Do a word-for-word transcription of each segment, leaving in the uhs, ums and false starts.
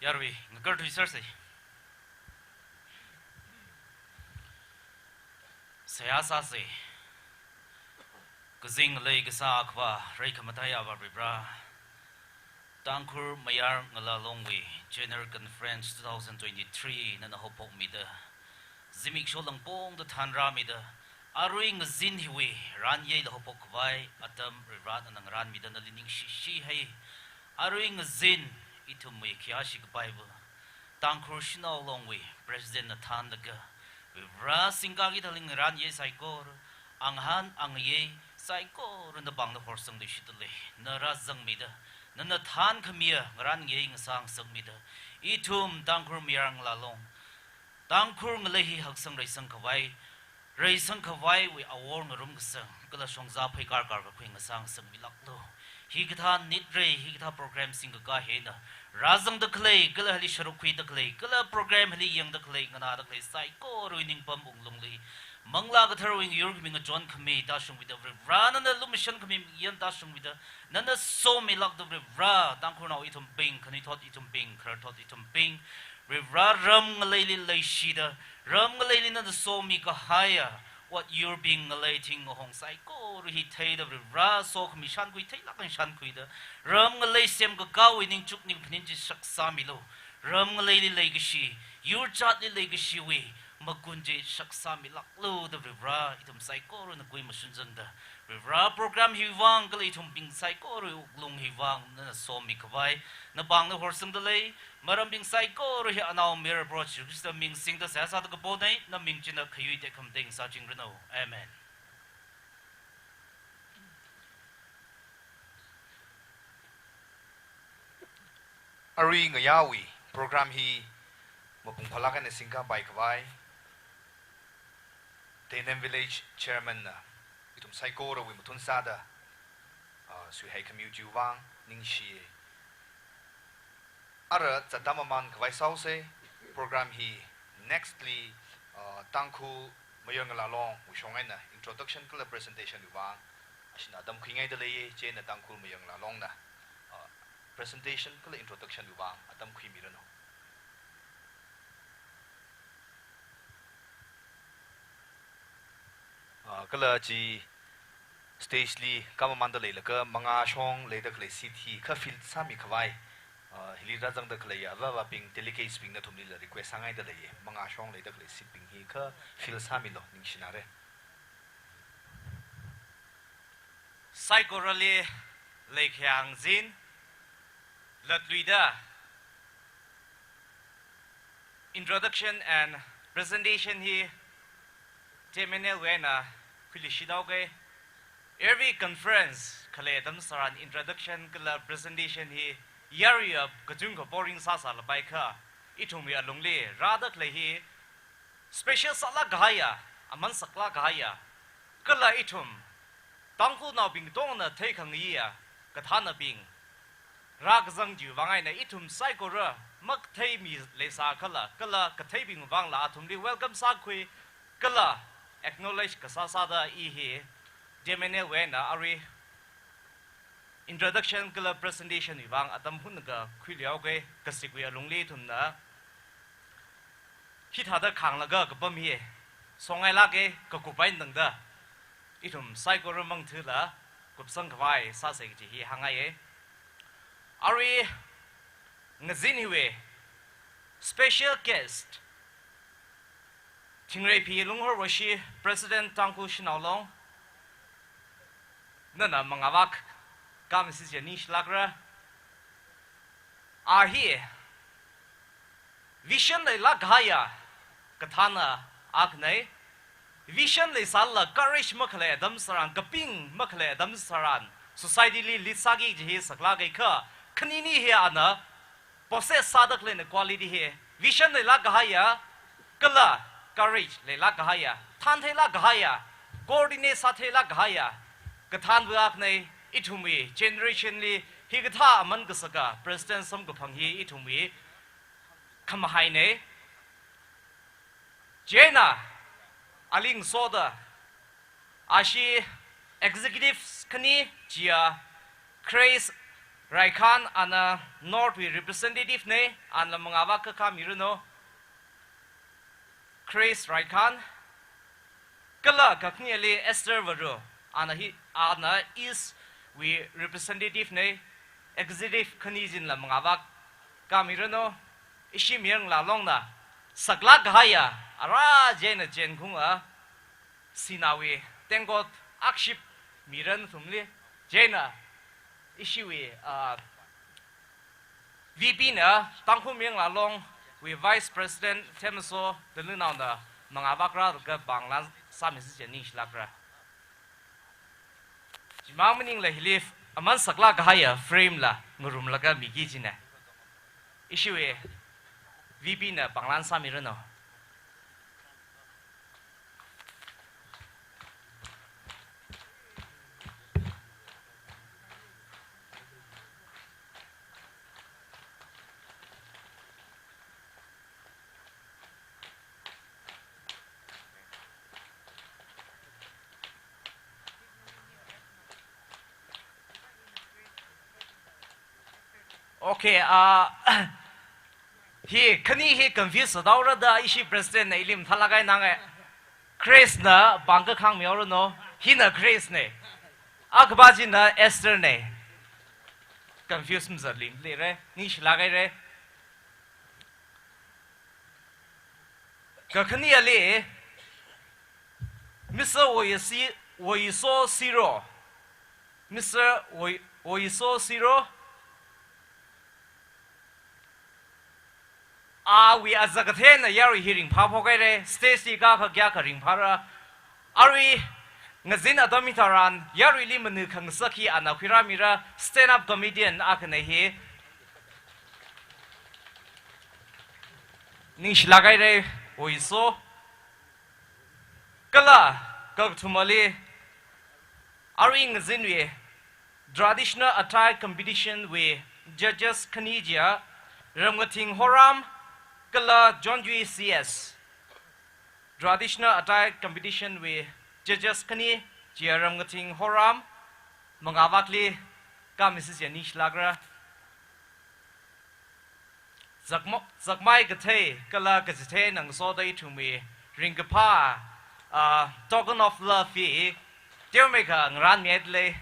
Yarui, ngakarthui sāsei. Seihā sāsei. Kazing ngalei kasā Akhava, reikhamataiya Avāva Varivara. Tangkhul Mayar Ngala Longwui General Conference two thousand twenty-three nana haophokmida, zimiksho langpongda thanrāmida, arui ngazin hiwui ranyei la haophok khavai atam Varivara nana ngarānmida nali ningshishihai. Arui ngazin ithumwui khayāshi kapaiva Tangkhul Shanao Longwui President na thānlaga, Varivara singkaki thaling ranyei saikora, anghan angayei saikora napāngna horsangluishitdalei, na rāzangmida, nana thānkhamiya ngarānyei ngasāngasakmida, ithum Tangkhul Mayar Ngala Long, Tangkhul ngalei hi haksang reisang khavai, reisang khavaiwui awor ngarumkasang, kala shongza phei karkar kakhui ngasāngasakmilāklu. Hikathā nitrei, hikathā program singkakā hi eina rāzangda khalei, kala hili sharuk khuida khalei, kala program hili yangda khalei, nganāda khalei saikorawui ningpam wunglungli, Manglā Katharawui ngayurkhami ngachonkhami tāshungmida Varivara nana lumashankhami yan tāshungmida, nana somilākda Varivara, Tangkhulnao ithumbing, khanuithot ithumbing, khararthot ithumbing, Varivara ram ngaleili leishida, ram ngaleili nana somi kahaiya, ot yurbing ngalei thing ngahong saikora hi theida Varivara sokhami shānkhui theilāk eina shānkhuida, ram ngalei semkakāwui ningchuk ningphaning chi shaksāmilu. Ram ngaleili leikashi, yurchatli leikashiwui magun chi shaksāmilāklu da Varivara ithum saikorana kui mashunzangda, Varivara program hiwui vang kala ithumbing saikorawui wuklung hiwui vang nana somi khavai napāngna horsangdalei. Marambing saikora hi anao mayar Proho Jesu Khrista ming singda seihā sāda kaponei, naming china khayui tekhamatei sāchingranu. Amen. Arui ngayāwui program hi mapung phālāk eina singkapai khavai, Teinem Village Chairman na ithum saikorawui mathun sāda, ah, suihaikhamiwui vang ningshiya. Ara zatda maman khavai sāhaosei, program hi nextly, ah, Tangkhul Mayar Ngala Longwui shong eina introduction kala presentation wui vang ashina atam khuingaida leiya, chieina Tangkhul Mayar Ngala Longna, ah, presentation kala introduction wui vang atam khuimiranu. Ah, kala chi stage li kamamanda leilaga mangā shong leida khalei seat hi kha fill sāmi khavai, ah, hili rāzangda khaleiya avāvabing, delegates bing nathumlila request sāngaida leiya, mangā shong leida khalei seat bing hi kha fill sāmilu, ningshinare. Saikorali leikhayang zin, latluida introduction and presentation hi Teinem wui eina khuiluishithaoke. Every conference khalei atam tharan introduction kala presentation hi yaruiya kachungkha boring sāsālapai kha, ithumwui alungli rāda khalei hi special sālāk kahaiya, aman saklāk kahaiya, kala ithum Tangkhulnaobing katongna theikhangayiya kathānabing rākazang chiwui vang eina ithum saikora makatheimi leisākhala, kala katheibing vangla athumli welcome sākhui, kala acknowledge kasā sāda i hi Teinem wui eina arui introduction kala presentation wui vang atam hunakha khuiluihaoke. Kasikwui alungli ithumna hithāda khānglaga kapam hi songailāke, kakup eina tangda ithum saikora mangthila kupsang khavai sāsei kaji hi hāngngaiye. Arui ngazin hiwui special guest, Thingreiphi Lunghorvashi, President Tangkhul Shanao Long, nana mangāvak kam sisi ningshilākra. A hi vision leilāk kahaiya kathāna akhanei. Vision leisālala courage makhalei atam tharan, kaping makhalei atam tharan, society li lead sāki kaji hi saklāke kha, khanini hi ana possess sāda khaleina quality hi, vision leilāk kahaiya, kala courage leilāk kahaiya, thantheilāk kahaiya, coordinate sātheilāk kahaiya kathānva akhanei. Ithumwui generation li hikathā aman kasaka president samkaphang hi ithumwui khamahainei. Chieina aling soda ashi executives khani chiya Grace Raikhan, ana North wui representative na, anala mangāvak kakā miranu. Chris Raikhan, kala kakhaneli Esther Varu, ana hi, ana East wui representative na, executive khani chinala mangāvak kakā miranu. Ishi Mayar Ngalā Longna saklāk kahaiya, ara chieina chenkhaunga, sinawui tengkot akship miran nathumli, chieina ishiwui, ah, V P na, Tangkhul Mayar Ngalā Longwui Vice President Themmesoh Dalunnaona mangāvak rālaga pānglan sāmisi jiakha ningshilākra. Chimang maningla hili aman saklāk kahaiya frame la ngarumlaga miki kajina. Ishiwui V P na pānglan sāmiranu. Okay, ah, hi, khani hi confuse sādaora da ishi president na ili mathālāk eina hānga. Chris na pāng kakhang mihaoranu, hina Chris na. Akhapa china Esther na. Confuse mazatluileira, ningshilāk haira. Kakhaneli, Mister Woyisi-, Woyiso Siro. Mister Woy-, Woyiso Siro. Awui azak kathei eina yarui hi ringphāphok haira, stage li kakā kayākha ringphāra. Arui ngazin atam hitharan, yaruili manui khangasak hi ana khuirāmira, stand up comedian akhana hi. Ningshilāk haira, Woyiso. Kala, kakathumali, arui ngazinwui traditional attire competition wui judges khani chiya, Ramkathing Horam, kala Chonjui C S. Traditional attire competition wui judges khani chiya Ramkathing Horam, mangāvakli kāmisi jiakha ningshilākra. Zakmo-, zakmai kathei kala kachithei eina ngasoda ithumwui ringkaphā, ah, token of love hi teomeikha ngarānmida lei.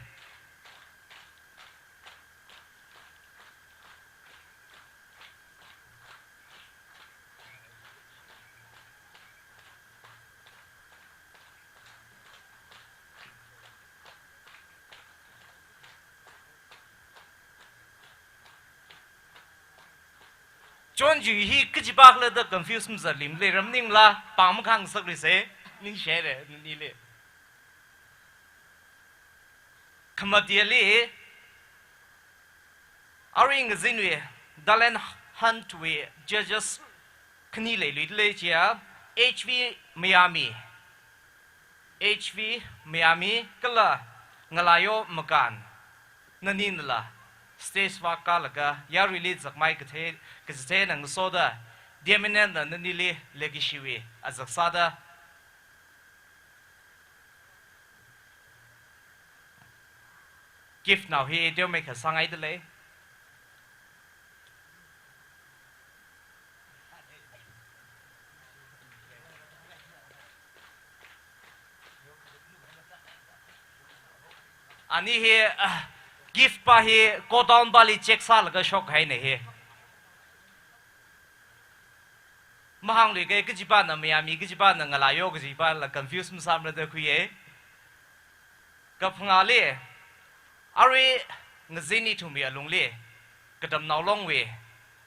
Chonjui hi kachipākhala da confuse mazatluileira maningla, pāng makhangasakluisa, ningshihaira nanili. Khamateli, arui ngazinwui talent hunt wui judges khani leiluida lei chiya, H V Mayami. H V Mayami kala Ngalayo Makan. Naninala stage vak kālaga yaruili zakmai kathei, kachithei eina ngasoda, D M N L na nanili leikashiwui azak sāda gift nao hi teomeikha sāngaida lei. Ani hi, ah, gift pa hi godown pali check sālaga shokhaina hi. Mahāngluikei, kachipāna Mayami, kachipāna Ngalayo, kachipāla confuse masāmara da khuiya. Kaphangāli, arui ngazin ithumwui alungli Katamnao Longwui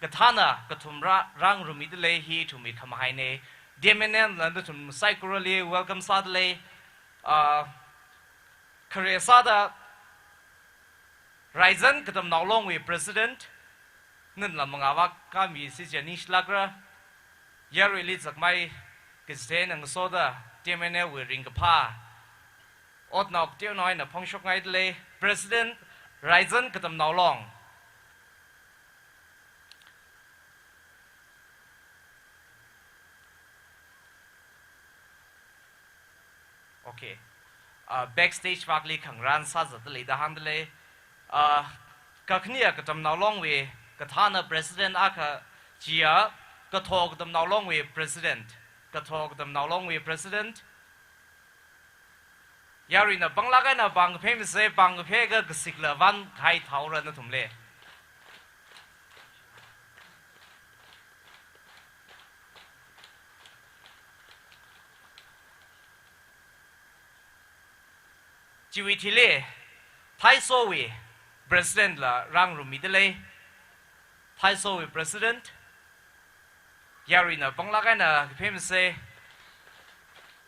kathāna kathum rā, rāngarumida lei hi ithumwui khamahaina. D M N L na nathum saikorali welcome sāda lei. Ah, khare sāda Raizan Katamnao Longwui President, nanala mangāvak kāmisi jiakha ningshilākra. Yaruili zakmai kachithei eina ngasoda D M N L wui ringkaphā otnao kateonao eina phongshokngaida lei, President Raizan Katamnao Long. Okay. Ah, backstage vakli khangarān sāzatda lei da hāngda lei. Ah, Kakhane Katamnao Longwui, kathāna President akha chiya, Katho Katamnao Longwui President, Katho Katamnao Longwui President. Yaruina panglāk eina pāng kaphei masa, pāng kaphei akha kasikla vānkahai thaora nathumli. Chiwui thili, Thaisowui President la rāngarummida lei. Thaisowui President, yaruina panglāk eina kaphei masa,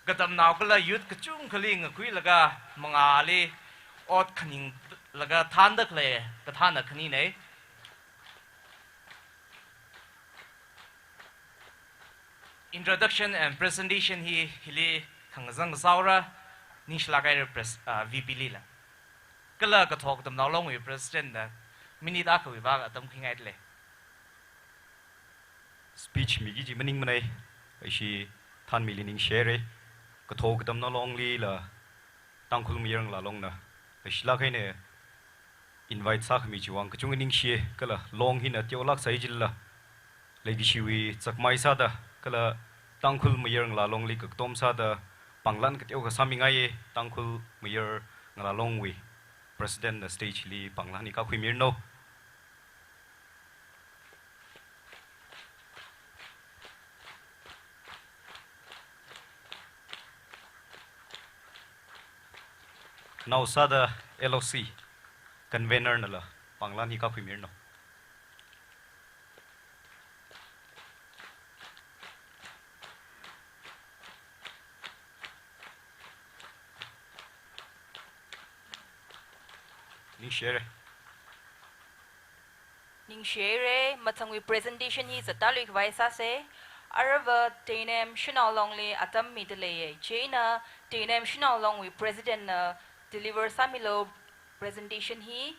katamnao kala youth kachungkhali ngakhuilaga mangāli ot khaninglaga thānda khalei kathāna khanina. Introduction and presentation hi hili khangazang sāhaora, ningshilāk haira pres-, ah, V P lila. Kala Katho Katamnao Longwui President na minute akhawui vang atam khuingaida lei. Speech miki kaji maningmanei, ishi thānmili ningshihaira. Katho Katamnao Longlila Tangkhul Mayar Ngalā Longna leishilāk eina invite sākhami chiwui vang kachungkha ningshi, kala long hina teolāk sāi jilala, leikashiwui chakmai sāda, kala Tangkhul Mayar Ngalā Longli kakatom sāda, pānglan kateokha sāmingaiya. Tangkhul Mayar Ngalā Longwui President na stage li pānglan hi kākhuimiranu. Khanaowa sāda L O C convener nala pānglan hi kākhuimiranu. Ningshihaira. Ningshihaira, mathangwui presentation hi zattāluikhavai sāsa. Aruiva Teinem Shanao Longli atam mida leiya. Chieina Teinem Shanao Longwui President na deliver sāmilu presentation hi.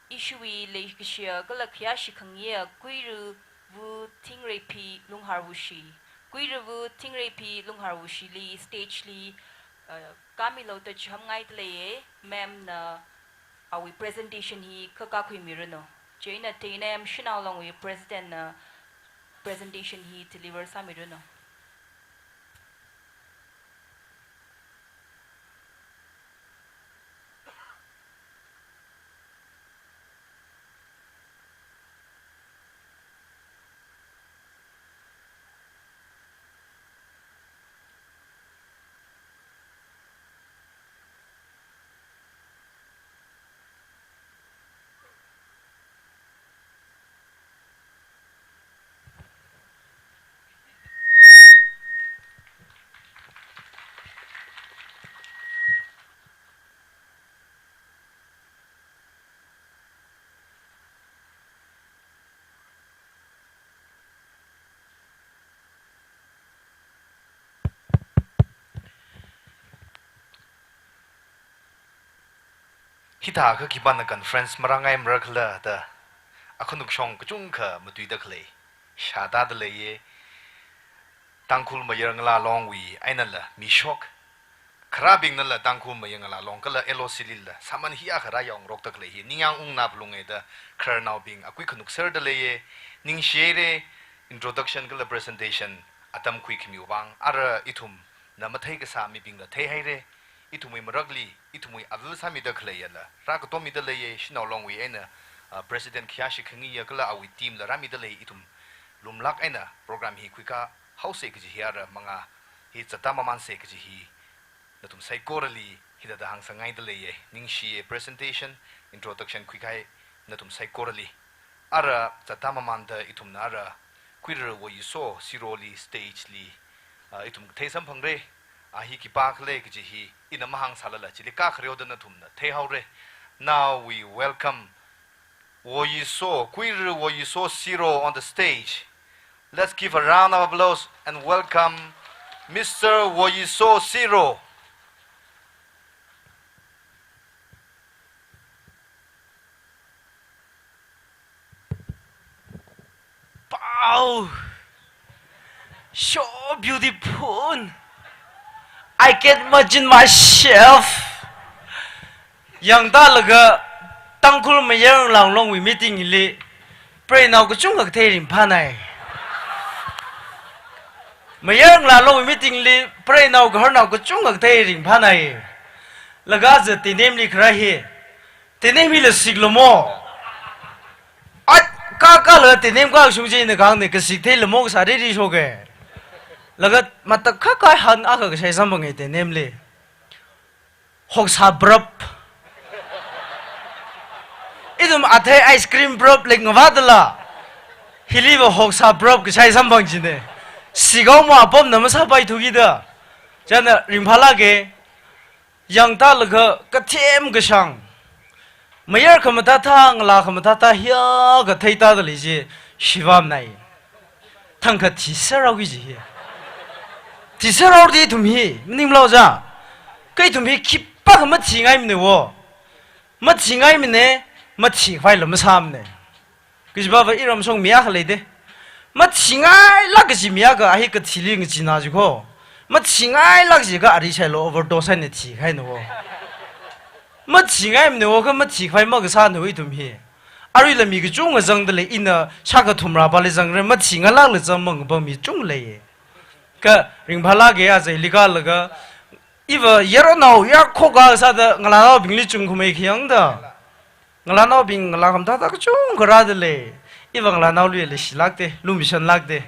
Ishiwui leikashiya kala khayāshi khangayiya Kuiravu Thingreiphi Lungharwushi. Kuiravu Thingreiphi Lungharwushili stage li, uh, kāmilu da chihāmngaida leiya. Ma'am na awui presentation hi kha kākhuimiranu. Chieina Teinem Shanao Longwui President na presentation hi deliver sāmiranu. Hithākha khipāna conference marāngai marakhala da, akhanukshong kachungkha matuida khalei shātāda leiya. Tangkhul Mayar Ngalā Longwui einala mishok, kharābingnala Tangkhul Mayar Ngalā Long kala L O C lila sāman hiyākha rāyaongarokda khalei hi ningyāng ungna phalunga da khararnaobing akui khanuk serda leiya. Ningshihaira, introduction kala presentation atam khuikhamiwui vang. Ara ithumna mathei kasā mibingla theihaira. Ithumwui marakli, ithumwui avil sāmida khaleiyala rākatommida leiya. Shanao Longwui eina, ah, President khayāshi khangayiya kala awui team la rāmida lei. Ithum lumlāk eina program hi khuikā haosa kaji hi ara mangā hi zattāmamansa kaji hi nathum saikorali hithāda hāngsangngaida leiya. Ningshiya presentation, introduction khuikahai nathum saikorali. Ara zattāmamanda ithumna ara Kuiravu Woyiso Siroli stage li, ah, ithum kathei samphangra. A hi khipākhala kaji hi ina mahāngsālala chili kākhareoda nathumna theihaora. Now we welcome Woyiso, Kuiravu Woyiso Siro on the stage. Let's give a round of applause and welcome Mister Woyiso Siro. Wow! So beautiful. I can't imagine myself. Yangtālaga Tangkhul Mayar Ngalā Long wui meeting li preinao kachungkha kathei ringphānai. Mayar Ngalā Long wui meeting li preinao gaharnao kachungkha kathei ringphānai. Laga za Teinem li kharā hi. Teinem hila siklamo. Ai, ka kala Teinem kashung chi ina kang ne kasik theilamo kasā riri shoke. Laga matak kha kai han akha kashai samphanga Teinem li. Hoksā brap. Ithum athei ice cream brap lek ngavādala. Hiliva hoksā brap kashai samphang chine. Sigao ma apamna masāpai thuki da. China ringphālāke. Yangtālaga kathem kashang. Mayar khamathāthā, ngalā khamathāthā hiya kathei tāda lei chi, shivamnai. Thangkha thiserhaoki ji hi. Thiserhaoradi ithum hi, maning mlao ja. Kha ithum hi khipākha mathingaimane wo. Mathingaimane, mathikhavai lam masāmane. Kajipava iramshong mi akha leide. Mathingailāk kaji mi akha ahi kathili ngachina jiko. Mathingailāk kaji kha ari shailo overdose haina thikahaina wo. Mathingaimane wo kha mathikhavai makasāna wo ithum hi. Aruila mi kachungkha zangda lei ina shākha thumrā pali zangra mathingailākla zangmang pang mi chungkha lei. Kha ringphālāke aja hili kalaga. Iva yaronao yarkhoka sāda ngalānaobingli chungkhamei khayang da. Ngalānaobing ngalā khamathāthā kachungkha rāda lei. Iva ngalānaoli leishilākde, lumashanlākde.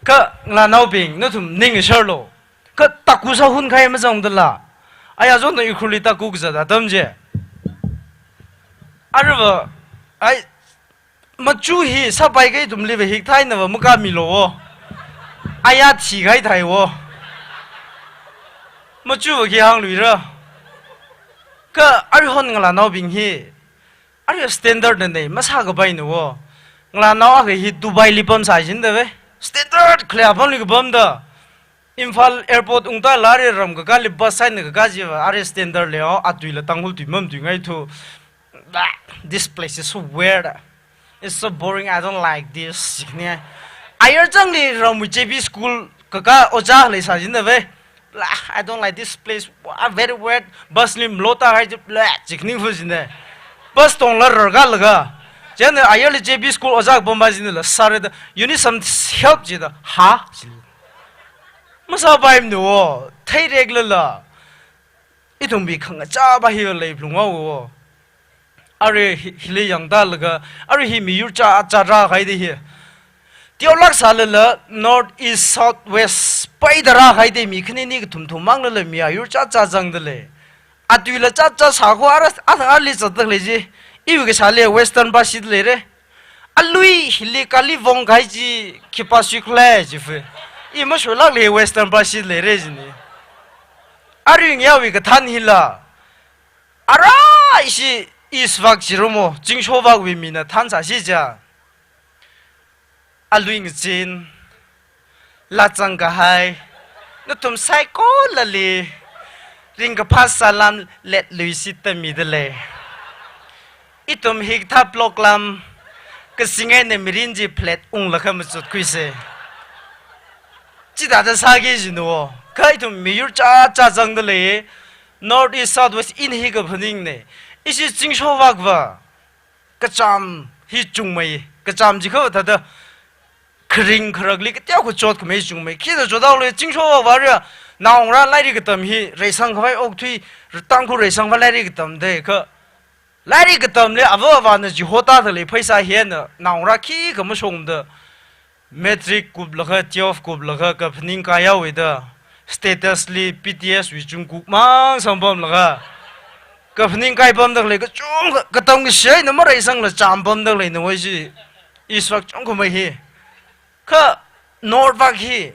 Kha ngalānaobing, nathum ning sharlo. Kha taku sāhun khai mazangdala. Aya zona Ukhrulli taku kazat atam je. Aruiva, ai, machu hi sāpai kha ithumliva hikthainava makāmilo wo. Aya thikahai thai wo. Machuva khi hāngluira. Kha aruihon ngalānaobing hi. Arui standard na nei, masākapaina wo. Ngalānao akha hi Dubai li pamsai jindave. Standard khalei apamli kapamda. Imphal airport ungtāla arui ram kakāli bus haina kakā jiva, arui standard lei o, atuila Tangkhul tui mamatuingaithu. Bah, this place is so weird. It's so boring, I don't like this. Jikhani. Ayar changli ram J B school kakā ojā leisai jindave. Blah, I don't like this place. Wow, very wet. Bus li mlota hai ji, blah, jikhani fu jine. Bus tongla rarkalaga. Chieina ayarli J B school ojā pampa jinela, sorry da, you need some help jida. Ha? Jile. Masāpaimane wo, theireklala. Ithumwui khangachāpa hi leiphalunghaowa wo. Arui hi, hili yangtālaga, arui hi miyur chāchā rākahaide hi. Teolāk sālala, North, East, South, West, paida rākahaide mi khanini kathum thum manglala mi ayur chāchā zangda lei. Atuila chāchā sākho ara, ara ali zatda lei ji. Iwui kasāli Western pāshit leire. Alui hili kali vong kahai chi khipā shikle jife. I masholākle Western pāshit leire jine. Arui ngayāwui kathān hila. Ara ishi East vak jiromo, Zingsho vakwui mina thānsāsi ja. Alui ngazin, lāchang kahai, nathum saikorali, ringkaphā salam letluisi tamida lei. Ithum hikathā block lam, kasing eina mirin chi plate unglaga machutkhuise. Chithāda sāki jino, kha ithum miyur chāchā zangda lei, North East South West in hi kaphaningne. Ishi Zingsho vakva, kachām hi chungmei, kachām jiakha thāda, kharing kharakli kateokha chotkhamei chungmei. Khida chothaole Zingsho vakva ria, naongarā lairik katam hi, reisangkhavai okthui, Tangkhul reisangkhavai lairik katamde kha. Lairik katamli ava avāna chihotāda lei pheisā hina, naongarā khikha mashungda. Matric kuplaga, twelve kuplaga, kaphaning kaihaowa da. Status li B T S wui Jungkook mang sampamlaga. Kaphaning kaipamda lei, kachungkha, katam kashi eina mareisangla chāmpamda leina wo ishi. East vak chungkhamei hi. Kha North vak hi.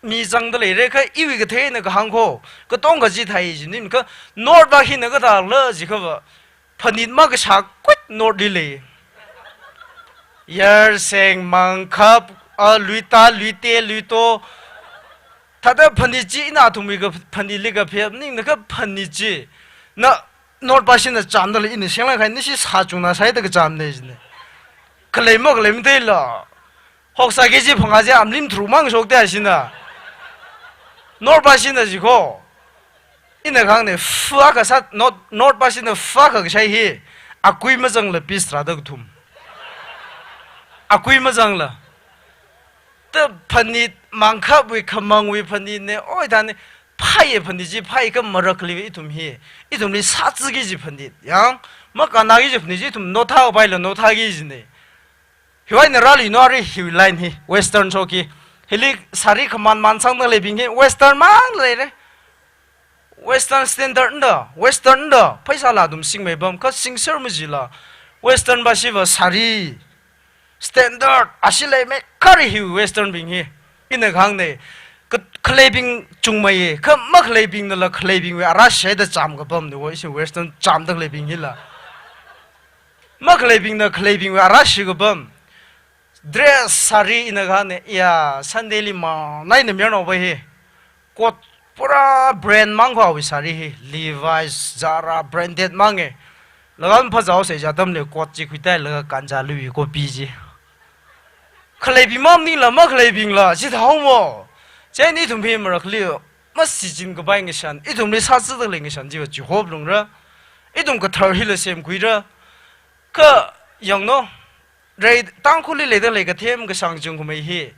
Mi zangda leire kha iwui katheina kahāng kho. Katonga chi thai jinin kha North vak hina kathāla jiakhava. Phanit makashā kut North li lei. Yarseng, Mangkhap, a, Luita, Luite, Luito. Thāda phanit chi ina athumwui kaphanitli kaphep ningna kaphanit chi. Na North pāshina chāmda lei ina shenglāk kahai nishi sāchungna sāhaida kachāmne jine. Khalei ma khalei matheila. Hoksā K G phangā chi amlim tharuk mang shokte ashina. North pāshina jikho. Ina kahāng ne, fa kasā, North, North pashina fa kashai hi, akui mazangla peace rāda kathum. Akui mazangla. Ta phanit, mangkhapwui, khamangwui phanit ne, oi thāne, phāye phanit chi, phāye kha marakhali ithum hi, ithumli sāziki kaji phanit, yang, makānāki kaji phanit chi, ithum nothā paila nothāki kajine. Hiwui eina rāli no ari hiwui line hi, Western shoki. Hili sari khaman man sangda leibing hi, Western mang leire. Western standard nda, Western nda, pheisāla athum singmei pam, kha singser majila. Western pashiva sari, standard, ashi leimei, kha ari hi Western bing hi. Ina kahāng ne, kha-, khaleibing chungmeiye, kha makhaleibingnala khaleibingwui ara shida chām kapam ne, wo ishi Western chāmda khaleibing hila. Makhaleibingna khaleibingwui ara shi kapam. Dress sari ina kahāng ne, ya, Sunday li mang, nai na mirno ba hi. Coat pura brand mang kawui sari hi. Levi's, Zara, branded mang e. Laga phazao se ja tam le coat chi khuitai laga kanja lui ko pi ji. Khaleibing mang nila, makhaleibingla, chi thao mo. Chieina ithum hi marakhali, masichin kapai ngashan, ithumli sāzida lei ngashan chiva chihop lungra. Ithum kathar hila semkhuira. Kha, yang no, rei, Tangkhulli leida lei kathem kashang chungkhamei hi.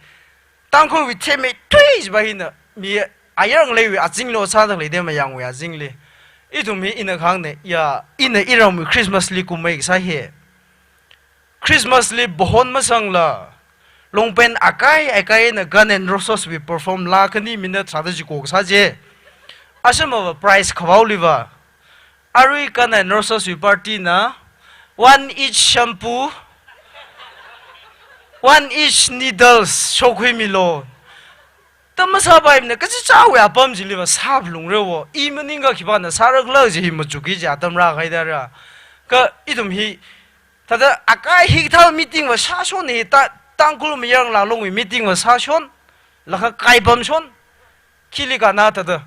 Tangkhulwui themmeithui chiva hina, mi ayar ngaleiwui azinglo sāda leida mayangwui azingli. Ithum hi ina kahāng ne, ya, ina iramwui Christmas li kummei kasā hi. Christmas li bohon masangla, longpen akai akai na Guns N' Roses wui perform la khani minute sāda jiko kasā je. Ashamava prize khavao liva. Arui Guns N' Roses wui party na, one each shampoo, one each needles, shokhuimilo. Ta masāpaimana, kachichāwui apam chiliva sāphalungre wo. I maningakha khipāna sārakhala kaji hi machuki kaji atam rākahai da ra. Kha ithum hi, thāda akai hikathā meeting va sāshon hi ta, Tangkhul mayar ngalālongwui meeting va sāshon, laga kaipamshon, khili kānā thāda.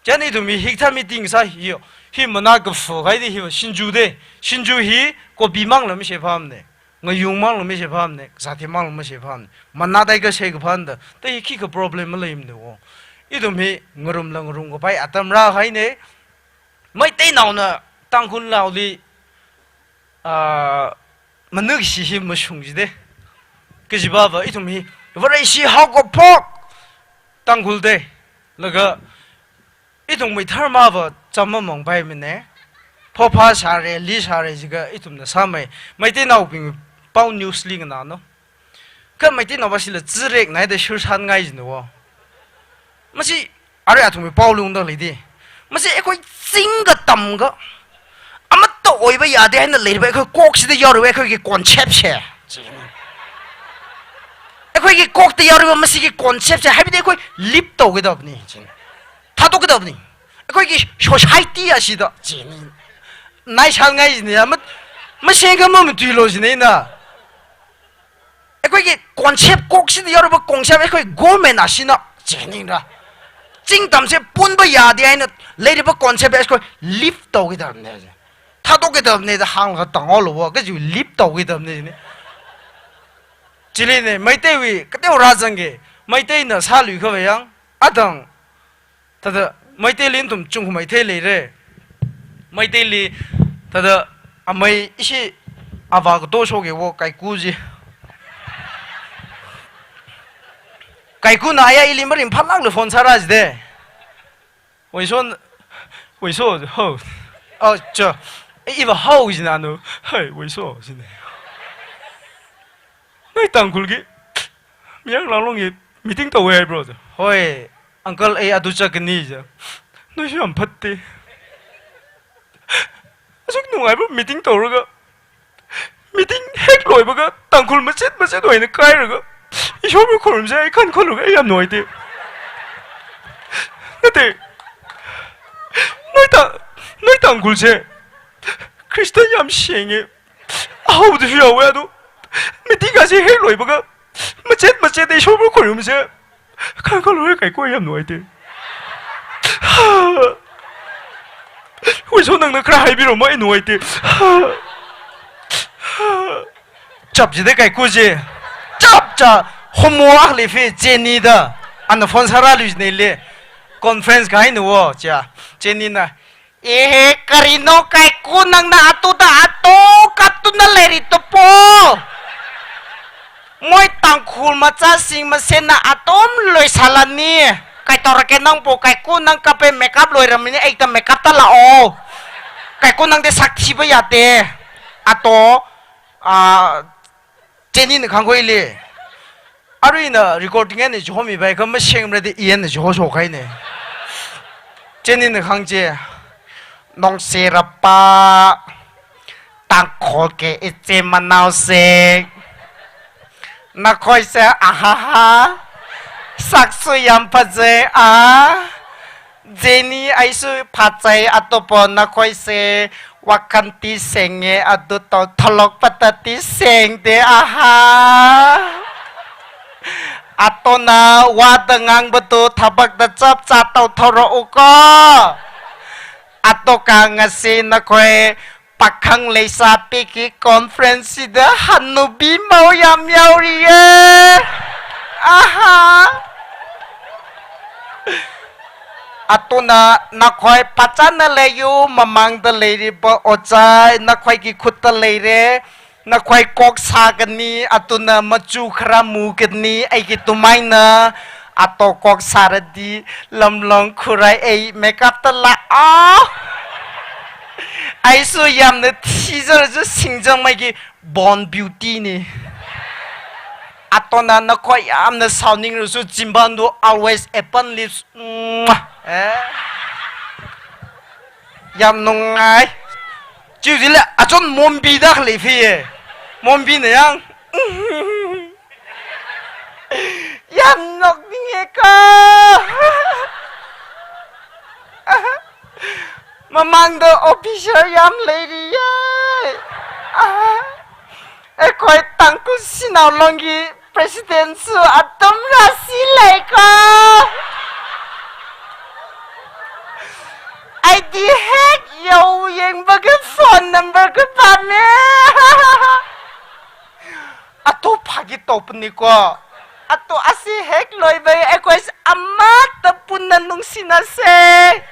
Chieina ithum hi hikathā meeting sā hi, hi mana kafu kahaida hiva shinju de, shinju hi kopi mangla mashepamne. Ngayung mangla mashepamne, zathi mangla mashepamne. Mana dai kashei kaphāna da, ta hi khikha problem maleimane wo. Ithum hi ngarumla ngarum kapai atam rākahaine. Meiteinaona Tangkhul naoli, ah, manuk shi hi mashung jide. Kajivava ithum hi, Vareshi haokaphok Tangkhul de. Laga ithumwui dharmava chāmamang paimane. Phopha shāre, li shāre jiakha ithumna sāmei. Meiteinaobing pao news li nganāno. Kha Meiteinao pashila zirek naida shursan ngai jino wo. Masi, are athumwui pao lungda leidi. Masi, ꯑꯩꯈꯣꯏ ꯆꯤꯡꯒ ꯇꯝꯒ ꯑꯃꯠꯇ ꯑꯣꯏꯕ ꯌꯥꯗꯦ ꯍꯥꯏꯅ ꯂꯩꯔꯤꯕ ꯑꯩꯈꯣꯏ ꯀꯣꯛꯁꯤꯗ ꯌꯥꯎꯔꯤꯕ ꯑꯩꯈꯣꯏꯒꯤ concept ꯁꯦ꯫ ꯑꯩꯈꯣꯏꯒꯤ ꯀꯣꯛꯇ ꯌꯥꯎꯔꯤꯕ ꯃꯁꯤꯒꯤ concept ꯁꯦ, ꯍꯥꯏꯕꯗꯤ ꯑꯩꯈꯣꯏ leap ꯇꯧꯒꯗꯕꯅꯤ꯫ ꯊꯥꯗꯣꯛꯀꯗꯕꯅꯤ꯫ ꯑꯩꯈꯣꯏꯒꯤ society ꯑꯁꯤꯗ꯫ ꯅꯥꯏꯁꯥꯟ ꯉꯥꯏꯁꯤꯅꯤ, ꯑꯃ, ꯃꯁꯦꯟꯒ ꯑꯃ ꯃꯇꯨꯏꯂꯣ ꯁꯤꯅꯤ ꯑꯩꯅ꯫ ꯑꯩꯈꯣꯏꯒꯤ concept, ꯀꯣꯛꯁꯤꯗ ꯌꯥꯎꯔꯤꯕ concept, ꯑꯩꯈꯣꯏ government ꯑꯁꯤꯅ ꯆꯦꯟꯅꯤꯡꯗ꯭ꯔꯥ? ꯆꯤꯡ ꯇꯝꯁꯦ ꯄꯨꯟꯕ ꯌꯥꯗꯦ ꯍꯥꯏꯅ ꯂꯩꯔꯤꯕ concept ꯑꯩꯈꯣꯏ leap ꯇꯧꯒꯗꯕꯅꯦ ꯍꯥꯏꯁꯦ꯫ ꯊꯥꯗꯣꯛꯀꯗꯕꯅꯦꯗ ꯍꯥꯡꯂꯒ ꯇꯪꯍꯧꯂꯣ, ꯀꯩꯁꯨ leap ꯇꯧꯒꯗꯕꯅꯦ ꯁꯤꯅꯤ꯫ ꯆꯤꯂꯤꯅꯦ, ꯃꯩꯇꯩꯋꯤ ꯀꯇꯦꯎ ꯔꯥꯖꯪꯒꯤ, ꯃꯩꯇꯩꯅ ꯁꯥ ꯂꯨꯏꯈꯕ ꯌꯥꯡ, ꯑꯗꯪ, tada Meiteili ithum chungkhamei thei leire. Meiteili tada amei ishi ava kato shoke wo Kaikuji. Kaikuna aya ili maringphālākla phone sāra jide. Wei son, wei so, ho. Oh, cho. E, iva ho jina no. Hai, wei so jine. Noi Tangkhulki, Mayar Ngalānglongli meeting towai bro. Hoi, uncle, ei adu chakani ja. Noishu yam phatte. Asuk nungaiba meeting towraga, meeting hek loibaga, Tangkhul machet machet oina kairaga, Ishorbu khorumsa, ei khan khorumsa, ei yam nuaite. Nate, noi ta, noi Tangkhulse, Christian yam shenge. Ahaoda shu yaowa do. Meeting kasi hek loibaga, machet machet ei Ishorbu khorumsa. Khan khalui Kaiku yam nuaite. Wei so nangna khara haibiro mai nuaite. Chap jide Kaikuje. Chap cha homo akli fe jenida. Ana phone sāra lui jine le. Conference kahaina wo, chiya. Jenny na, "Ehe, karino kaikunangna atuda ato kaptuna leirito po? Moi Tangkhul machasing masenna atom loisālani. Kaithaorake nangpo, kaikunang kape makeup loiramni, eita makeup talao. Kaikunangde sak thipa yāde." Ato, ah, Jenny na khangkhuili. Arui ina recording eina chihomipai kha masengmaradi i eina chihoshokahaina. Jenny na khangchi, "Nongserapa, Tangkhulki ichim anaosing, nakhoise, ahaha, saksu yam phazai, a, Jenny, aishu phazai, atopo nakhoise, wakhanti senge, adu tao thalok patati sengde, aha. Atona wada ngangpatu thabakta chapcha tao thoro uko. Ato kangasi nakhoi pakhang leisābiki conference sida hanubi mao yam yaoriye. Aha. Atona nakhoi phazāna leiyu, mamangda leiripa ojā, nakhoiki khutta leire, nakhoi kok sākani, atona machu khara mukani, aiki tumaina, ato kok sāradi, lamlong khurai ei makeup talao. Aishu yamna thizarju singzangmeiki Born Beauty na. Atona nakhoi yamna sounding rusu chimban do always open lips. Mwah. Eh. Yam nungai. Chiu jila achon Mombi da khalei phi ye. Mombi na yang. Yam nokninge ka. Mamangda officer yam leiriye. Ah, ekhoi Tangkhul Shanao Longki president su atam rasi leiko. I D hek yao yangbaga phone number kapame. Ato phagi topniko. Ato asi hek loibai, ekhoi amata punna nungsina se.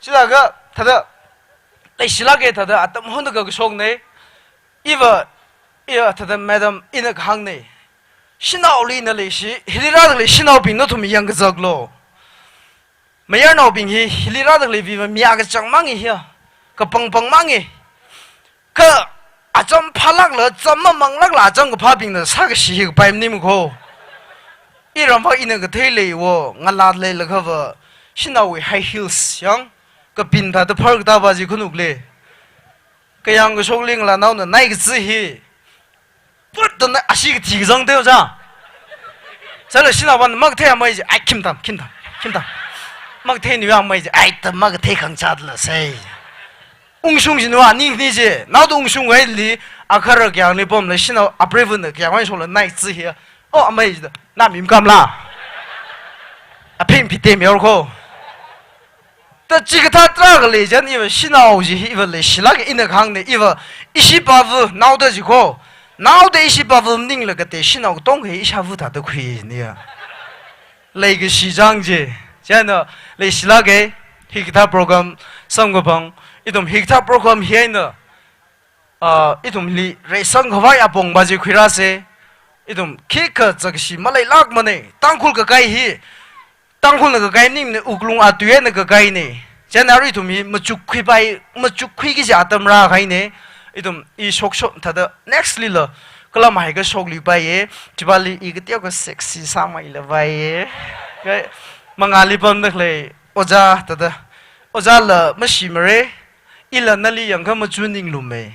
Chilaga, thāda, leishilāke thāda, atam honda kashokne. Iva, iya thāda, madam, ina kahāngne. Shanaoli na leishi, hili rāda khalei shanaobing nathum yangkazaklo. Mayarnaobing hi, hili rāda khalei viva mi akachang mangi hiya, kapangpang mangi. Kha acham phālākla, cham mamanglākla, acham kaphābingna sākashi hi kapai maning ko. Iramva ina kathei leiwo, ngalā leilakhava, shanaowui high heels yang, kapin thāda phar katāva ji khanukle. Kayang kashok lingla naona nai kazi hi. Put tana ashi kathi kazang teo ja. Sala shina wan makathei amai ji, ai khimtam, khimtam, khimtam. Makathei nuya amai ji, ai ta makathei khangcha la sai. Ungshung ji nuwa, ning ni ji, naoda ungshung wai li, akhara kyang ni pom la shina, apre vun kyang wai shola nai zi hi. O amai ji da, na mim kam la. Apeng pite mi or ko. Ta chikathā tarākha lei jan iva shanao ji hi iva leishilāk ina kahāngna iva ishi pāva naoda ji ko. Naoda ishi pāva maningla katei shanao katong hi ishāva thāda khui niya. Leikashi chang ji. Chieina leishilāke hikathā program samkaphang. Ithum hikathā program hi eina, ah, ithumli reisang khavai apong va ji khuirāse. Ithum khikha zakshi maleilākmane. Tangkhul kakai hi. Tangkhulna kakai maningmane, wuklung atui eina kakaine. Chieina arui ithum hi machukkhui pai, machukkhuiki ji atam rākahaine. Ithum i shokshok thāda next lila kalam hai kashokli paiye. Chipāli i kateokha sexy sāmeila paiye. Kai, mangāli pamda khalei ojā thāda. Ojāla mashimare. Ila nali yangkha machu ninglume.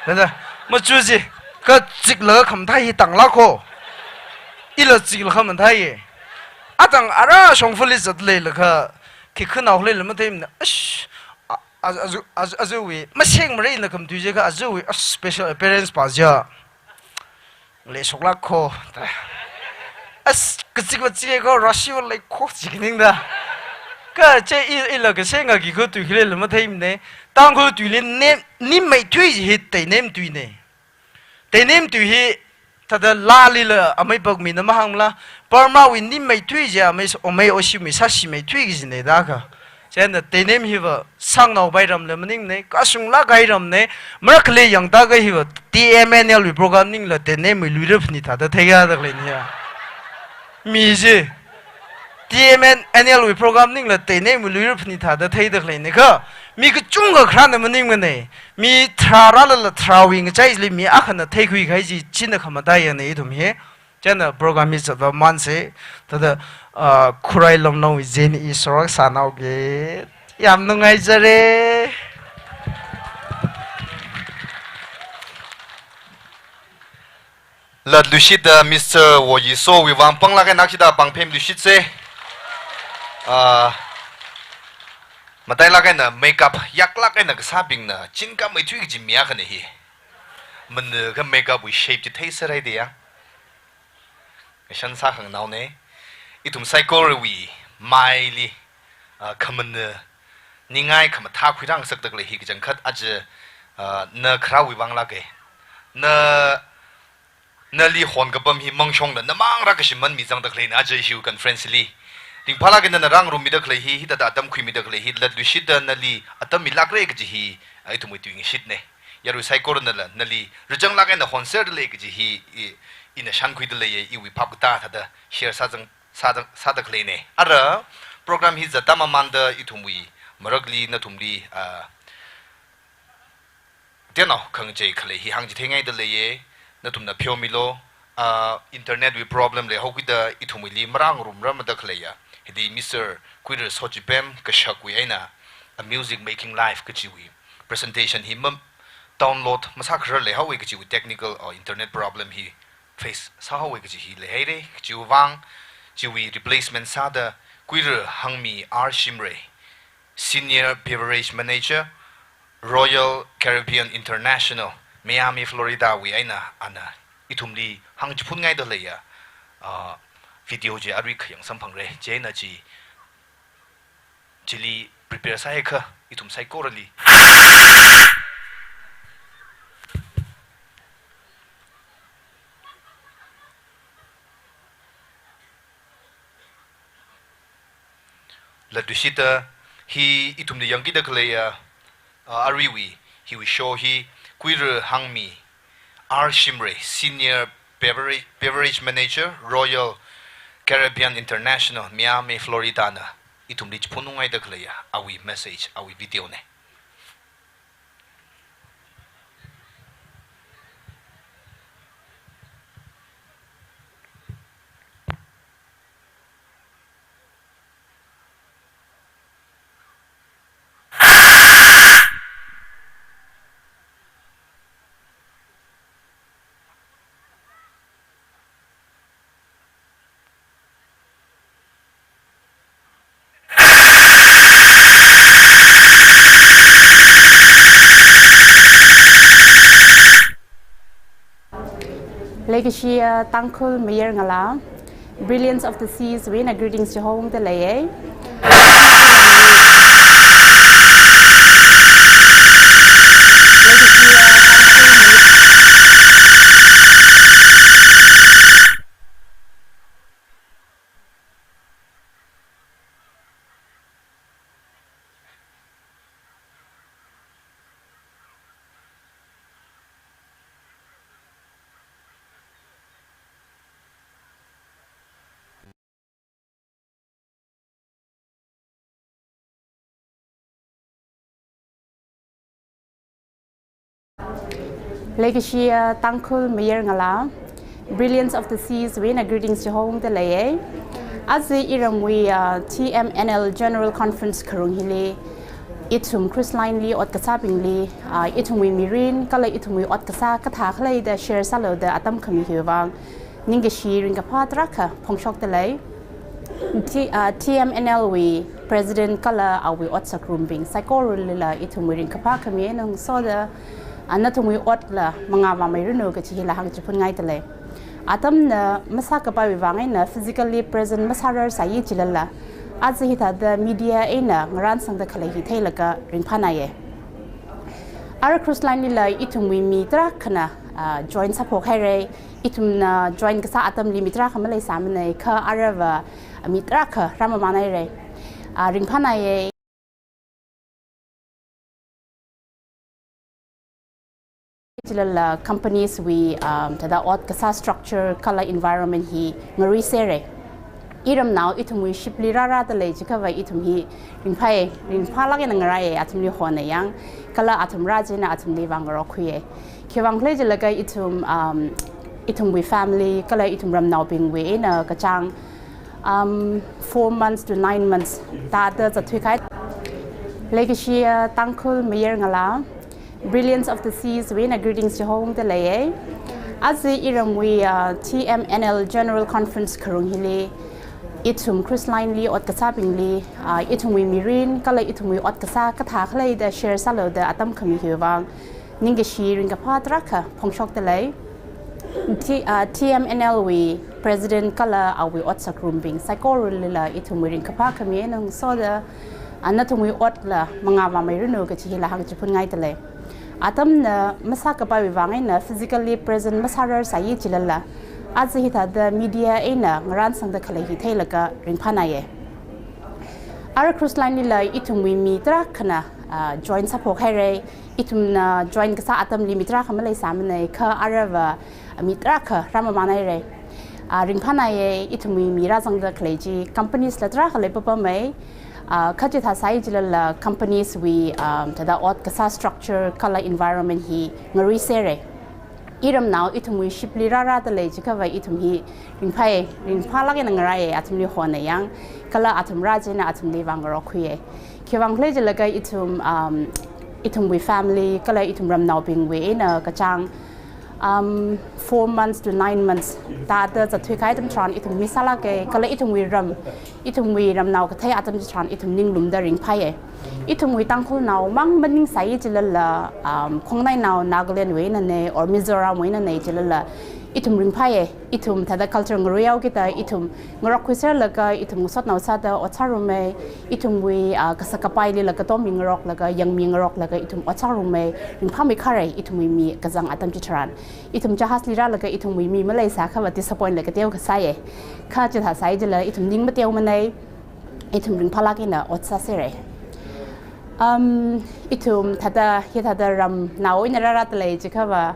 Thāda, machu ji, kazikla khamathā hi tanglā ko. Ila zikla khamathā ye. Atang ara shongfali zat leilakha, khi khanao leila matheimana, ash, a, a, azu, azu, azuwui, masengmare ina khamatui jikha azuwui, ash, special appearance pa ja. Leishoklāk ko. As, kazik kazik ko, rashi wa lei ko, jikning da. Kache i, ila kaseng a ki ko tui khile la matheimane. Tangkhul tuili nem, ni mai tui ji hi teinem tuine. Teinem tui hi, Thāda laalila amei pakmina mahāngla, Burmawui nimei tui chi amei, amei oshimei sāshimei tui kajina da kha. Chieina Teinem hiva sāngnao pairamla maningnei, kashunglāk kahai ramnei, marakhali yangda kha hiva T M N L wui program maningla Teinemwui luira phanit thāda theida khaleina ya. Mi chi, T M N L wui program maningla Teinemwui luira phanit thāda theida khaleina kha, mi kachungkha kharāna maningmanei, mi tharā rālala tharāwui ngachaili mi akhana theikhui kahai chi, china khamataiyanei ithum hi. Chieina program hi zatva manse, thāda, ah, Khurai Lamnao Zen i sorak sānaoge. Yam nungaijare. Latluishitda Mister Woyisowui vang panglāk eina kachida pāngphemluishitse. Ah, matailāk eina makeup yaklāk eina kasābingna, chingkam meithui kaji mi akhana hi. Mana kha makeup wui shape chi theiserhaida ya. Kashan sākhangnaonei. Ithum saikorawui maili, ah, khamana ningai khamathā khuirāngasakda khalei hi kachangkhat aja, ah, na kharāwui vang lāke. Na, nali honkapam hi mangshongda namang rākashiman mi zangda khaleina aja hiwui conference li. Ringphālāk eina nana rāngarummida khalei hi, hithāda atam khuimida khalei hi, latluishitda nali atam milākre kaji hi, ah, ithumwui tuingashitnei. Yarui saikoranala nali rizanglāk eina honserda lei kaji hi, i, ina shānkhuida leiye, iwui phap katā thāda share sāzang, sāda, sāda khaleinei. Ara program hi zatda mamānda ithumwui marakli nathumli, ah, tenao khangachei khalei hi hāngchitheingaida leiye, nathumna pheomilu, ah, internet wui problem leihaokida ithumwuili marāngarumrarmada khaleiya. Hili Mister Kuirar Sochipem Kashakwui eina, a music making live kajiwui presentation hi ma download masākharar leihaowe kajiwui technical or internet problem hi face sāhaowe kaji hi leihaire, kajiwui vang, chiwui replacement sāda Kuirar Hangmi R Shimray, Senior Beverage Manager, Royal Caribbean International, Miami, Florida wui eina ana ithumli hāngchiphunngaida leiya, ah, video chi arui khayang samphangra, chieina chi, chili prepare sāhaiakha ithum saikorali. Latluishitda hi ithumna yangkida khaleiya, ah, aruiwui, hiwui show hi Kuirar Hangmi R Shimray, Senior Beverage, Beverage Manager, Royal Caribbean International, Miami, Florida na ithumli chiphunngaida khaleiya, awui message, awui video nei. Leikashiya Tangkhul Mayarngalā, Brilliance of the Seas wui eina greetings chihomda leiye. Leikashiya Tangkhul Mayarngalā, Brilliance of the Seas wui eina greetings chihomda leiye. Aja iramwui, ah, T M N L General Conference kharung hili, ithum cruise line li ot kasābingli, ah, ithumwui mirin kala ithumwui ot kasā kathā khaleida share sālu da atam khami hiwui vang ningkashi ringkaphā tarākha phongshokda lei. T-, ah, T M N L wui President kala awui otsakrumbing saikoralila ithumwui ringkaphā khami eina ngasoda, ah, nathumwui otla mangā vāmeiranu kaji hila hāngchiphunngaida lei. Atamna masākapaiwui vang eina physically present masārarsai chilala, aja hithāda media eina ngarānsangda khalei hi theilaga ringphānāye. Ara cruise line lila ithumwui mi tarākhana ah, join sāphok haira. Ithumna join kasā atamli mi tarākha maleisāmanei, kha arava mi tarākha rāmamān haira. Ah, ringphānāya. Chilala companies wui, um, thāda ot kasā structure kala environment hi ngaruisera. Iramnao ithumwui shipli rārada lei chiakhava ithum hi ringphāya, ringphālāk eina ngarāya, athumli hona yang, kala athum rā chieina athumli vāngarokkhuiya. Khiwuivang khala jilaga ithum, um, ithumwui family kala ithum ramnaobingwui eina kachāng, um, four months to nine months thāda zatthuikahai. Leikashiya Tangkhul mayarngalā, Brilliance of the Seas wui eina greetings chihoungda leiya. Aja iramwui, uh, T M N L General Conference kharung hili, ithum cruise line li ot kasābingli, uh, ithumwui mirin kala ithumwui ot kasā kathā khalei da share sālu da atam khami hiwuivang ningkashi ringkaphā tarākha phongshokda lei. T-, ah, T M N L wui President kala awui otsak rumbing saikoralila ithumwui ringkaphā khami eina ngasoda, ah, nathumwui otla mangā vāmeiranu kachi hila hāngchiphunngaida lei. Atamna masākapaiwui vang eina physically present masārarsai chilala, aja hithāda media eina ngarānsangda khalei hi theilaga ringphānāya. Ara cruise line lila ithumwui mi tarākhana, ah, join sāphok haira. Ithumna join kasā atamli mi tarākha maleisāmanei, kha arava mi tarākha rāmamān haira. Ah, ringphānāya, ithumwui mi rāzangda khalei chi companies la tarākha leipapamei. Ah, kha chithāsai chilala companies wui, um, thāda ot kasā structure kala environment hi ngaruisera. Iramnao ithumwui shipli rārada lei chiakhava ithum hi ringphāya, ringphālāk eina ngarāya, athumli hona yang, kala athum rā chieina athumli vāngarokkhuiya. Khiwuivang khala jilaga ithum, um, ithumwui family kala ithum ramnaobingwui eina kachāng, um, four months to nine months thāda zatthuikahai atam chitharan ithum mi sālāka, kala ithumwui ram, ithumwui ramnao kathei atam chitharan ithum ninglumda ringphāya. Ithumwui Tangkhulnao mang maningsai chilala, um, khongnainao Nagaland wui einanei or Mizoram wui einanei chilala, ithum ringphāya. Ithum thāda culture ngaruihaokida ithum ngarokkhuiserlaga ithum ngasotnao sāda ot sārumei. Ithumwui, ah, kasak kapailila katom mingaroklaga, yangmingaroklaga ithum ot sārumei. Ringphāmeikharei, ithumwui mi kazang atam chitharan. Ithum jahazli rālaga ithumwui mi maleisākhava disappoint la kateo kasāya. Kha chithāsai chila ithum ning mateomanei. Ithum ringphālāk eina ot sāsera. Um, ithum thāda, hithāda ramnao eina rārada lei chiakhava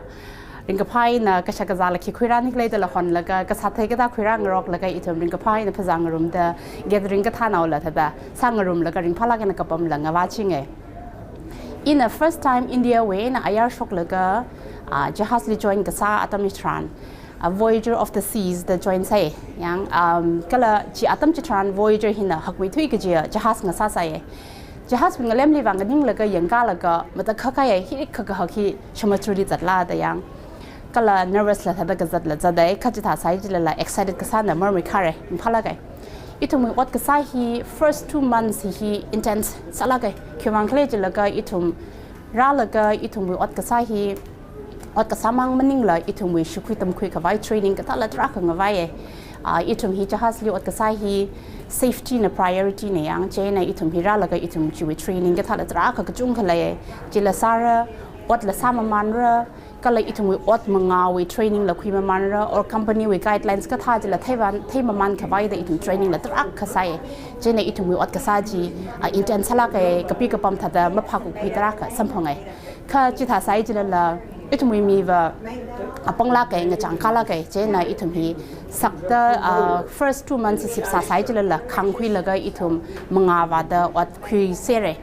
ringkaphā eina kashak kazāla khi khuirāni khalei dala honlaga, kasā thei kathā khuirāngaroklaga ithum ringkaphā eina phazā ngarumda, gathering kathānaola thāda sāngarumlaga ringphālāk eina kapamla ngavāchinga. Ina first time India wui eina ayar shoklaga, ah, jahazli join kasā atam chitharan, ah, Voyager of the Seas da join sāya. Yang, um, kala chi atam chitharan Voyager hina hakmeithui kajiya jahaz ngasāsāya. Jahazwui ngalemli vānganinglaga yangkalaga matakhak kahai hi khak kahak hi samudruli zatla da yang. Kala nervous la thāda kazatla zatai, kha chithāsai chilala excited kasāna marmeikhara, ringphālāka. Ithumwui ot kasā hi first two months hi intense sālāka. Khiwuivang khala jilaga ithum rālaga ithumwui ot kasā hi, ot kasā mang maningla ithumwui shikhui tamkhui khavai training kathāla tarākha ngavaiya. Ah, ithum hi jahazli ot kasā hi safety na priority na yang, chieina ithum hi rālaga ithum chiwui training kathāla tarākha kachungkha leiya. Chila sāra, otla sāmamānra, kala ithumwui ot mangāwui training la khuimamānra, or company wui guidelines kathā chila theivan, theimamān khavaida ithum training la tarākha sāya. Chieina ithumwui ot kasā chi, ah, intense sālāka, kapi kapam thāda maphākakhui tarākha samphanga. Kha chithāsai chilala ithumwui miva, ah, panglāka, ngachang kalāka, chieina ithum hi sakta, ah, first two months hi sipsāsai chilala khāngkhuilaga ithum mangā vāda ot khuisera.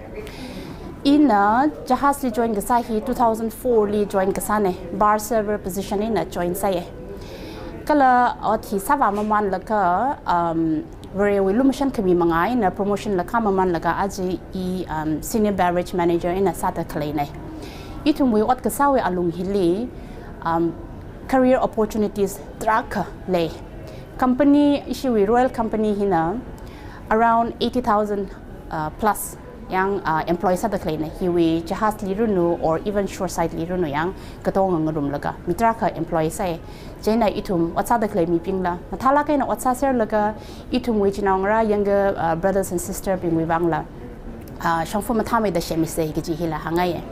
Ina jahazli join kasā hi two thousand four li join kasāna, bar server position eina join sāya. Kala ot hi sāvāmamānlaga, um, Varewui lumashan khami mangā eina promotion la kāmamānlaga aja i, um, senior beverage manager eina sāda khaleina. Ithumwui ot kasāwui alung hili, um, career opportunities tarākha lei. Company, ishiwui Royal Company hina around eighty thousand, uh, plus yang, ah, employ sāda khaleina, hiwui jahazli ranu or even shore side li ranu yang katonga ngarumlaga mi tarākha employ sāya. Chieina ithum ot sāda khalei mibingla mathālāk eina ot sāserlaga ithumwui chinaongarā younger, ah, brothers and sister bingwui vangla, ah, shongfa mathāmeida semmisei kaji hila hāngngaiya.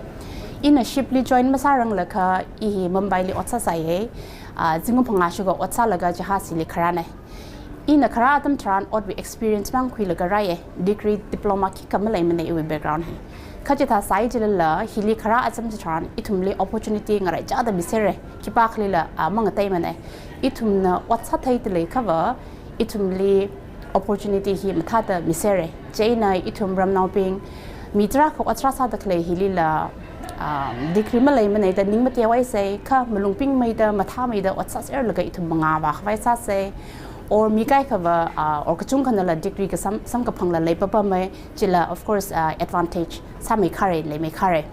Ina ship li join masāranglakha, i hi Mumbai li ot sāsāya. Ah, zingkum phangā shukha ot sālaga jahaz hili kharāna. Ina kharā atam tharan otwui experience mang khuilaga rāya. Degree diploma khikha maleimana iwui background hi. Kha chithā sāi chilala, hili kharā atam chitharan ithumli opportunity ngaraichāda misera. Khipākhalila, ah, mangateimana. Ithumna ot sāthei dalei khava, ithumli opportunity hi mathāda misera. Chieina ithum ramnaobing, mi tarākha ot rāsāda khalei hilila, um, degree maleimana da ning mateohaisa, kha malung pingmeida, mathāmeida ot sāserlaga ithum mangāvā khavai sāsa. Or mi kaikhava, uh, or kachungkhanala degree kasam, samkaphangla leipapama, chila, of course, uh, advantage sāmeikhara, leimeikharei.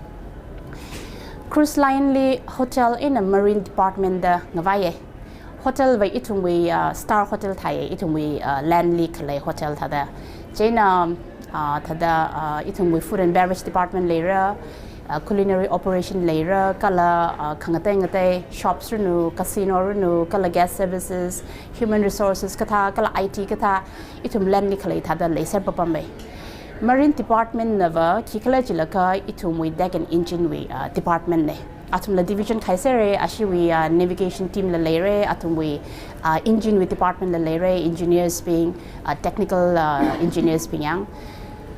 Cruise line li hotel eina marine department da ngavaiya. Hotel va ithumwui, uh, star hotel thāya, ithumwui, uh, land li khalei hotel thāda. Chieina, uh, thāda, uh, ithumwui food and beverage department leira, uh, culinary operation leira, kala, uh, khangatei ngatei shops ranu, casino ranu, kala guest services, human resources kathā, kala I T kathā, ithum land li khalei thāda leiser papama. Marine department nava khikhala chilakha ithumwui deck and engine wui, uh, department na. Athumla division khaisera, ashiwui, uh, navigation team la leira, athumwui, uh, engine wui department la leira, engineers bing, uh, technical, uh, engineers bing yang.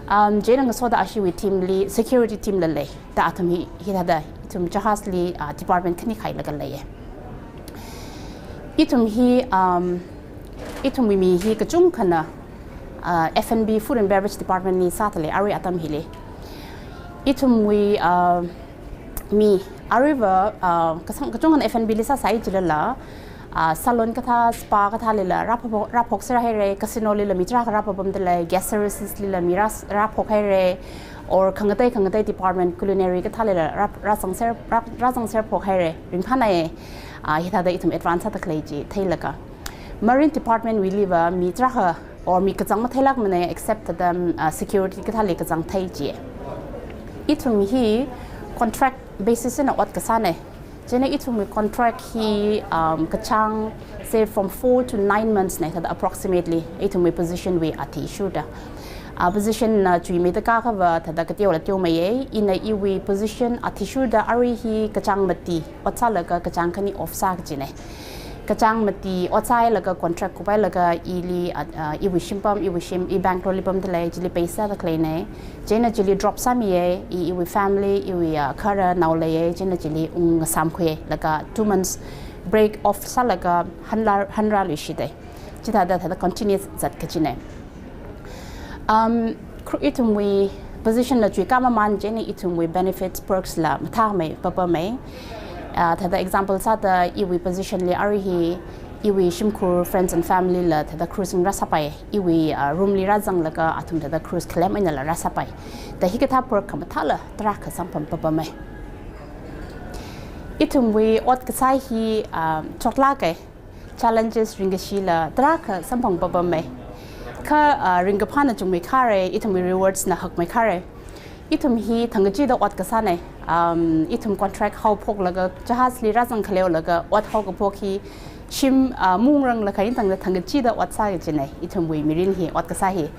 Um, chieina ngasoda ashiwui team li security team la lei. Da athum hi, hithāda, ithum jahaz li, uh, department khani khailaga leiya. Ithum hi, um, ithumwui mi hi kachungkhana, uh, F and B, food and beverage department li sāda lei, arui atam hili. Ithumwui, uh, mi, aruiva, uh, kasang kachungkhana F and B li sāsāi chilala, uh, salon kathā, spa kathā lila rāphok, rāphoksera haira, casino lila mi tarākha rāpapamda lei, guest services lila mi rā, rāphok haira, or khangatei khangatei department, culinary kathā lila rā, rāzangser, rā, rāzangser phok haira, ringphānai, ah, hithāda ithum advance sāda khalei chi theilaga. Marine department wuiliva mi tarākha, or mi kachang matheilākmana except thāda, ah, security kathāli kachang thei chi. Ithum hi contract basis eina ot kasāna. Chieina ithumwui contract hi, um, kachāng, say, from four to nine months na, thāda approximately, ithumwui position wui athishurda. Ah, position na chuimeida kakhava thāda kateola teomeiya, ina iwui position athishurda arui hi kachāng mati ot sālaga kachāng khani off sā kajina. Kachāng mati ot sāhailaga contract kuphailaga ili, ah, ah, iwui shim pam, iwui shim, i Bangalore li pamda lei, chili base sāda khaleina. Chieina chili drop sāmiya, i, iwui family, iwui, ah, khararnao leiya, chieina chili ungngasāmkhuilaga two months break off sālaga hanla, hanrāluishida. Chithāda thāda continuous zat kajina. Um, kru-, ithumwui position la chuikā mamān chieina ithumwui benefits, perks la mathāmei papamei. Ah, thāda example sāda iwui position li arui hi iwui shimkhur, friends and family la thāda cruising rāsāpai. Iwui, ah, room li rāzanglaga athum thāda cruise khalem einala rāsāpai. Da hikathā perk khamathāla tarākha samphang papamei. Ithumwui ot kasā hi, ah, chotlāka, challenges ringkashila tarākha samphang papamei. Kha, ah, ringkaphāna chungmeikhara, ithumwui rewards na hakmeikhara. Ithum hi thangkachida ot kasāna. Um, ithum contract haophoklaga, jahaz li rāzang khaleolaga ot haokaphok hi shim, ah, mungrang lakha eina tangda thangkachida ot sā kajina. Ithumwui mirin hi ot kasā hi.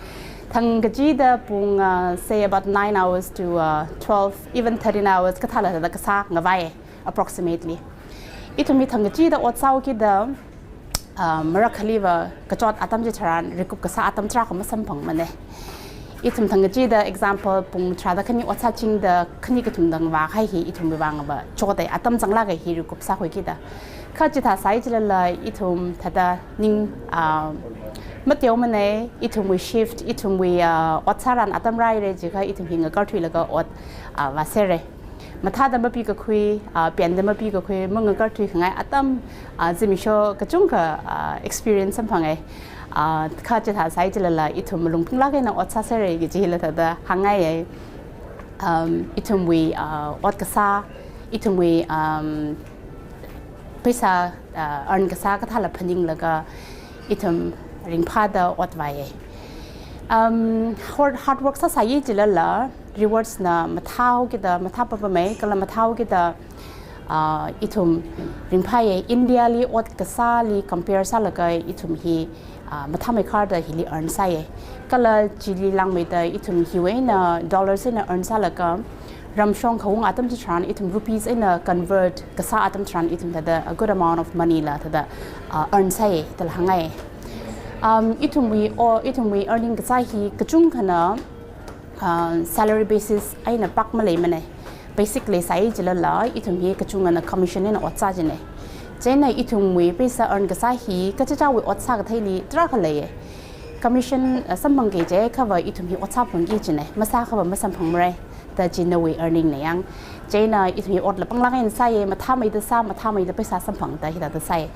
Thangkachida pung, ah, say about nine hours to, ah, twelve, even thirteen hours kathāla thāda kasā ngavai approximately. Ithum hi thangkachida ot sāhaokida, ah, marākhaliva kachot atam chitharan recoup kasā atam tarākha masamphangmana. Ithum thangkachida example pung tharāda khani ot sāchingda khani kathum tangda vākahai hi ithumwui vangva chotta atam zanglāka hi recoup sākhuikida. Kha chithā sāi chilala ithum thāda ning, ah, mateomana, ithumwui shift, ithumwui, ah, ot sāran atam rāhaira jiakha ithum hi ngakarthuilaga ot, ah, vāsera. Mathāda mapikakhui, ah, penda mapikakhui, mangakarthuikhangai atam, ah, zimiksho kachungkha, ah, experience samphanga. Ah, kha chithā sāi chilala ithum malung pinglāk eina ot sāsera kajila thāda hāngngaiya. Um, ithumwui, ah, ot kasā, ithumwui, um, pheisā, ah, earn kasā kathāla phaninglaga ithum ringphāda ot vāya. Um, hard, hard work sāsāi chilala rewards na mathāhaokida, mathā papamei, kala mathāhaokida, ah, ithum ringphāya. India li ot kasāli compare sālaga ithum hi, ah, mathāmeikharda hili earn sāya. Kala chili langmeida ithum hiwui eina dollars eina earn sālaga ramshong khaung atam chitharan ithum rupees eina convert kasā atam tharan ithum thāda a good amount of money la thāda, uh, earn sāi dala hāngai. Um, ithumwui o, ithumwui earning kasā hi kachungkhana, uh, salary basis eina pak maleimanei. Basic leisai jilala ithum hi kachungana commission eina ot sā jinei. Chieina ithumwui paisa earn kasā hi kachichāwui ot sākatheili tarākha leiye. Commission, uh, samphangki jiakhava ithum hi ot sāphungki jinei. Masākhava masamphangmarei. Da chi nawui earning na yang. Chieina ithum hi otla panglāk eina sāye, mathāmeida sā, mathāmeida paisa samphangda hithāda sāye.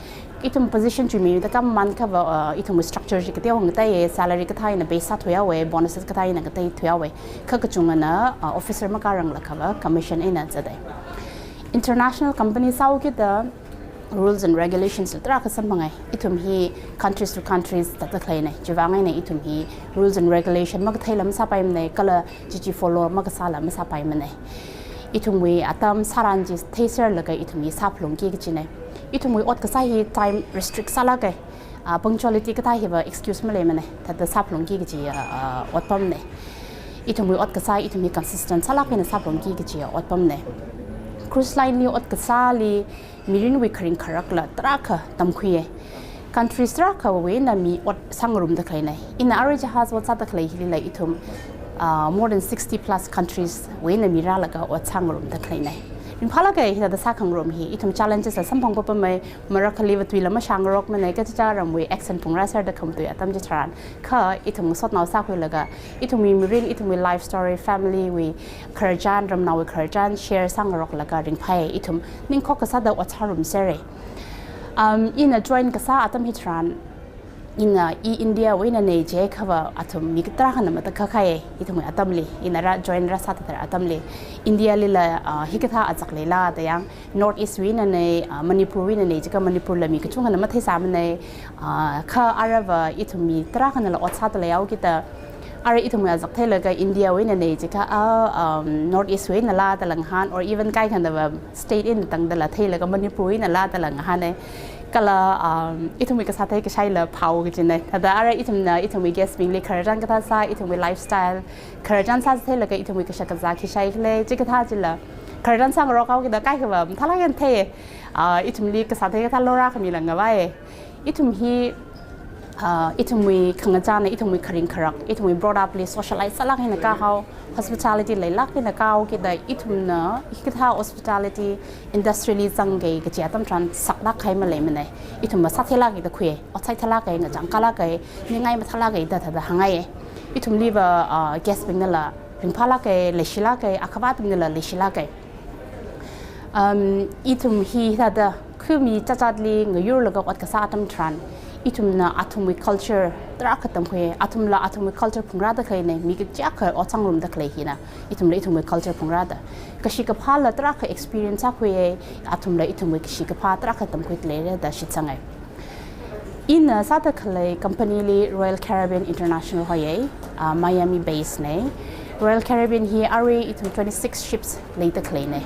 Ithum position chuimeida kamankhava, uh, ithum structure chi kateokha ngateiye, salary kathā eina base sāthuihaowe, bonuses kathā eina ngateithuihaowe. Kha kachungana, uh, officer makāranglākhava commission eina zatei. International company sāhaokida rules and regulations la tarākha samphangai. Ithum hi countries to countries thāda khaleinei. Chiwuivang eina ithum hi rules and regulation makatheila masāpaimanei, kala chi chi follow makasāla masāpaimanei. Ithumwui atam sāran chi theiserlaga ithum hi sāphalungki kachinei. Ithumwui ot kasā hi time restrict sālākei. Ah, punctuality kathā hiva excuse maleimanei. Thāda sāphalungki kachi, ah, ah, otpamnei. Ithumwui ot kasā ithum hi consistent sālāk eina sāphalungki kachi otpamnei. Cruise line li ot kasāli mirinwui kharing kharakla tarākha tamkhuiye. Countries tarākhawui eina mi ot sāngarumda khaleinei. Ina arui jahaz ot sāda khalei hilila ithum, ah, more than sixty plus countries wui eina mi rālaga ot sāngarumda khaleinei. Ringphālākei hithāda sākhangarum hi. Ithum challenges la samphang papamei, marakhaliva tuila mashāngarokmanei, kachichā ramwui accent phungrāserda khamatui atam chitharan. Kha ithum ngasotnao sākhuilaga, ithumwui mirin, ithumwui life story, family wui khararchan, ramnaowui khararchan share sāngaroklaga ringphāi, ithum ningkhok kasāda ot sārumserei. Um, ina join kasā atam hitharan, ina i India wui einanei jiakhava athum mi tarākhana matakhakhaye, ithumwui atamli, ina rā join rāsā thāda atamli. India lila, ah, hikathā azak leila da yang, North East wui einanei, ah, Manipur wui einanei jiakha Manipur la mi kachungkhana matheisāmanei, ah, kha aruiva ithum mi tarākhanala ot sāda leihaokida, arui ithumwui azak theilaga India wui einanei jiakha, ah, um, North East wui einala dala ngahān, or even kaikhanava state eina tangdala theilaga Manipur wui einala dala ngahānei. Kala, um, ithumwui kasā theikashaila phao kachinei. Thāda arui ithumna ithumwui guest bingli khararchan kathā sā, ithumwui lifestyle, khararchan sātheilaga ithumwui kashak kazā khi shai khalei, chikathā chila khararchan sāngarokhaokida kaikhava mathālāk eina theiye. Ah, ithumli kasā thei kathā lorākhami la ngavaiye. Ithum hi, ah, ithumwui khangachāna, ithumwui kharing kharak, ithumwui brought up li socialite sālāk eina kāhao, hospitality leilāk eina kāhaokida ithumna hikathā hospitality industry li zangki kachi atam tharan saklāk kahai maleimanei. Ithum masātheilākei da khuiye, ot sātheilākei, ngachang kālākei, ningai mathālākei da thāda hāngngaiye. Ithumliva, ah, guest bingnala ringphālākei, leishilākei, akhava atamnala leishilākei. Um, ithum hithāda khumi chachatli ngayurlaga ot kasā atam tharan, ithumna athumwui culture tarākha tamkhuiye, athumla athumwui culture phungrāda khaleinei, mi kachiakha ot sāngarumda khalei hina, ithumla ithumwui culture phungrāda. Kashi kaphāla tarākha experience sākhuiye, athumla ithumwui kashi kaphā tarākha tamkhuida leire da shitsangai. Ina sāda khalei company li Royal Caribbean International hoiye, ah, Miami base nei. Royal Caribbean hi arui ithum twenty-six ships leida khaleinei.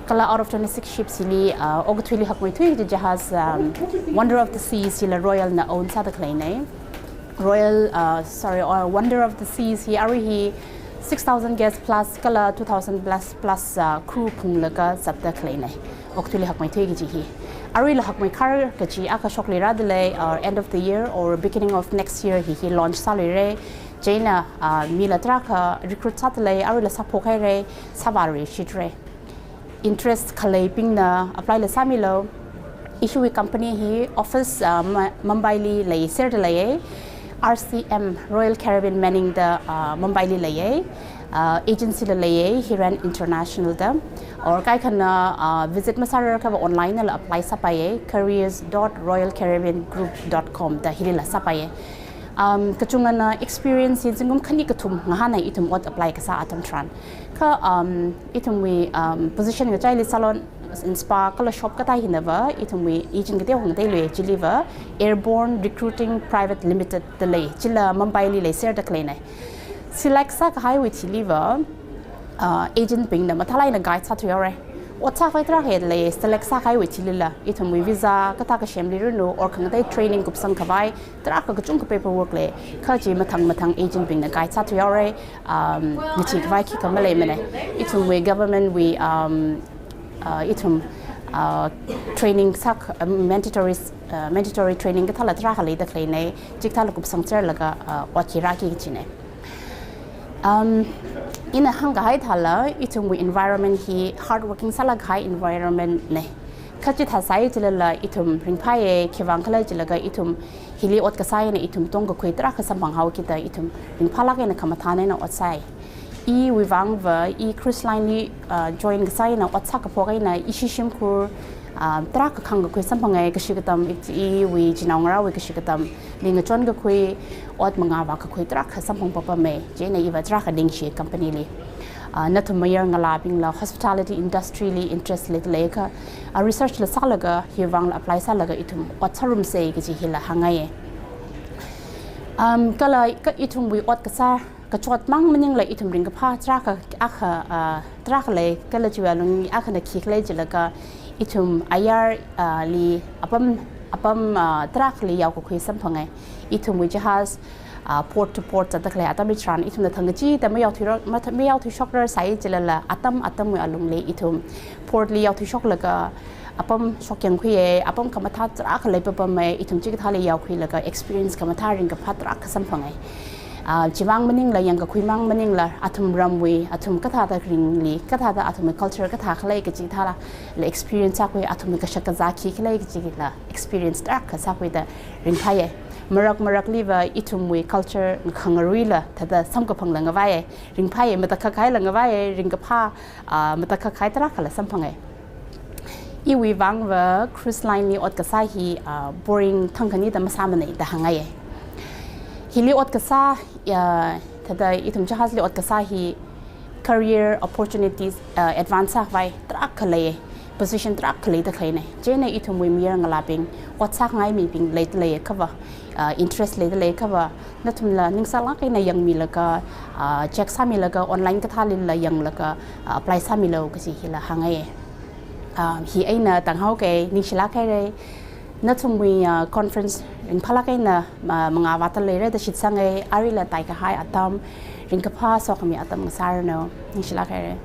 Kala out of twenty-six ships hili, ah, okathuili hakmeithui kaji jahaz, um, Wonder of the Seas hila Royal na own sāda khaleinei. Royal, uh, sorry, uh, Wonder of the Seas hi arui hi six thousand guests plus kala two thousand plus plus, uh, crew phunglaga zatda khaleinei. Okathuili hakmeithui kaji hi. Aruila hakmeikhar kaji akha shokli rādalei, uh, end of the year or beginning of next year hi hi launch sāluirei. Chieina, uh, mila tarākha recruit sādalei, aruila sāphok hairei, sāvāluishitrei. Interest khaleibingna apply la sāmilu. Ishiwui company hi office, uh, Ma-, Mumbai li leiserda leiye. R C M, Royal Caribbean maningda, uh, Mumbai li leiye. Uh, agency la leiye, Hiran International da. Or kaikhana, uh, visit masārarakhava online la apply sāpaiye, careers dot royal caribbean group dot com da hilila sāpaiye. Um, kachungana experience hi zingkum khani kathum ngahānai ithum ot apply kasā atam tharan. Kha, um, ithumwui, um, position ngachaili salon and spa kala shop kathā hinava, ithumwui agent kateokha ngateiluiye, chiliva Airborne Recruiting Private Limited da lei, chila Mumbai li leiserda khaleinei. Select sākahaiwui thiliva, uh, agent bingna mathālāk eina guide sāthuihaorei. Ot sākhavai tarākha lei, select sākahaiwui thilila, ithumwui visa kathā kasem leiranu, or khangatei training kupsang khavai, tarākha kachungkha paperwork lei, kha chi mathang mathang agent bingna guide sāthuihaora, um, ngacheekhavai khikha maleimana. Ithumwui government wui, um, uh, ithum, uh, training sāk, uh, mandatory, uh, mandatory training kathāla tarākha leida khaleina, chikathāla kupsang serlaga, uh, ot hi rāki kachina. Um, ina hāngkahai thāla, ithumwui environment hi hardworking sālāk kahai environment na. Kha chithā sāi chilala ithum ringphāya, khiwuivang khala chilaga ithum hili ot kasā eina ithum tongkakhui tarākha samphanghaoki da ithum ringphālāk eina khamathān eina ot sāi. Iwui vangva, i cruise line li, uh, join kasā eina ot sākaphok eina ishi shimkhur, uh, tarākha khāngkakhui samphanga, kashi katam i, iwui chinaongarāwui kashi katamli ngachonkakhui, ot mangā vākakhui tarākha samphang papama, chieina iva tarākha ningshi company li. Uh, nathum mayarngalābingla hospitality industry li interest leida leiakha, uh, research la sālaga, hiwui vangla apply sālaga ithum ot sārumsa kaji hila hāngngai. Um, kala ka ithumwui ot kasā kachot mang maningla ithum ringkaphā tarākha akha, ah, tarākha lei, kala chiwui alungli akhana khikhala chilaga ithum ayar, ah, li apam, apam, ah, tarākhali yaokakhui samphanga. Ithumwui jahaz, ah, port to port zatda khalei atam hitharan ithumna thangkachida mayaothuira, matha-, mayaothuishokrar sāi chilala atam atamwui alungli ithum port li yaothuishoklaga apam shokyangkhuiya, apam khamathā tarākha leipapama, ithum chikathāli yaokhuilaga experience khamathā ringkaphā tarākha samphanga. Ah, chimang maningla, yangkakhui mang maningla, athum ramwui, athum kathāda ringli, kathāda athumwui culture kathā khalei kaji thāla, la experience sākhui, athumwui kashak kazā khi khalei kajila experience tarākha sākhuida ringphāya. Marak marakliva ithumwui culture khangaruila thāda samkaphangla ngavaiya, ringphāya, matakhak haila ngavaiya, ringkaphā, ah, matakhak hai tarākhala samphanga. Iwui vangva cruise line li ot kasā hi, ah, boring thangkhanida masāmana da hāngngaiya. Hili ot kasā, ah, thāda ithum jahazli ot kasā hi career opportunities, ah, advance sākhavai tarākha lei, position tarākha leida khaleina. Chieina ithumwui mayarngalābing, ot sākhangai mibing leida leiakhava, ah, interest leida leiakhava, nathumla ningsālāk eina yangmilaga, ah, check sāmilaga, online kathālila yanglaga, ah, apply sāmilu kaji hila hāngngai. Ah, hi eina tānghaoka, ningshilāk haira. Nathumwui, ah, conference ringphālāk eina, ah, mangā vātda leira da shitsanga, arila taikahai atam, ringkaphā sokhami atam ngasāranu, ningshilāk haira.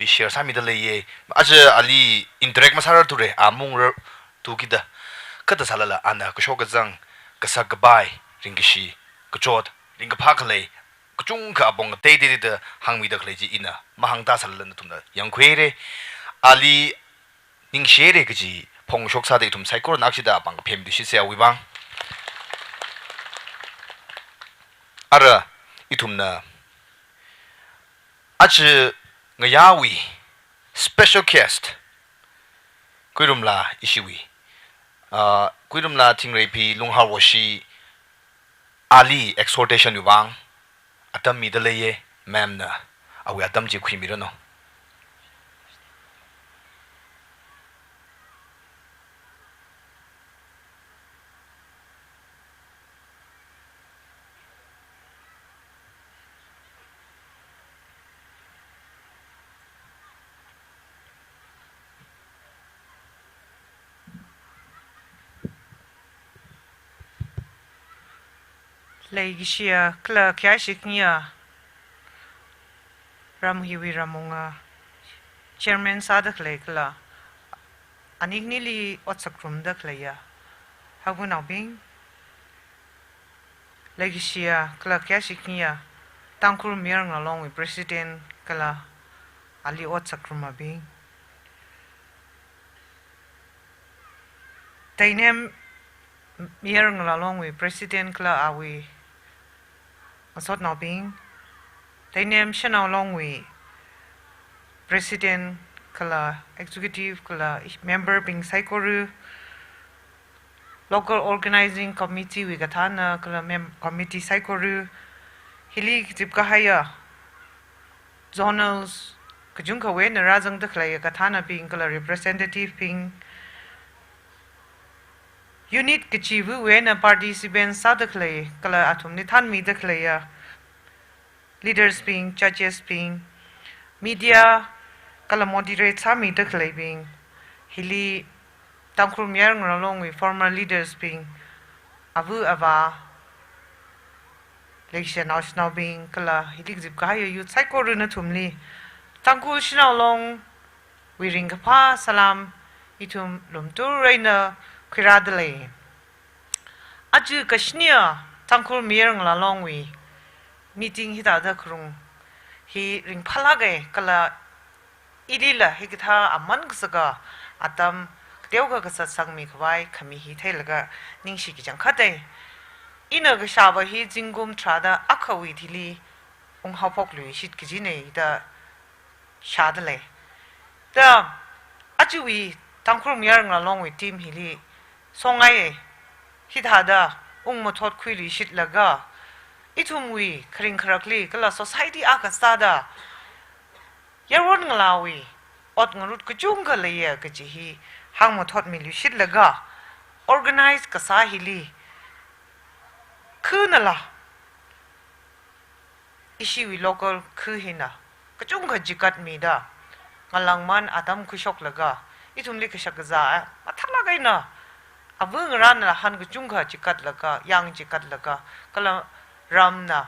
Share sāmida leiya. Aja ali interact masārarthura, a mungrarthukida. Kha thāsālala ana kashok kazang, kasak kapai, ringkashi, kachot, ringkaphā khalei, kachungkha apong teiteida hāngmida khalei chi ina mahāngda sālala nathumna yangkhuira. Ali ningshira kaji phongshok sāda ithum saikorana akshida apāng kaphemda shitsa awui vang. Ara ithumna aja ngayāwui special guest, Kuirumla ishiwui, ah, Kuirumla Thingreiphi Lungharvoshi, ali exhortation wui vang atam mida leiya, ma'am na awui atam chi khuimiranu. Leikashiya kala khayāshi khaniya, ram hiwui ramwunga chairman sāda khalei kala ani khanili ot sāngarumda khaleiya hapungnaobing, leikashiya kala khayāshi khaniya Tangkhul Mayarngalongwui president kala ali ot sāngarumabing, Tainem Mayar Ngala Longwui President kala awui ngasotnaobing, Teinem Shanao Longwui President kala Executive kala member bing saikora, Local Organizing Committee wui kathāna kala mem-, committee saikora, hili kazip kahaiya zonals kachungkhawui eina rāzangda khalei kathānabing kala representative bing, unit kachiva̱wui eina participants sāda khalei kala athumli thanmida khaleiya leaders bing, judges bing, media kala moderate sāmida khaleibing, hili Tangkhul Mayar Ngala Longwui former leaders bing, ava ava, leishanao shanaobing kala hili kazip kahaiya youth saikora nathumli Tangkhul Shanao Longwui ringkaphā salam ithum lumtur eina khuirāda lei. Aja kashiniya Tangkhul Mayar Ngala Longwui meeting hithāda kharung hi ringphālāka kala ilila hikathā aman kasaka atam kateokha kasatsangmi khavai khami hi theilaga ningshi kachangkhatta. Ina kashāva hi zingkum tharāda akhawui thili unghaophokluishit kajina da shāda lei. Da, ajawui Tangkhul Mayar Ngala Longwui team hili songaiya, hithāda ungmathotkhuiluishitlaga, ithumwui kharing kharakli kala society akha sāda, Yarwon Ngalawui ot ngarut kachungkha leiya kaji hi hāngmathotmiluishitlaga, organize kasā hili khanala ishiwui local khu hina kachungkha chikatmida, ngalāngman atam khuishoklaga, ithumli kashak kazā mathālāk eina, ava ngarānla han kachungkha chikatlaga, yang chikatlaga, kala ramna,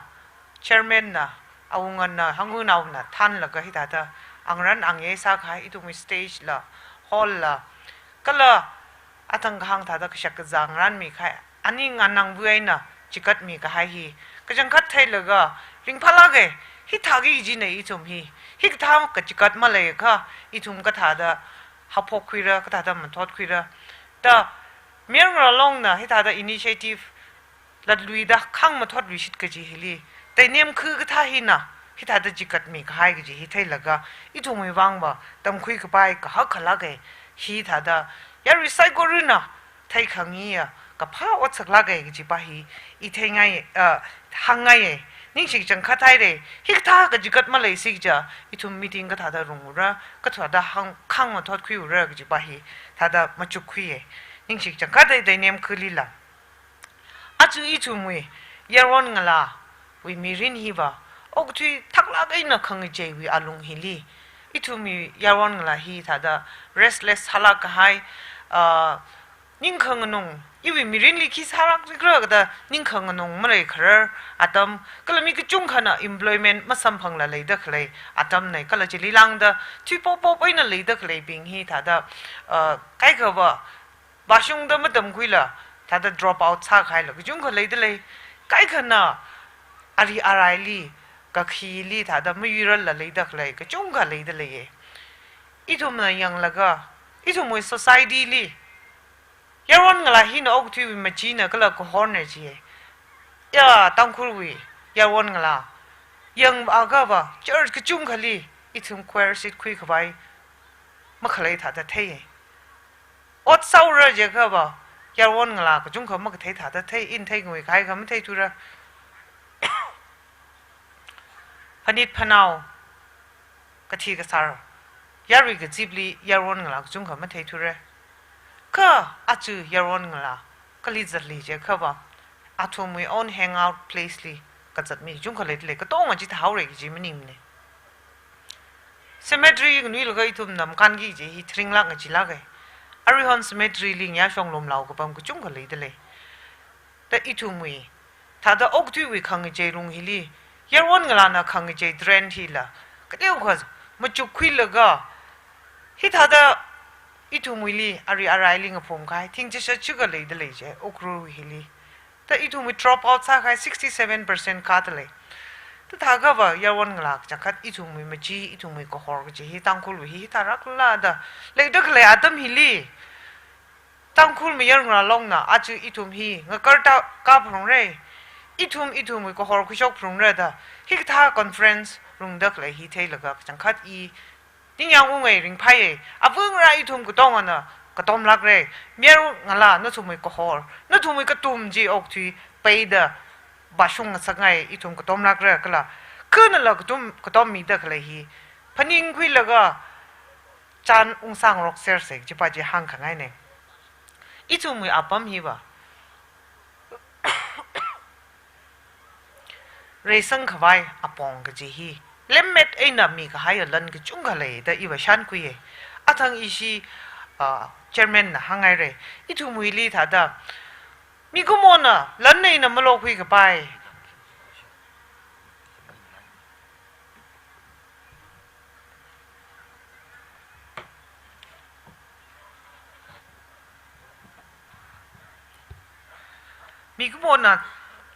chairman na, awungana, hanggunaona thanlaga hithāda angran angye sākahai, ithumwui stage la, hall la, kala athang kahāng thāda kashak kazā ngarānmikahai, aning anangva eina chikatmikahai hi kachangkhat theilaga ringphālāka. Hithāki kajina ithum hi, hikathā kachikat maleiakha ithum kathāda haophokkhuira, kathāda mathotkhuira. Da, Mayar Ngala Longna hithāda initiative latluida khāngmathotluishit kaji hili, Teinem khu kathā hina hithāda chikatmikahai kaji hi theilaga, ithumwui vangva tamkhui kapai kahak khalāka. Hithāda yarui saikorana theikhangayiya kaphā ot saklāka kajipa hi i theingai, ah, hāngngaiya. Ningshi kachangkhat haira. Hikathā kachikat maleisi kaja ithum meeting kathāda rungura, kathāda hāng, khāngmathotkhuiura kajipa hi thāda machukkhuiya. Ningshi kachangkhatta Teinem khulila. Aja ithumwui Yarwon Ngalawui mirin hiva okathui thaklāk eina khangacheiwui alung hili, ithumwui Yarwon Ngala hi thāda restless sālāk kahai, ah, ningkhanganung, iwui mirinli khi sālākrikra kathā ningkhanganung maleikharar atam, kala mi kachungkhana employment masamphangla leida khalei atamna, kala chili lāngda thuipop pop eina leida khaleibing hi thāda, ah, kaikhava vāshungda matamkhuila thāda drop out sākahaila kachungkha leida lei. Kaikhana ari araili, kakhili thāda mayuirarla leida khalei kachungkha leida leiya. Ithumna yanglaga, ithumwui society li Yarwon Ngala hina okathuiwui machina kala kahorna jiya. Ya, Tangkhulwui Yarwon Ngala yangvāakhava church kachungkhali ithum choir seat khuikhavai makhalei thāda theiya. Ot sāura jiakhava, Yarwon Ngala kachungkha makathei thāda thei, ina theingui kahai kha matheithura. Phanit phanao, kathi kasār, yarui kazipli Yarwon Ngala kachungkha matheithura. Kha aja Yarwon Ngala kali zatli jiakhava, athumwui own hangout place li kazat mi kachungkha leida lei, katonga chi thāhaora kaji maningmana. Cemetery nganuilaga ithumna makanki kaji hi tharinglāk ngacheelāka. Aruihon cemetery li ngayā shonglumlao kapam kachungkha leida lei. Da ithumwui thāda okathuiwui khangachei lung hili, Yarwon Ngalana khangachei trend hila kateokha machukkhuilaga, hithāda ithumwuili ari araili ngaphum kahai thing chishat chikha leida lei je, Ukhrul hili. Da ithumwui drop out sākahai sixty-seven percent kāda lei. Da thākhava Yarwon Ngala kachangkhat ithumwui machi, ithumwui kahor kaji hi, Tangkhulwui hi, hithārakla da leida khalei atam hili, Tangkhul mayarngalongna aja ithum hi ngakarta kaphalungra, ithum ithumwui kahor khuishokphalungra da, hikathā conference rungda khalei hi theilaga kachangkhat i ningyāng ungai ringphaiya. Avangarā ithum katongana katomlākra. Mayarngala nathumwui kahor, nathumwui katum chi okthui peida vāshung ngasakngai, ithum katomlākra kala khanala katum, katommida khalei hi phaningkhuilaga chān ungsāngaroksersa kajipa chi hāngkhangaina. Ithumwui apam hiva reisangkhavai apong kaji hi lemmet eina mikahaiya lan kachungkha leida iva shānkhuiya. Athang ishi, ah, chairman na hānghaira. Ithumwuili thāda mikumona lan eina malokhuikapai. Mikumona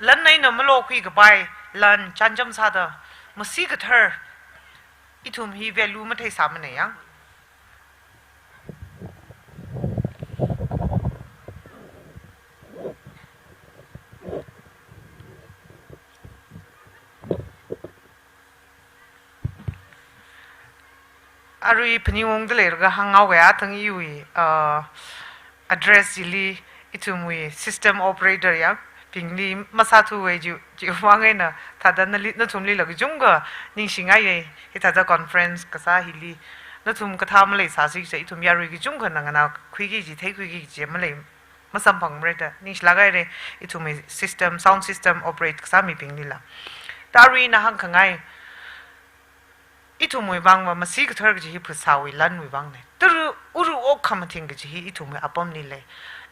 lan eina malokhuikapai lan chānjam sāda masi kathar ithum hi value matheisāmana yang. Arui phaningungda leilaga hānghaowa, athang iwui, uh, address chili ithumwui system operator yangbingli masāthuwa chi, chiwui vang eina thāda nali, nathumlila kachungkha ningshingaiya. Hithāda conference kasā hili nathum kathā maleisāsi kaja ithum yarui kachungkhana nganākhuiki kaji, theikhuiki kaji malei, masamphangmara da ningshilāk haira, ithumwui system, sound system operate kasā mibinglila. Arui ina hāngkhangai, ithumwui vangva masi kathar kaji hi phasāwui lanwui vangna. Tara ura ok khamathing kaji hi ithumwui apamli lei.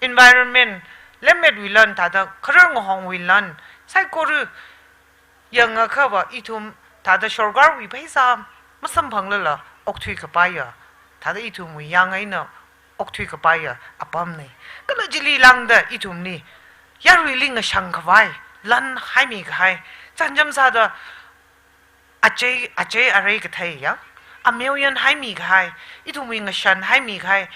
Environment, lemmetwui lan, thāda kharar ngahongwui lan, saikora yangakhava ithum thāda sorkarwui pheisā masamphanglala okthuikapaiya, thāda ithumwui yang eina okthuikapaiya apamna. Kala chili lāngda ithumli yaruili ngashangkhavai lan haimikahai, chānjam sāda achei, achei arei kathei yang, ameoyan haimikahai, ithumwui ngashan haimikahai,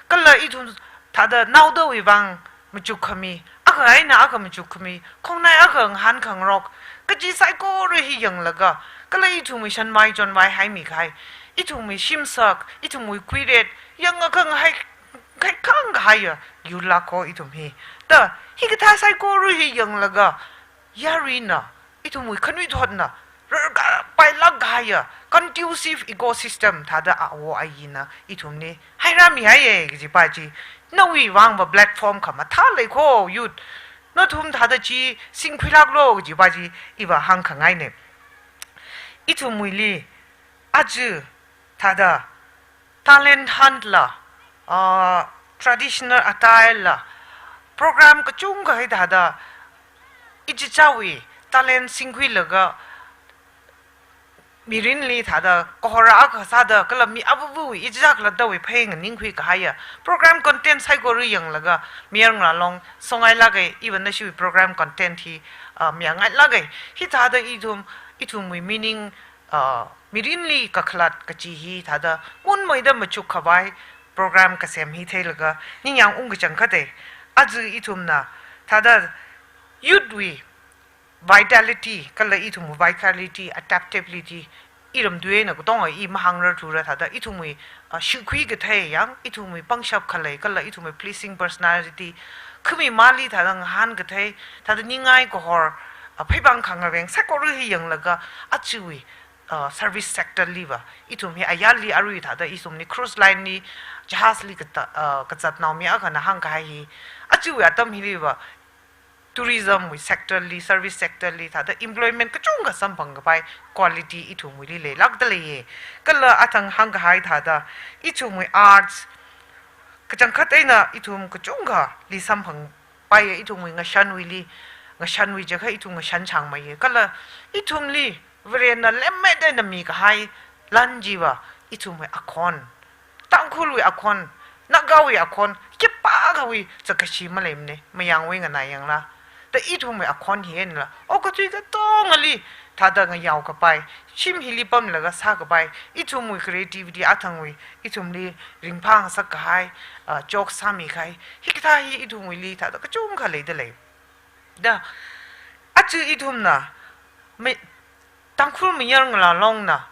kala ithum thāda naodawui vang machukkhami, akha eina akha machukkhami, khongnai akha ngahānkhangarok kaji saikora hi yanglaga, kala ithumwui shanvai chonvai haimikahai, ithumwui shimsak, ithumwui kuiret, yangakha ngahai, ngahaikhang kahaiya yurlāka ithum hi. Da, hikathā saikora hi yanglaga, yaruina, ithumwui khanuithotna rarkapailāk kahaiya conducive ecosystem thāda awo ayina ithumli hairāmihaiya kajipa chi, nawui vangva platform khamathā leiko, youth. Nathum thāda chi singkhuilāklo kajipa chi iva hāngkhangaina. Ithumwuili aja thāda talent hunt la, ah, traditional attire la, program kachungkha hithāda ichichāwui talent singkhuilaga mirinli thāda kahor akha sāda kala mi avāvawui ichichā khalattawui phei nganingkhui kahaiya program content saikora yanglaga mayarngalong songailāka, even nashiwui program content hi, ah, mayarngailāka. Hithāda ithum, ithumwui meaning, ah, mirinli kakhalat kaji hi thāda ngunmeida machukkhavai program kasem hi theilaga ningyāng ungkachangkhata. Aja ithumna thāda youth wui vitality, kala ithumwui vitality, adaptability, iram tuina katonga i mahāngrarthura thāda ithumwui, ah, shikhui kathei yang, ithumwui pangshap khalei, kala ithumwui pleasing personality, khamimali thāda ngahān kathei, thāda ningai kahor, ah, pheipāng khangaveng saikora hi yanglaga, ajawui, ah, service sector liva ithum hi ayarli arui thāda ithumli cruise line li, jahaz li kata, ah, kazatnao mi akhana hāngkahai hi, ajawui atam hiliva tourism wui sector li, service sector li thāda employment kachungkha samphangkapai quality ithumwuili leilākda leiya. Kala athang hāngkahai thāda ithumwui arts, kachangkhat eina ithum kachungkhali samphangpaiya, ithumwui ngashanwuili, ngashanwui jiakha ithum ngashan chāngmeiya. Kala ithumli Varena lemmet eina mikahai lan chiva ithumwui akhon, Tangkhulwui akhon, Nagawui akhon, khipākhawui zakkashi maleimana, mayangwui nganā yangla. Da ithumwui akhon hi einala, okathui katongali thāda ngayao kapai, shim hili pamlaga sākapai, ithumwui creativity athangwui, ithumli ringphāngasak kahai, ah, jokes sāmi kahai, hikathā hi ithumwuili thāda kachungkha leida lei. Da, aja ithumna, me-, Tangkhul mayar ngalā Longna,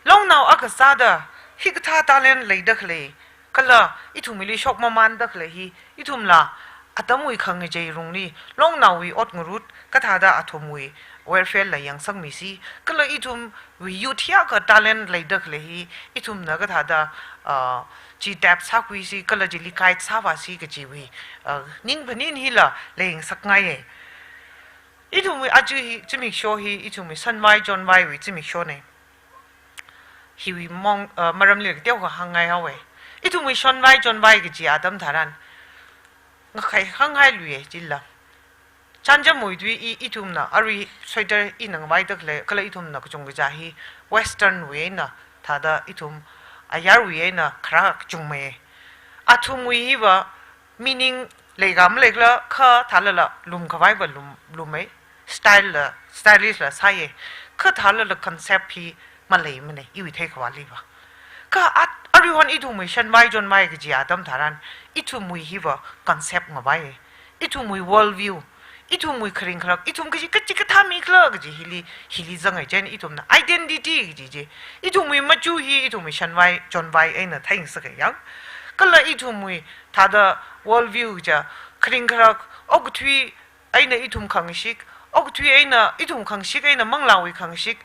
Longnao akha sāda, hikathā talent leida khalei, kala ithumwuili shokmamānda khalei hi, ithumla, atamwui khangachei rungli, Longnaowui ot ngarut, kathāda athumwui welfare la yangsangmisi, kala ithumwui youth hiyākha talent leida khalei hi, ithumna kathāda, ah, chi tap sākhuisi, kala chili guide sāvāsi kajiwui, ah, ning phaning hila leingasakngaiye. Ithumwui aja hi, zimiksho hi, ithumwui shanvai chonvaiwui zimikshone. Hiwui mong, uh, maramli teokha hāngngai haowe. Ithumwui shanvai chonvai kaji atam tharan, ngakhai hāngngai luiye chila. Chānjamwui tui i, ithumna, arui sweater ina ngavaida khalei, kala ithumna kachungkha chi hi, western wui eina, thāda ithum, ayarwui eina, khara kachungmei. Athumwui hiva, meaning leika maleikhala kha thālala lumkhavaiva lum, lumei. Style la, stylish la sāye. Kha thālala concept hi maleimane, iwui theikhavāliva. Kha at, aruihon ithumwui shanvai chonvai kaji atam tharan, ithumwui hiva concept ngavaiye. Ithumwui world view. Ithumwui kharing kharak, ithum kaji, kaji kathā mikhala kaji hili, hili zangai chieina ithumna identity kaji chi. Ithumwui machu hi, ithumwui shanvai chonvai eina theingasake yang. Kala ithumwui thāda world view chi, kharing kharak, okathui eina ithum khangashik, okathui eina ithum khangashik eina manglāwui khangashik,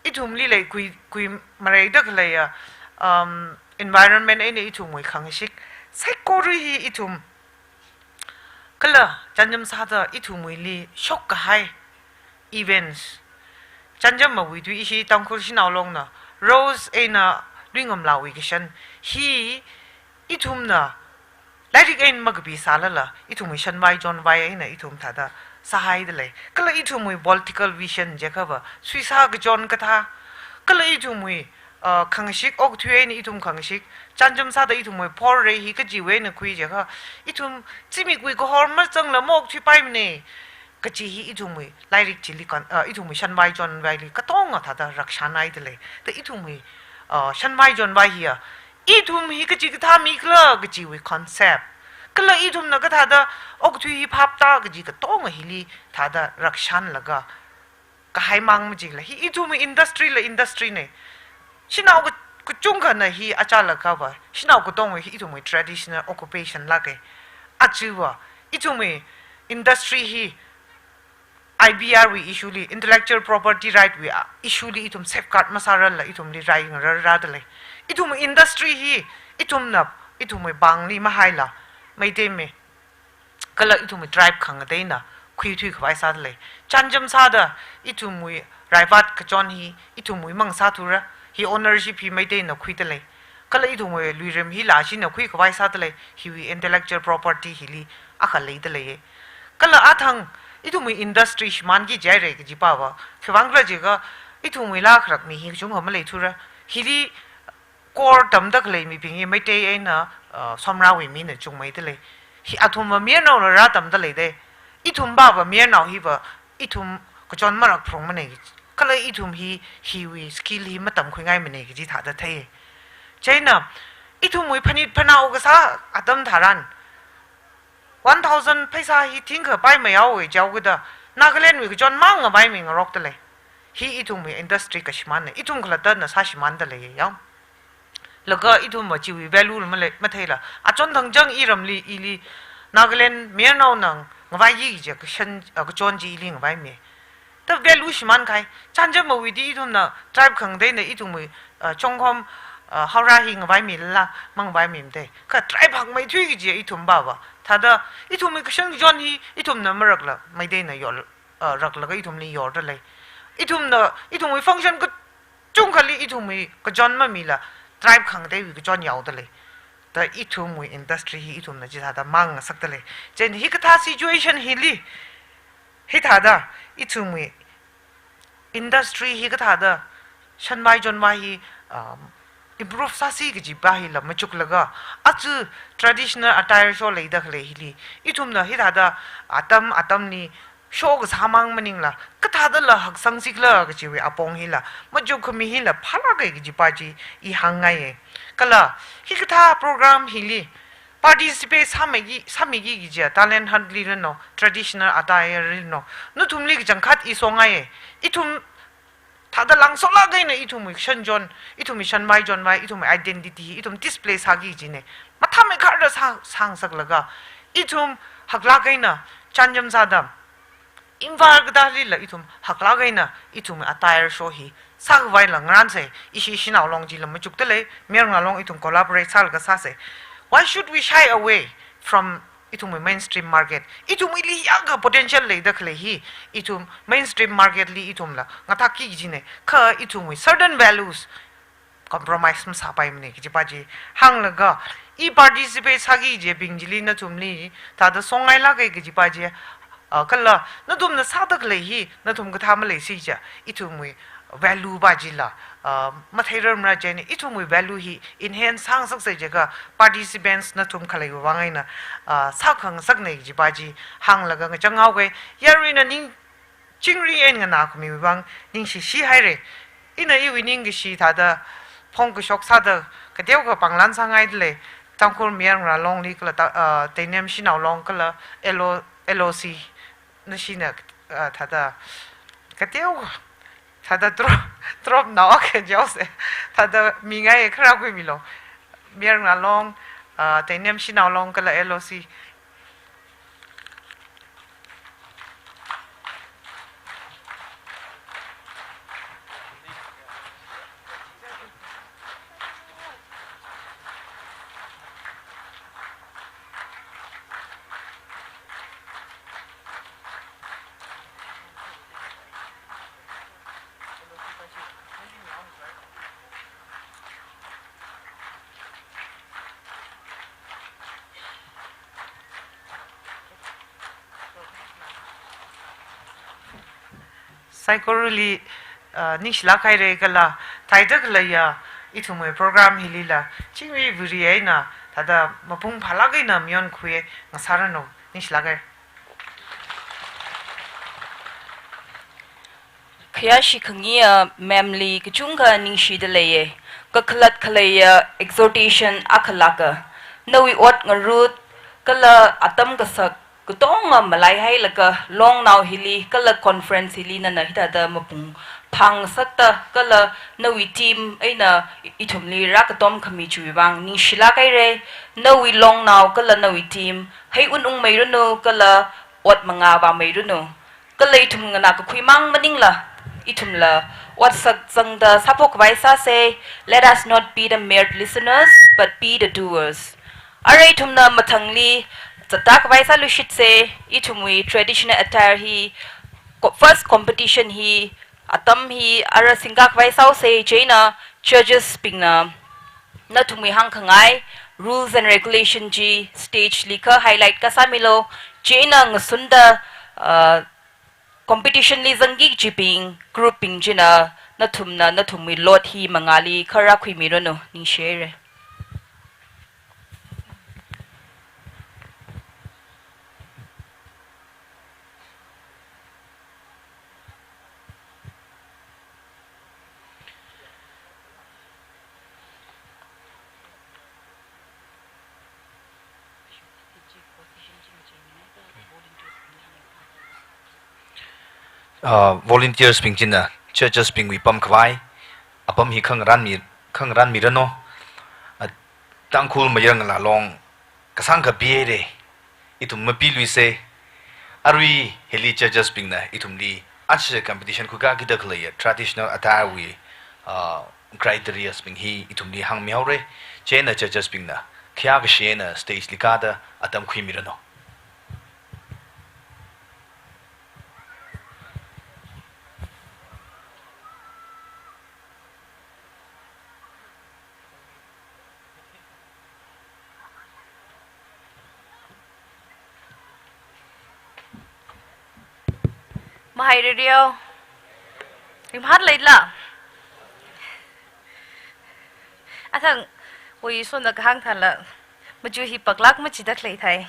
ithumli lei kui, kui mareida khaleiya, um, environment eina ithumwui khangashik, saikora hi ithum, kala chānjam sāda ithumwuili shok kahai events. Chānjamwui tui ishi Tangkhul Shanao Longna, Rose eina Luingamlāwui kashan. Hi ithumna lairik eina makapisālala, ithumwui shanvai chonvai eina ithum thāda sāhaida lei. Kala ithumwui political vision jiakhava, suisā kachon kathā. Kala ithumwui, uh, khangashik, okathui eina ithum khangashik, chānjam sāda ithumwui porrei hi kajiwui eina khui jiakha, ithum zimikwui kahor mazangla maokthuipaimane. Kaji hi ithumwui lairik chili kan, uh, ithumwui shanvai chonvaili katonga thāda rakshānhaida lei. Da ithumwui, uh, shanvai chonvai hiya, ithum hi kaji kathā mikhala kajiwui concept. Kala ithumna kathāda okathui hi phapta kaji katonga hili thāda rakshānlaga kahai mang majila. Hi ithumwui industry la industry ne. Shanao ka, kachungkhana hi achālakhava, shanao katongwui hi ithumwui traditional occupation lāke. Achiva, ithumwui industry hi I P R wui issue li, intellectual property right wui, ah, issue li ithum safeguard masārarla ithumli rai ngararrāda lei. Ithumwui industry hi, ithumna, ithumwui pāngli mahaila, Meitei mi, kala ithumwui tribe khangateina khuithui khavai sāda lei. Chānjam sāda ithumwui raivat kachon hi ithumwui mang sāthura, hi ownership hi Meiteina khuida lei. Kala ithumwui luirim hila ashina khui khavai sāda lei, hiwui intellectual property hili akha leida leiye. Kala athang ithumwui industry shimānki jihaire kaji pava, khiwuivang khala jiakha ithumwui laa kharak mi hi kachungkha maleithura. Hili core tamda khalei mibing hi Meitei eina, uh, Somrawui mina chungmeida lei. Hi athumva mayarnaona rātamda leide. Ithum pava mayarnao hiva ithum kachon marakphalungmane. Kala ithum hi, hiwui skill hi matamkhuingaimane kaji thāda thei. Chieina, ithumwui phanit phanao kasā atam tharan, one thousand pheisā hi thingkha paimayaowe jihaokida, Nagaland wui kachon mang ngavaimi ngarokda lei. Hi ithumwui industry kashimānne, ithum khalattana sāshimānda leiye yang. Laga ithumva chiwui value la malei, matheila. Achon thangchang iramli ili Nagaland mayarnaona ngavaiki kaji kashan, ah, kachon chi ili ngavaimi. Da value shimānkahai. Chānjamwuili ithumna tribe khangateina ithumwui, ah, Chongkhom, ah, Howrah hi ngavaimila, mangavaimimade. Kha tribe hakmeithui kaji ithum pava. Thāda ithumwui kashan kachon hi ithumna marakla, Meiteina yor, ah, raklaga ithumli yorda lei. Ithumna, ithumwui function kachungkhali ithumwui kachon mamila, tribe khangateiwui kachon yaoda lei. Da ithumwui industry hi ithumna chithāda mang ngasakda lei. Chieina hikathā situation hili, hithāda, ithumwui industry hi kathāda, shanvai chonvai hi, um, improve sāsi kajipa hila machuklaga, aja traditional attire show leida khalei hili, ithumna hithāda atam atamli show kasā mang maningla, kathādala haksangsi khala kajiwui apong hila machukkhami hila phālāka kajipa chi i hāngngaiya. Kala hikathā program hili participate sāmiki, sāmiki kajiya talent hunt li rano, traditional attire li rano, nathumli kachangkhat i songngaiya. Ithum thāda langsolāk eina ithumwui shanjon, ithumwui shanmai jonmai, ithumwui identity, ithum display sāki kajina. Mathāmeikharda sā, sāngasaklaga, ithum haklāk eina chānjam sāda, Imphal kathālila ithum haklāk eina ithumwui attire show hi sākhavaila ngarānsa, ishi Shanao Long chila machukdalei, Mayar Ngalong ithum collaborate sālaga sāsa. Why should we shy away from ithumwui mainstream market? Ithumwuili hiyākha potential leida khalei hi, ithum mainstream market li ithumla ngathāki kajina, kha ithumwui certain values compromise masāpaimana kajipa chi hānglaga, i participate sāki kajibing chili nathumli thāda songngailāka kajipa chi, ah, kala nathumna sāda khalei hi nathum kathā maleisi chiakha, ithumwui value pa chila, ah, matheirarmara chieina, ithumwui value hi enhance sāngasaksa chiakha, participants nathum khaleiwui vang eina, ah, sākhangasakna kajipa chi hānglaga ngachang haoka. Yaruina ning chingri eina nganākhamiwui vang ningshishi haira. Ina iwui ningkashi thāda phongkashok sāda kateokha pānglan sāngaidalei. Tangkhul Mayar Ngalongli kala ta, ah, Teinem Shanao Long kala L O, L O C nashina, ah, thāda kateokha thāda drop, drop nao akha jaosa. Thāda mingai kharā khuimilu. Mayar Ngalong, ah, Teinem Shanao Long kala L O C. Saikorali, ah, ningshilāk haira kala, theida khaleiya ithumwui program hilila chingri viri eina thāda mapung phālāk eina mayonkhui ngasāranu, ningshilāk haira. Khayāshi khangayi, ah, ma'am li kachungkha ningshida leiya. Kakhalat khaleiya exhortation akhalāka. Nawui ot ngarut kala atam kasak katonga malaihailaga Longnao hili kala conference hili nana hithāda mapung phāngasakta kala nawui team eina ithumli rākatom khami chiwui vang ningshilāk haira. Nawui Longnao kala nawui team hei unungmeiranu kala ot mangā vāmeiranu. Kala ithum nganākakhui mang maningla, ithumla otsak zangda sāphok khavai sāsa. Let us not be the mere listeners, but be the doers. Arui ithumna mathangli zatta khavai sāluishitsa. Ithumwui traditional attire hi, co-, first competition hi, atam hi ara singka khavai sāhaosa. Chieina judges bingna nathumwui hāngkhangai rules and regulation chi stage li kha highlight kha sāmilu. Chieina ngasunda, uh, competition li zangki kajibing group bing china nathumna nathumwui lot hi mangāli kha rākhuimiranu, ningshi haira. Ah, volunteers bing china judges bingwui pamkhavai apam hi khangarānmi, khangarānmiranu. Ah, Tangkhul Mayar Ngalā Long kasāngkha pihaira, ithum mapiluisa. Arui hili judges bingna ithumli aja competition khuikakida khaleiya traditional attire wui, ah, criterias bing hi ithumli hāngmihaora. Chieina judges bingna khayākashi eina stage li kāda atam khuimiranu. Mahairiri yo. Rimhānleila. Athang, wui sona kahāng thāla, machuk hi paklāk machida khalei thai.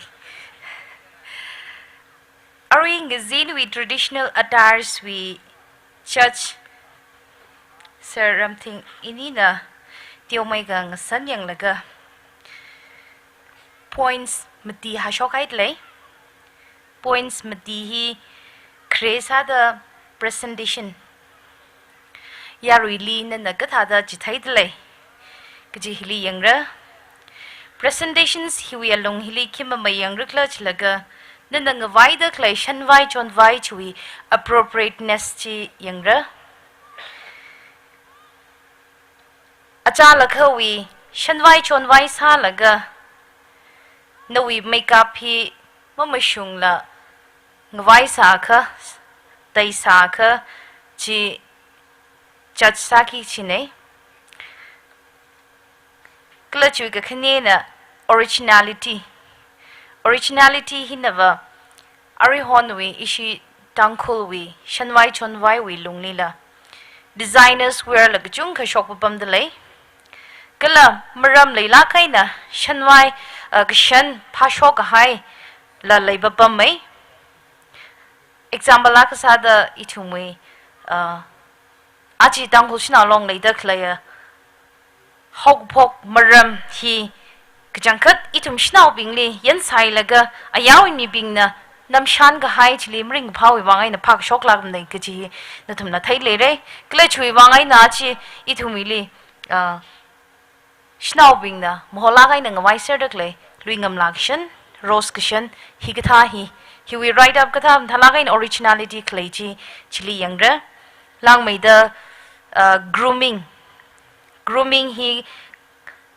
Arui ngazinwui traditional attires wui judge Sir Ramthing inina teomeikha ngasan yanglaga points mati hāshok haida lei. Points mati hi khare sāda presentation. Yaruili nana kathāda chitheida lei kaji hili yangra. Presentations hiwui alung hili khi mamai yangra khala chilaga, nana ngavaida khalei shanvai chonvai chiwui appropriateness chi yangra. Achālakhawui shanvai chonvai sālaga, nawui makeup hi mamashungla ngavai sākha, tai sākha chi judge sāki kajina. Kala chiwui kakhanena originality. Originality hinava aruihonwui ishi Tangkhulwui shanvai chonvaiwui lunglila designers wear la kachungkha shokpapamda lei. Kala maram leilāk eina shanvai, ah, kashan phāshok kahaila leipapamma. Example akha sāda ithumwui, ah, aja Tangkhul Shanao Long leida khaleiya haokaphok maram hi kachangkhat ithum shanaobingli yansailaga ayarwui mibingna namshan kahai chili maringkaphāwui vang eina phākashoklākmana kaji nathumna theileira. Kala chiwui vang eina chi ithumwuili, ah, shanaobingna maholāk eina ngavaiserda khalei luingamla kashan, rose kashan, hikathā hi, hiwui write up kathā mathālāk eina originality khalei chi chili yangra. Langmeida, ah, grooming. Grooming hi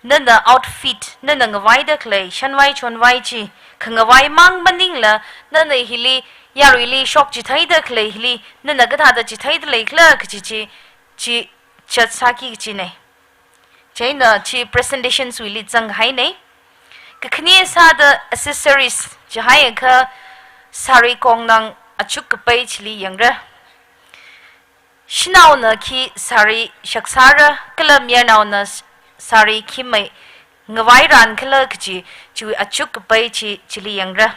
nana outfit, nana ngavaida khalei shanvai chonvai chi khangavai mang maningla, nana hili yaruili shokchitheida khalei hili nana kathāda chitheida lei khala kaji chi, chi judge sāki kajina. Chieina chi presentations wuili zanghaina. Kakhane sāda accessories chihaiakha sari kongnang achuk kapai chili yangra. Shanaona khi sari shaksāra, kala mayarnaona s-, sari khi mai ngavairan khala kaji chiwui achuk kapai chi chili yangra.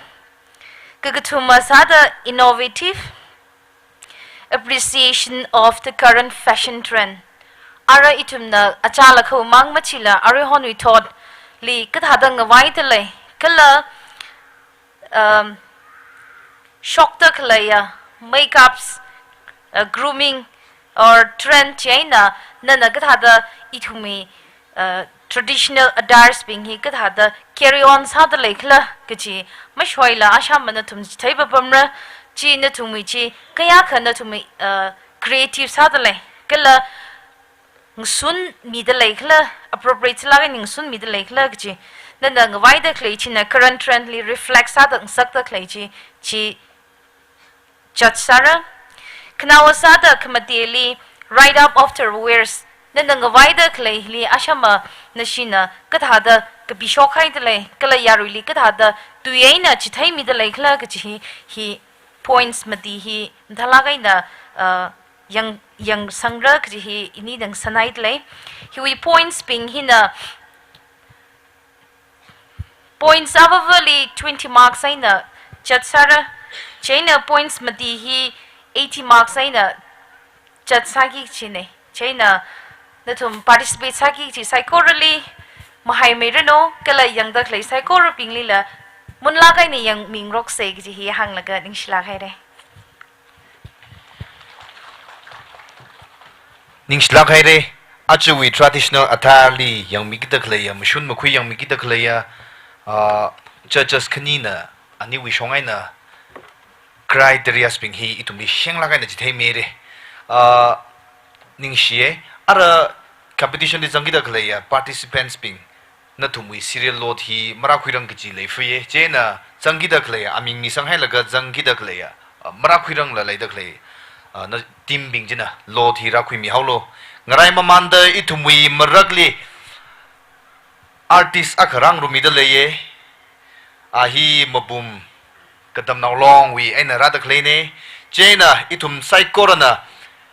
Kakathuma sāda innovative appreciation of the current fashion trend. Ara ithumna achālakhawui mang machila aruihonwui thotli kathāda ngavaida lei, kala, um, shokda khaleiya makeups, uh, grooming or trend chieina nana kathāda ithumwui, uh, traditional attires bing hi kathāda carry on sāda lei khala kaji mashoila ashama nathum chitheipapamra. Chi nathumwui chi kayākha nathumwui, uh, creative sāda lei kala ngasunmida lei khala, appropriate sālaga ngasunmida lei khala kaji nana ngavaida khalei china current trend li reflect sāda ngasakda khalei chi, chi judge sāra. Khanaowa sāda khamateli write up of the wears. Nana ngavaida khaleili ashama nashina kathāda kapishok haida lei, kala yaruili kathāda tui eina chitheimida lei khala kaji hi, hi points mati hi mathālāk eina, uh, yang, yangsangra kaji hi ini ngasānhaida lei. Hiwui points bing hina points avāvali twenty marks eina judge sāra. Chieina points mati hi eighty marks eina judge sāki kajina. Chieina nathum participate sāki kaji saikorali mahaimeiranu, kala yangda khalei saikorabinglila munlāk eina yangmingaroksa kaji hi hānglaga ningshilāk haira. Ningshilāk haira, ajawui traditional attire li yangmikida khaleiya, mashun makhui yangmikida khaleiya, ah, judges khanina aniwui shong eina criterias bing hi ithumli shenglāk eina chitheimeira. Ah, ningshiya, ara competition li zangkida khaleiya participants bing, nathumwui serial lot hi marākhuirang kaji leifaya. Chieina zangkida khaleiya, aming misanghailaga zangkida khaleiya, ah, marākhuirangla leida khalei, ah, na team bing china lot hi rākhuimihaolu. Ngaraimamanda ithumwui marakli artist akha rāngarumida leiya. A hi Mabum Katamnao Longwui eina rāda khaleina. Chieina ithum saikorana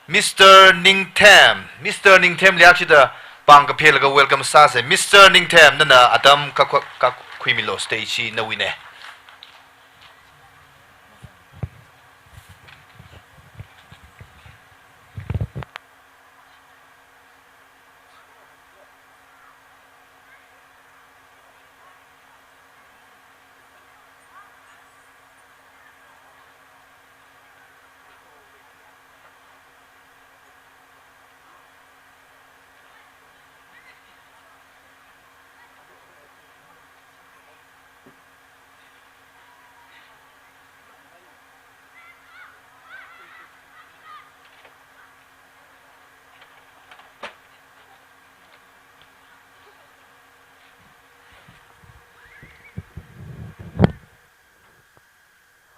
Mister Ningthem, Mister Ningthemli achida pāng kaphelaga welcome sāsa. Mister Ningthem, nana atam kakwa-, kakhuimilu, stage hi nawuina.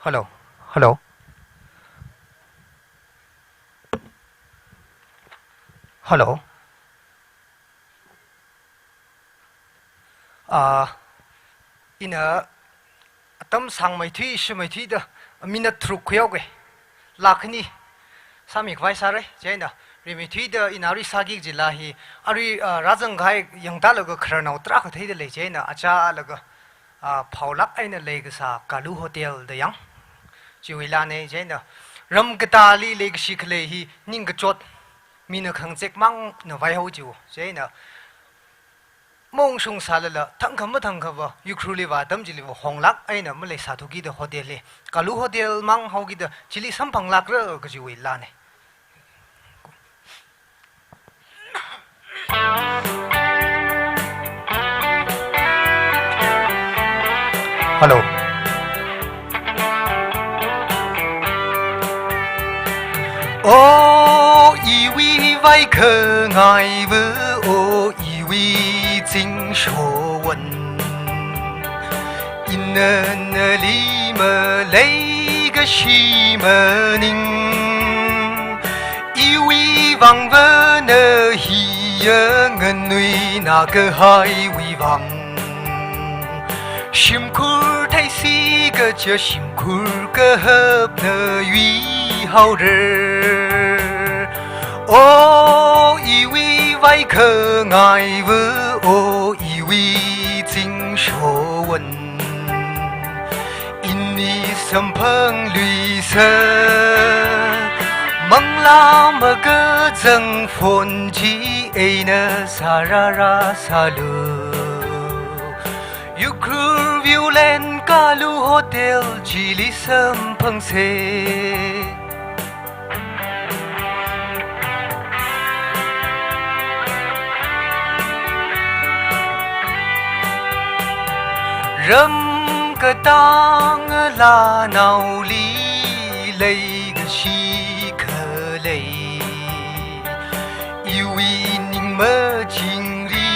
Hello, hello. Hello. Ah, ina atam sāngmeithui, shimeithuida, minute tharuk khuihaoga. Lak khani sāmikhavai sāra, chieina rimeithuida ina arui sāki kajila hi, arui, ah, rāzangkahai yangtālaga khararnao tarākha theida lei, chieina achālaga, ah, phaolāk eina leikasā Kalu Hotel da yang. Chiwui laana, chieina ram katāli leikashi khalei hi ningkachot, mina khangazek māngna vaihao chiwui, chieina maungshung sālala, thangkha mathangkhava, Ukhrulliva, atam chiliva honglāk eina maleisāthukida hotel hi, Kalu Hotel māng haokida, chili samphanglākra kajiwui laana. Hello. O iwui vaikhangaiva, o iwui zingshowan. Ina nali maleikashi maning. Iwui vangva na hiya nganuina kahaiwui vang. Shimkhur theisi kaja shimkhur kahapna yuihaora. O iwui vaikhangaiva, o iwui zingshowan. Ini samphangluisa, manglā makazang phone chi eina sārāra sālu. Ukhrul Viewland Kalu Hotel chili samphangsa. Ram katang lanaoli leikashi khalei. Iwui ning machingri,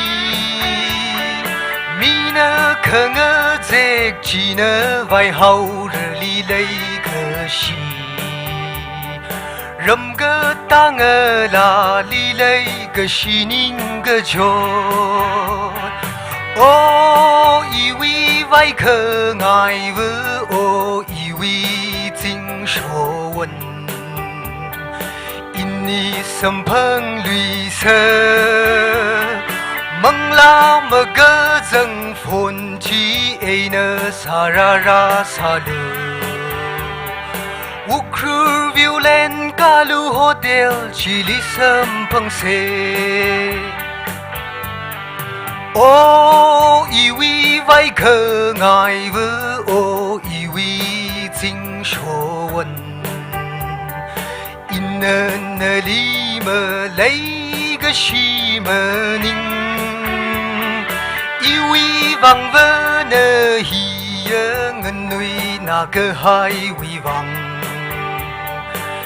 mina khangazek china vaihaorali leikashi. Ram katang lali leikashi ningkachot. O iwui vaikhangaiva, o iwui zingshowan. Ini samphangluisa, manglā makazang phone chi eina sārāra sālu. Ukhrul Viewland Kalu Hotel chili samphangsa. O iwui vaikhangaiva, o iwui zingshowan. Ina nali maleikashi maning. Iwui vangva na hiya nganuina kahaiwui vang.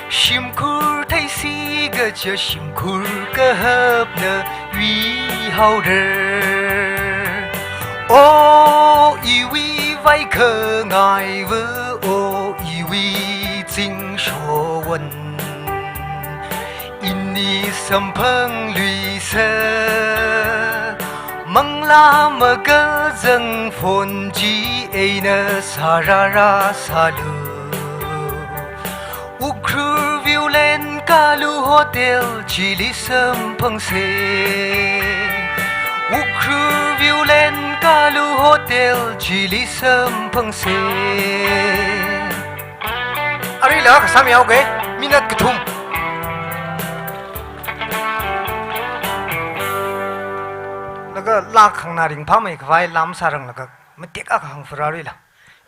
Shimkhur theisi kaja shimkhur kahapna yuihaora. O iwui vaikhangaiva, o iwui zingshowan. Ini samphangluisa, manglā makazang phone chi eina sārāra sālu. Ukhrul Viewland Land Kalu Hotel chili samphangse. Ukhrul Viewland Kalu Hotel chili samphangse. Aruila kasam yaoke, minute kathum. Laga laa khanganā ringphāmei khavai lam sāranglaga matek akha hāngphara aruila.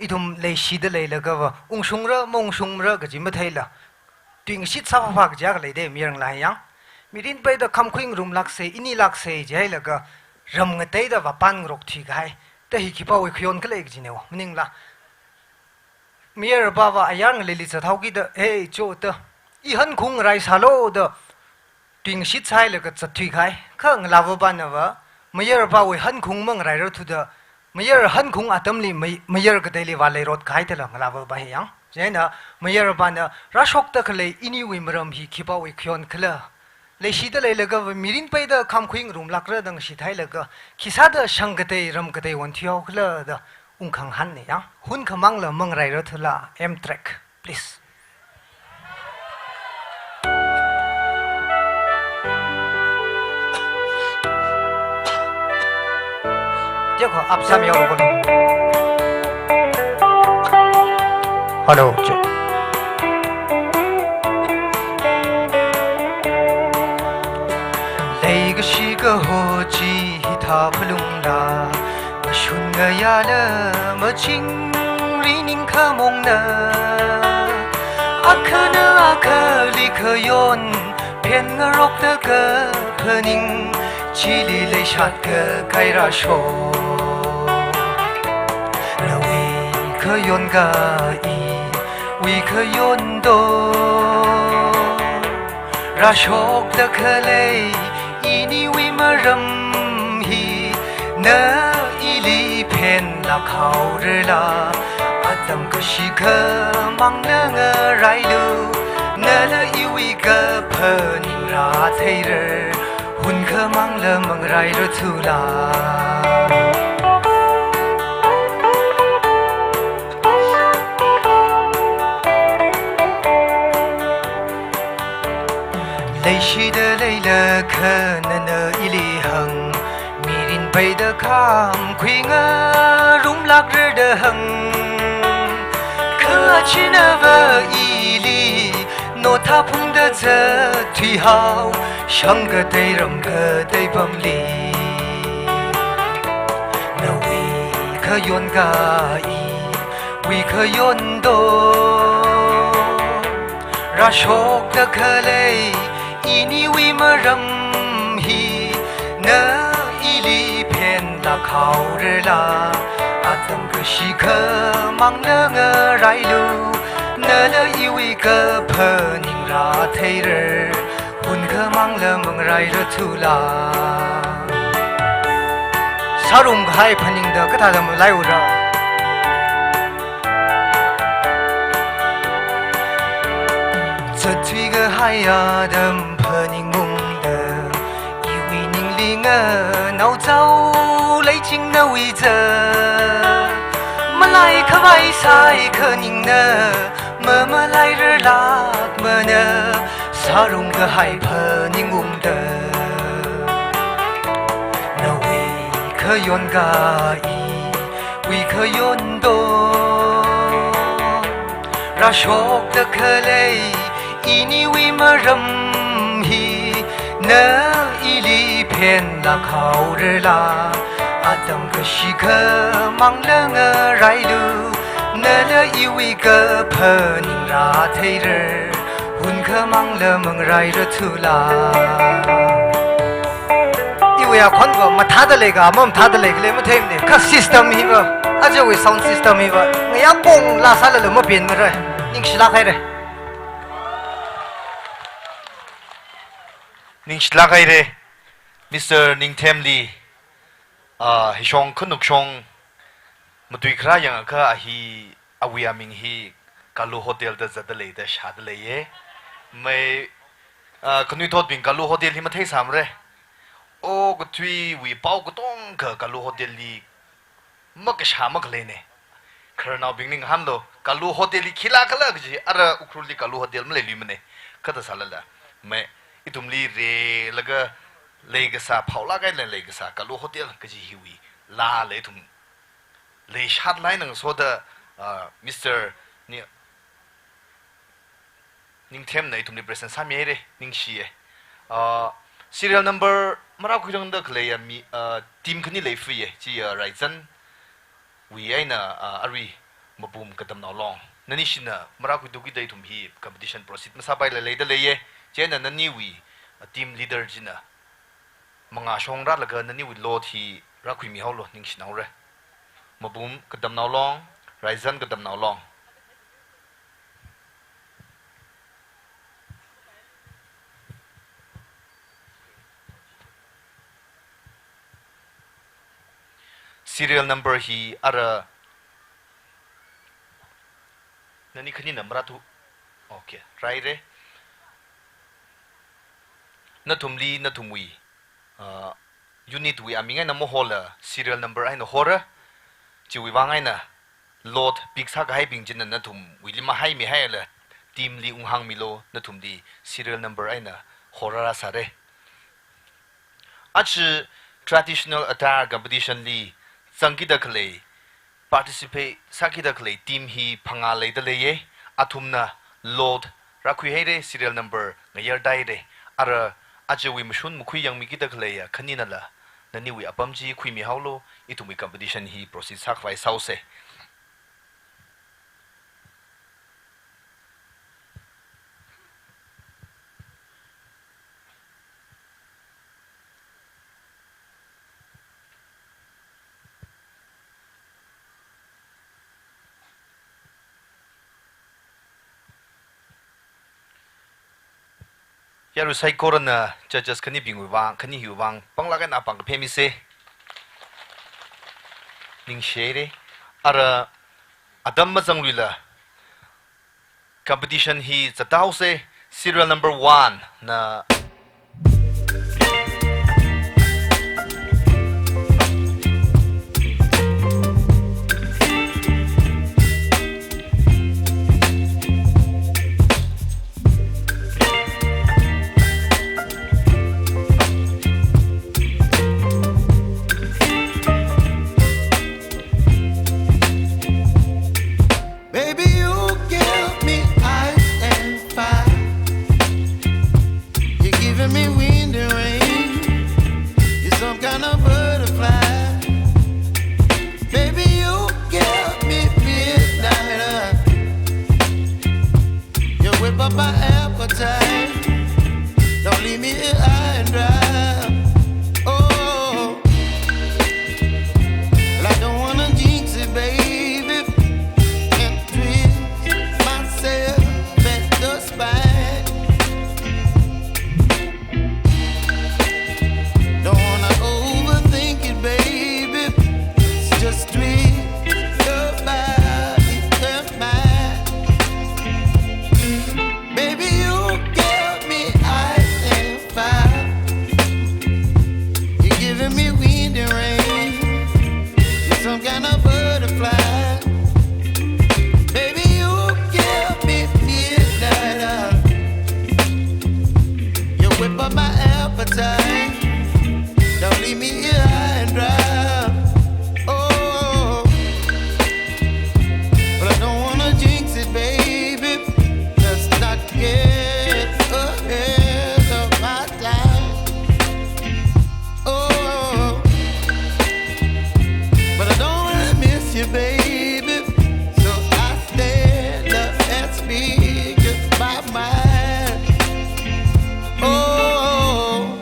Ithum leishida leilagava, ungshungra maungshungra kaji matheila, tuingashit sāphaphā kaji akha leide, mayarngalā yang. Mirin peida khamkhui ngarumlākse, inilākse jihailaga, ram ngateida vāpānngarok thuikahai. Da hi khipāwui khayon khala kajinewo, maningla. Mayarpava ayar ngaleili zathaokida, "Hey, cho," da, "I hankhung ngarai sālo," da, tuingashit sāhailaga zatthuikahai. Kha ngalāvapanava, mayarpawui hankhung mangarairarthuda, mayar hankhung atamli may-, mayar kateili vāleirot kahai thāla ngalāvapa hi yang. Chieina mayarpana, "Rāshokda khalei iniwui maram hi khipāwui khayon khala? Leishida leilagava mirin peida khamkhui ngarumlākra da ngashit hailaga, khisāda shang katei ram katei onthuihao khala?" da ungkhanghānne yang. Hunkhamangla mangarairarthula, M track, please. देखो, आप सब यहाँ बोलो। Hello, check. Leikashi kaho chi hithā phalungra, mashun ngayāla machingri ningkhamongna. Akhana akhali khayon phenngarokda kaphaning, chili leishat kakahai rāshok. Nawui khayon ka iwui khayon do. Rāshokda khalei iniwui maram hi, na ili phenlāk haorala, atam kashikha mangna ngarailu, nala iwui kaphaning rātheirar, hunkhamangla mangarairarthula. Leishida leilakha nana ili hāng, mirin peida khamkhui ngarumlākra da hāng. Kha achinava ili notha phungda zatthuihao, shang katei ram katei pamli. Nawui khayon ka iwui khayon do. Rāshokda khalei iniwui maram hi, na ili phenlāk haorala, atam kashikha mangna ngarailu, nala iwui kaphaning rātheirar, hunkhamangla mangarairarthula. Sārumkahai phaningda kathāda malaiura? Zatthui kahai atam phaningungda, iwui ningli nganaochao leiching nawui za. Malaikhavai saikha ningna mamalairarlākmana, sārumkahai phaningungda. Nawui khayon ka iwui khayon do. Rāshokda khalei iniwui maram hi, na ili phenlāk haorala, atam kashikha mangla ngarailu, nala iwui kaphaning rātheirar, hunkhamangla mangarairarthula. Iwui akhonva mathāda leika, mamathāda leikhala matheimane. Kha system hiva, ajawui sound system hiva ngayā ponglā sālala mapenmarai. Ningshilāk haira. Ningshilāk haira, Mister Ningthemli. Ah, hishong khanukshong matui kharā yangakha a hi, awui aming hi Kalu Hotel da zatda lei da shāda leiye. Mai, ah, khanuithotbing Kalu Hotel hi matheisāmara. Okathuiwui pao katongkha Kalu Hotel li makashā makhaleine. khararnaobingli ngahānlu, Kalu Hotel li khila khala kaji, ara Ukhrulli Kalu Hotel maleiluimana. Kha thāsālala, mei, ithumli reilaga leikasā, phaolāk eina leikasā Kalu Hotel kaji hiwui laala ithum leishat lai nang soda, ah, Mister Ni-, Ningthemna ithumli present sāmihaira, ningshiya. Ah, serial number marākhuirangda khaleiya mi, ah, team khani leifaya, chi, ah, Raizan wui eina, ah, arui Mabum Kadamnao Long. Nani shina marākhuitukida ithum hi competition proceed masāpaila leida leiya. Chieina naniwui, ah, team leader china mangā shong rālaga naniwui lot hi rākhuimihaolu, ningshinaora. Mabum Kadamnao Long, Raizan Kadamnao Long. Serial number hi ara nani khanina marāthu. Okay, rāhaira. Nathumli nathumwui, uh, unit wui aming eina mahola, serial number eina hora. Chiwui vang eina lot pick sākahaibing china nathumwuili mahaimihaila, team li unghāngmilu, nathumli serial number eina horarā sāra. Aja traditional attire competition li zangkida khalei, participate sākida khalei team hi phangā leida leiya. Athumna lot rākhuihaira, serial number ngayarda haira. Ara ajawui mashun makhui yangmikida khaleiya khaninala naniwui apam chi khuimihaolu, ithumwui competition hi proceed sākhavai sāhaosa. Yarui saikorana judges khanibingwui vang, khani hiwui vang, panglāk eina pāng kaphe misa. Ningshihaira. Ara atam mazangluila competition hi zathaosa, serial number one na. Baby, you give me ice and fire. You're giving me wind and rain. You're some kind of butterfly. Baby, you give me midnight oil. You whip up my appetite. Don't leave me here high and dry. Oh, well, I don't wanna jinx it, baby, and twist myself at the spine. Don't wanna overthink it, baby. Just twist your body and mine. Baby, you give me ice and fire. You're giving me wind and rain. You're some kind of butterfly. Baby, you give me midnight oil. You whip up my appetite. Don't leave me here high and dry. Oh, but I don't wanna jinx it, baby. Let's not get ahead of my time. Oh, but I don't wanna miss you, baby. So I stand up and speak just my mind. Oh.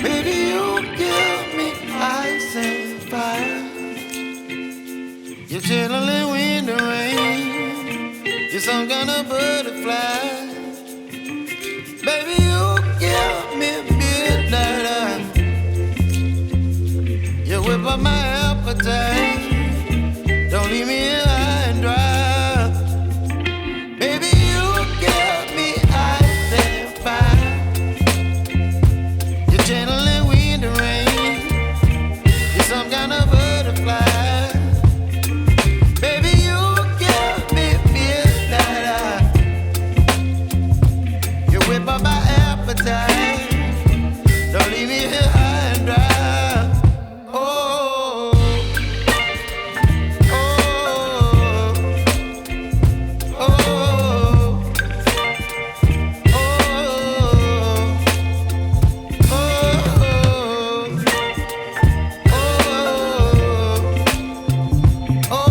Baby, you give me ice and fire. You're chilling in the rain. You're some kind of butterfly. Baby, you give me Whip up my appetite. Don't leave me here high and dry. Baby, you give me ice and fire. You're channeling wind and rain. You're some kind of butterfly. Baby, you give me midnight high. You whip up my appetite. Don't leave me here high and dry. Oh, oh, oh, oh, oh.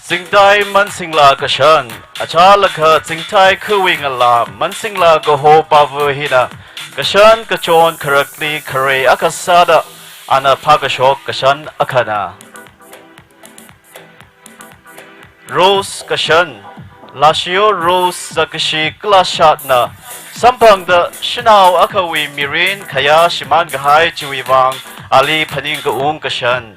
Zingtai Mansingla kashan, achālakha Zingtai khawui ngalā Mansingla kaho pava hina kashan kachon kharakli khare akha sāda ana phākashok kashan akhana. Rose kashan, Lashiyo Rose zakkashi kala shatna samphangda shanao akhawui mirin khayā shimān kahai chiwui vang ali phaningkaung kashan.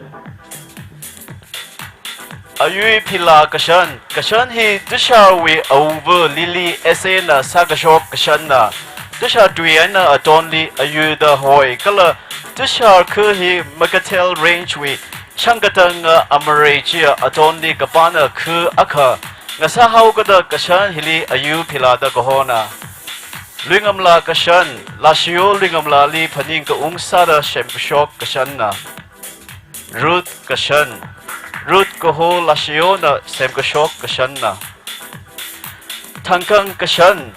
Ayui Phila kashan, kashan hi Tusharwui awuva Lily S A na sākashok kashanna. Tushar tui eina atonli ayuida hoi kala Tushar khu hi Makatel Range wui shangkatanga amarei chiya atonli kapana khu akha ngasāhaokada kashan hili Ayu Phila da kahona. Luingamla kashan, Lashiyo Luingamlali phaningkaung sāda semkashok kashanna. Ruth kashan, Ruth kaho Lashiyona semkashok kashanna. Thangkang kashan,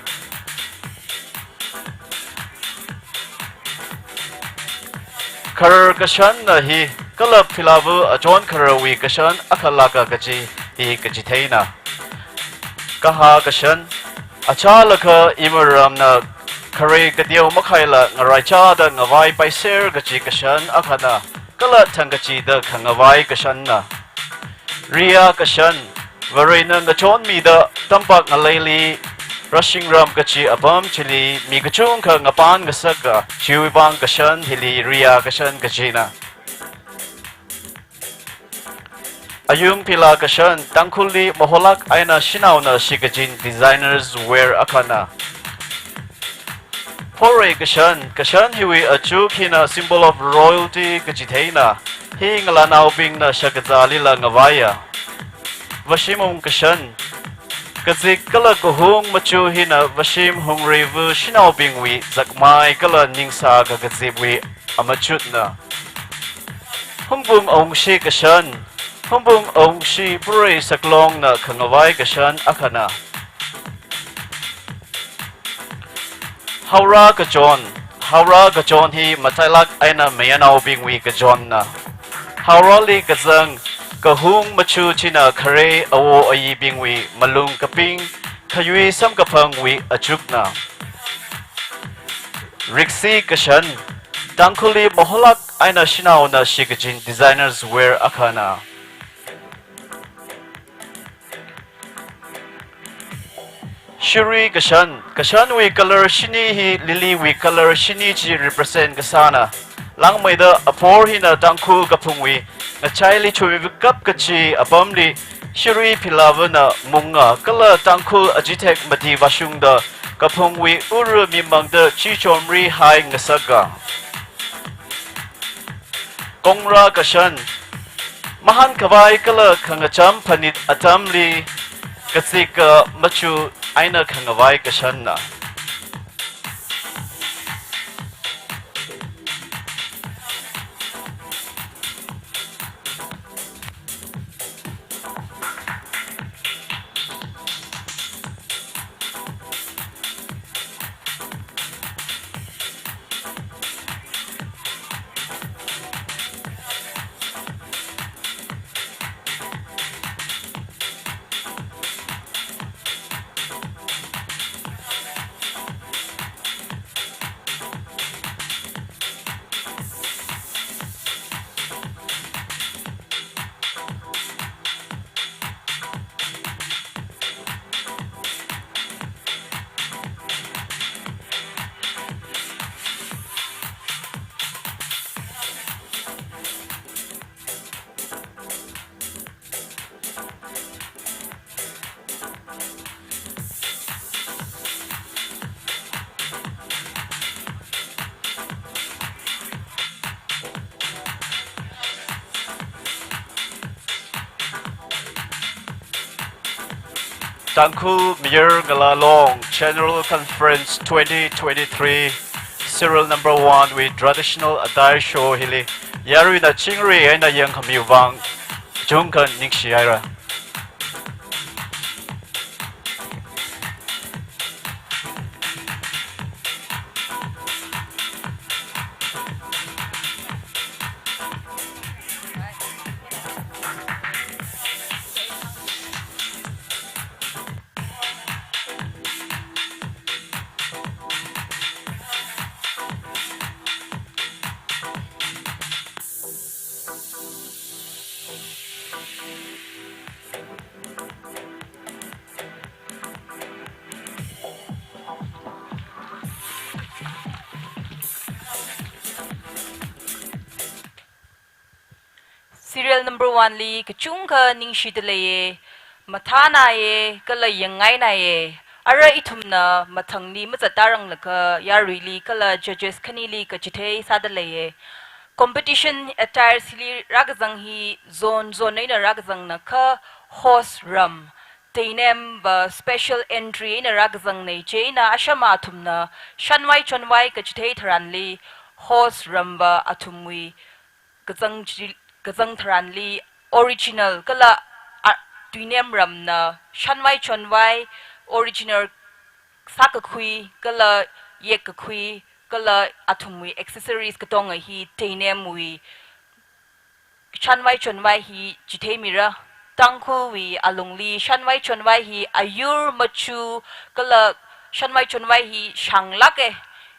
kharar kashanna hi kala Philava achon khararwui kashan akha lāka kaji hi kachitheina. Kaha kashan, achālakha imaramna khare kateo makhaila ngaraichāda ngavai paiser kaji kashan akhana, kala thangkachida khangavai kashanna. Riya kashan, Varena ngachonmida tampak ngaleili rashingram kachi apam chili mi kachungkha ngapān ngasaka, chiwui vang kashan hili Riya kashan kajina. Ayung Phila kashan, Tangkhulli maholak eina shanaona shikachin designers wear akhana. Phorei kashan, kashan hiwui achuk hina symbol of royalty kachitheina, hi ngalānaobingna shakazālila ngavaiya. Vashimung kashan, kazik kala kahung machu hina Vashim Hungreiva shanaobingwui zakmai kala ningsā kakazipwui amachutna. Hungbung Aungshi kashan, Hungbung Aungshi Phorei Saklongna khangavai kashan akhana. Haora kachon, Haora kachon hi matailak eina mayarnaobingwui kachonna. Haorali kazang kahung machu china khare awo ayibingwui malung kaping, khayui samkaphangwui achukna. Riksi kashan, Tangkhulli maholak eina shanaona shikachin designers wear akhana. Shiri kashan, kashanwui color shini hi lily wui color shini chi represent kasāna. Langmeida aphor hina Tangkhul kaphungwui ngachaili chuivikap kachi apamli Shiri Philavana munga kala Tangkhul ajithek mati vāshungda kaphungwui ura mimangda chichomri hai ngasaka. Kongra kashan, mahānkhavai kala khangacham phanit atamli kazika machu eina khangavai kashanna. Tangkhul Mayar Ngala Long General Conference twenty twenty-three, serial number one wui traditional attire show hili yaruina chingri eina yangkhami vang kachungkha ningshi haira. Serial number one li kachungkha ningshida leiye, mathānaiye, kala yangngainaiye. Ara ithumna mathangli mazattāranglakha yaruili kala judges khanili kachithei sāda leiye. Competition attire hili rākazang hi zone zone eina rākazangna kha host ram, Teinem va special entry eina rākazangnei chieina ashama athumna shanvai chonvai kachithei tharanli host ram va athumwui kazang chi-, kazang tharanli original kala, a, Teinem ramna shanvai chonvai original sākakhui kala yekkakhui kala athumwui accessories katonga hi Teinemwui shanvai chonvai hi chitheimira. Tangkhulwui alungli shanvai chonvai hi ayur machu kala shanvai chonvai hi shānglāke.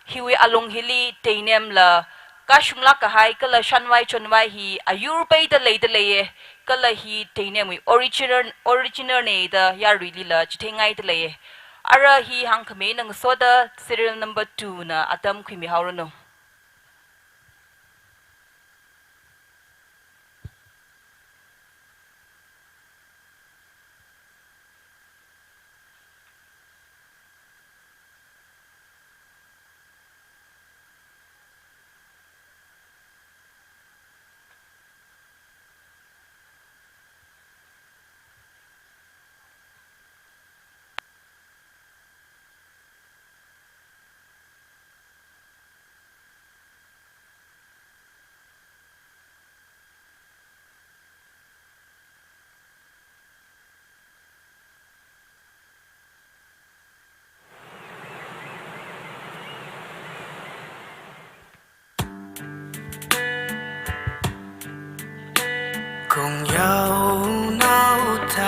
Hiwui alung hili Teinemla kashunglāk kahai kala shanvai chonvai hi ayur peida leida leiye. Kala hi Teinemwui original, original ne da yaruilila chitheingaida leiye. Ara hi hāngkhami ngasoda serial number two na atam khuimihaoranu.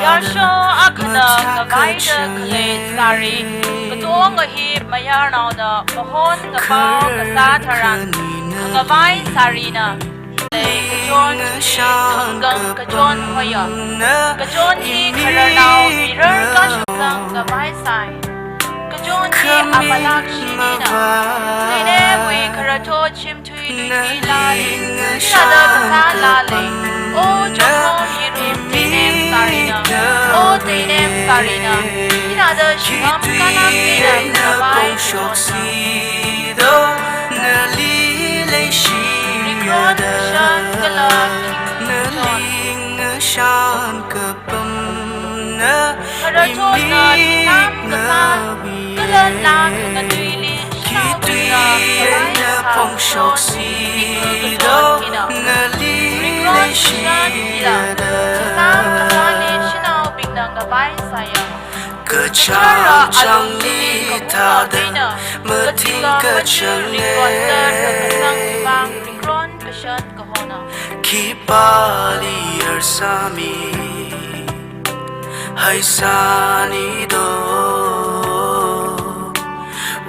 Yarsho akhana ngavaida khalei sari, katonga hi mayarnaona mahon ngapao kasā tharan khangavai sarina. Lei kachon hi thangkang kachon hoya. Kachon hi khararnao mirar kashakzang ngavai sai. Kachon hi amalak shinina. Teinemwui kharathot shimthui tuithui lāli. Chithāda kasā lāli. O chongkhom yirut Teinem sarina. O Teinem sarina. Chithāda shimam kalam mina ngavai kachon. Rikron kashan kala khingchon. Kharathotna thisam kasā kala laa khangatuili shanaobingna ngavai kasā kachon, rikron kashan hila thisam kasāli shanaobingna ngavai sāya. Kachara alungli kaphungabingna kathika kachir rikronda rākasang vang rikron kashan kahona. Khipāli yarsāmi haisāni do,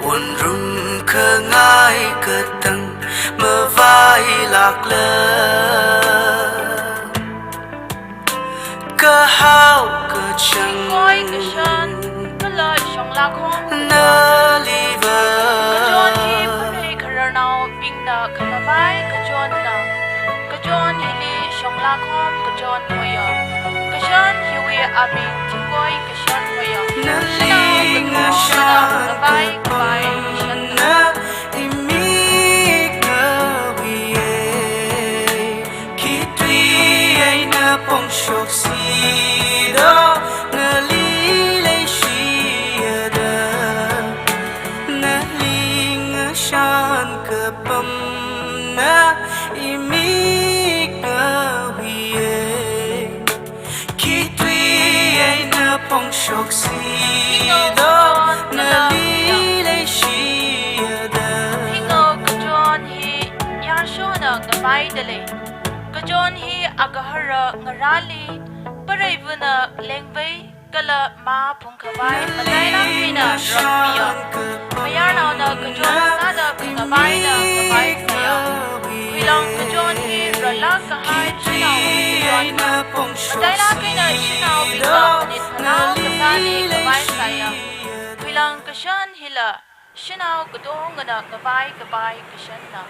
wunrum khangai katang mavailākla. Kahao kachang, koi kashan kala shonglā khom naliva. Kachon hi phanei khararnaobingna khangavai kachonna. Kachon hili shonglā khom kachon hoya. Kashan hiwui aming thingkoi kashan hoya. Naling shanao kachon ngashan khangavai khavai kashanna. Imik ngawiye, khitui eina phongshoksi do, nali lei Hingao kachon kala pheida. Hingao kachon hi yarshona ngavaida lei. Kachon hi agahara ngarāli, pareivana lengvei kala mā phungkhavai matailāk eina rampiya. Mayarnaona kachon sāda khangavaina ngavaisāya. Khuilang kachon hi rālāk kahai shanaowui kachonna. Matailāk eina shanaobingna nit phanao kasāli ngavaisāya. Khuilang kashan hila shanao katongana ngavai kapai kashanna.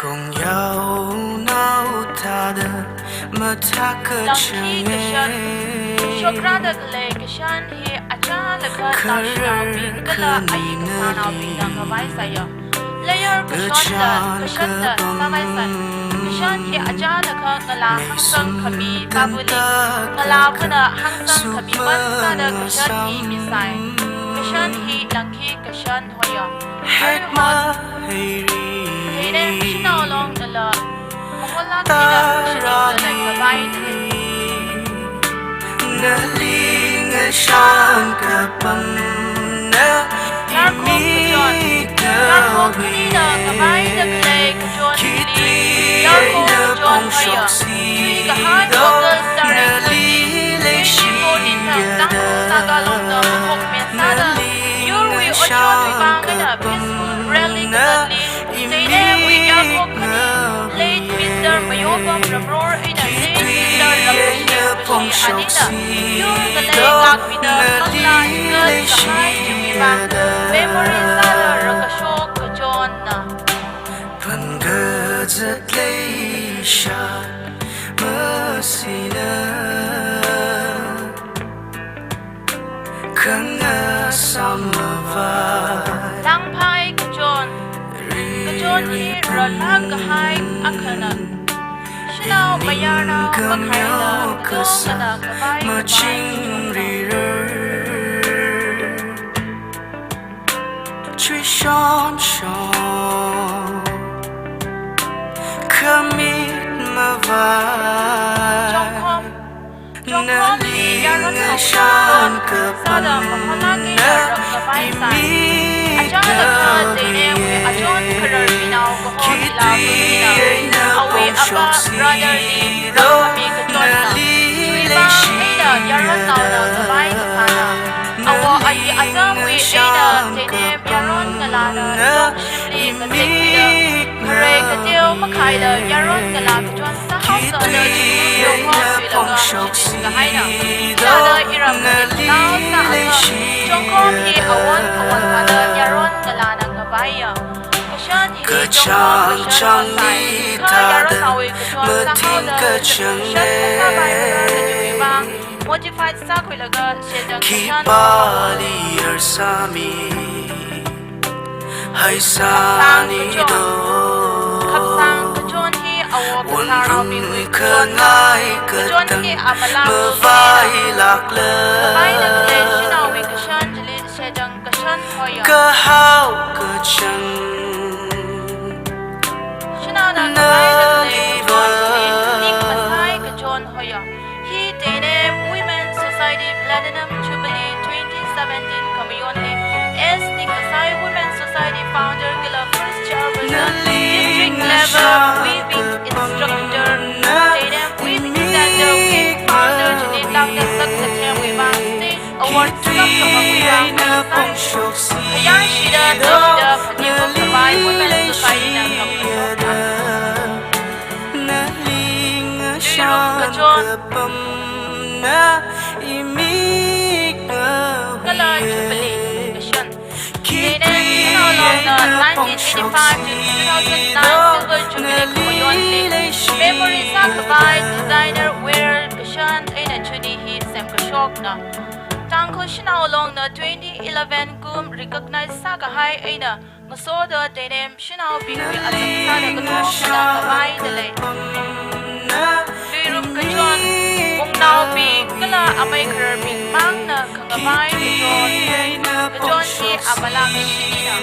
Kongyaonao thāda mathā kachang. Langkhi kashan. Shokrada khalei kashan hi achālakha naoshinaobing kala ayi kasānaobingna ngavaisāya. Layar kashonda, kashanda sāvaisai. Kashan hi achālakha ngalā hāngsang khami pābuli. Ngalāvana hāngsang khami man sāda kashan hi misai. Kashan hi langkhi kashan hoya. Hekma heiri. Hine shanao longnala. Mahola kida shini kala ngavaida lei. Nali ngashan kapamna. Yarkhok kachon. Yarkhok khanina ngavaida khalei kachon hili yarkhok kachon hoya. Tui kahai August tarik thirteen, twenty fourteen thang Tangkhul Naga Long da makhokmen sāda yurwui otshotwui vang eina peaceful rally kazatli, Teinemwui yarkhok khani, late Mister Mayopam Ramror eina late Mister Ramrishek Kashi anina yur ngalei ngākmida manglā chikat kahai chiwui vang memory sāda rākashok kachonna. Phan kazat leishat masina. Khangasam mavai. Langphai kachon. Kachon hi rālāk kahai akhana. Shanao mayarnao makhaila katongana ngavai kapai kachonna. Chuishon shon khamit mavai. Chongkhom. Chongkhomli yaron sāda mahola kida rākavaisai. Achālakha Teinemwui achon khararwui nao kaho Milawui hina awui apa brother li rākhami kachonna. Chiwui vang eina yaronnaona ngavai kasāna. Awo ayi azamwui eina Teinem yaron ngalāna chongshimli mazek kida, khare kateo makhaila yaron ngalā kachon sāhaosāda chungmeida yongkhok tuilaga shichin kahaina. Chithāda iramli nao sāakha, chongkhom hi awon awon thāda yaron ngalāna ngavaiya. Kashan hili chongkhom kashan masai, kha yaronnaowui kachon sāhaoda kashan kasāpai kasā kajiwui vang modified sākhuilaga shechang kashan. Khipāli arsāmi haisāni do. Khapsang kachon. Khapsang kachon hi awo kasānaobingwui kachonna. Kachon hi amalak mavailākla. Kavaina khalei shanaowui kashan chili shechang kashan hoya. Kahao kachang. Shanaona kavaina khalei kachon hi ning masai kachon hoya. Hi Teinem Women Society Platinum Jubilee twenty seventeen khamayonli, S Ningkasai Women Society Founder kala First Chairperson, District Level Weaving Instructor, Teinem Weaving Center Weaving Founder chili tamda sak kathemwui vang State Award sākap kapangwui vang Ningkasai khayāshida tashida phaningkhavai Women Society na kapkashokna. Luirum kachon. Kala Jubilee kashan. Teinem shanao longna nineteen eighty-five to two thousand nine Silver Jubilee khamayonli memory sākhavai designer wear kashan eina chudi hi semkashokna. Tangkhul shanao longna twenty eleven kum recognize sākahai eina ngasoda Teinem shanaobingwui azak sāda katongana ngavaida lei. Luirum kachon, wungnaobing kala amei khararbing mangna khangavai kachon. Kachon hi amalak shinina.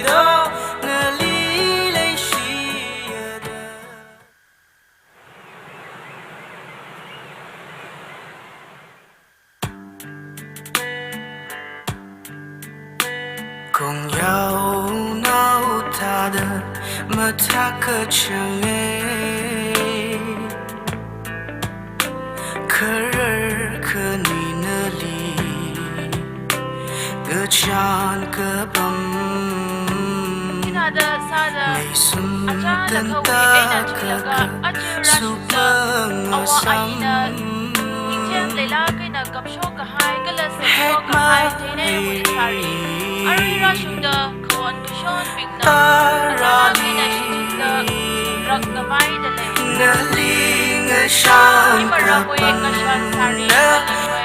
Mathākachānge, kharar khani nali kachān kapam. Chithāda sāda, meisum achāna tanta khawui eina chunglaga, kaka aja rāshungda, sukmang awā asam. Aina, ningchāng leilāk eina kapshok kahai, kala semshok kahai, hekmahai theinai wui sāri. Arui rāshungda, khawon kashonbingna, arui rāshungda, rakngavaida lei. Nali ngashan, imarawui ngashan sāri, kapamna,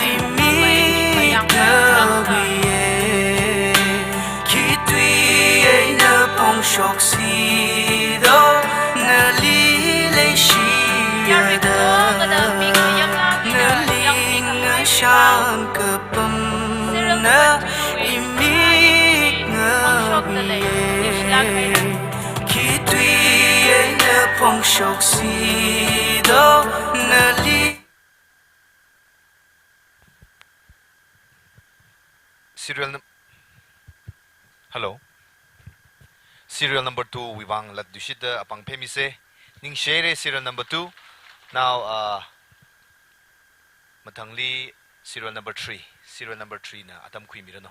nali wui imik mayang nawui e. Khitui eina phongshoksi do, nali leishida. Nali ngashan kapamna, imik nawui e. Khitui eina phongshoksi do, nali. Serial num-, hello. Serial number two wui vang latluishitda apāng phāmise. Ningshi haira serial number two. Now, uh, mathangli serial number three. Serial number three na atam khuimiranu.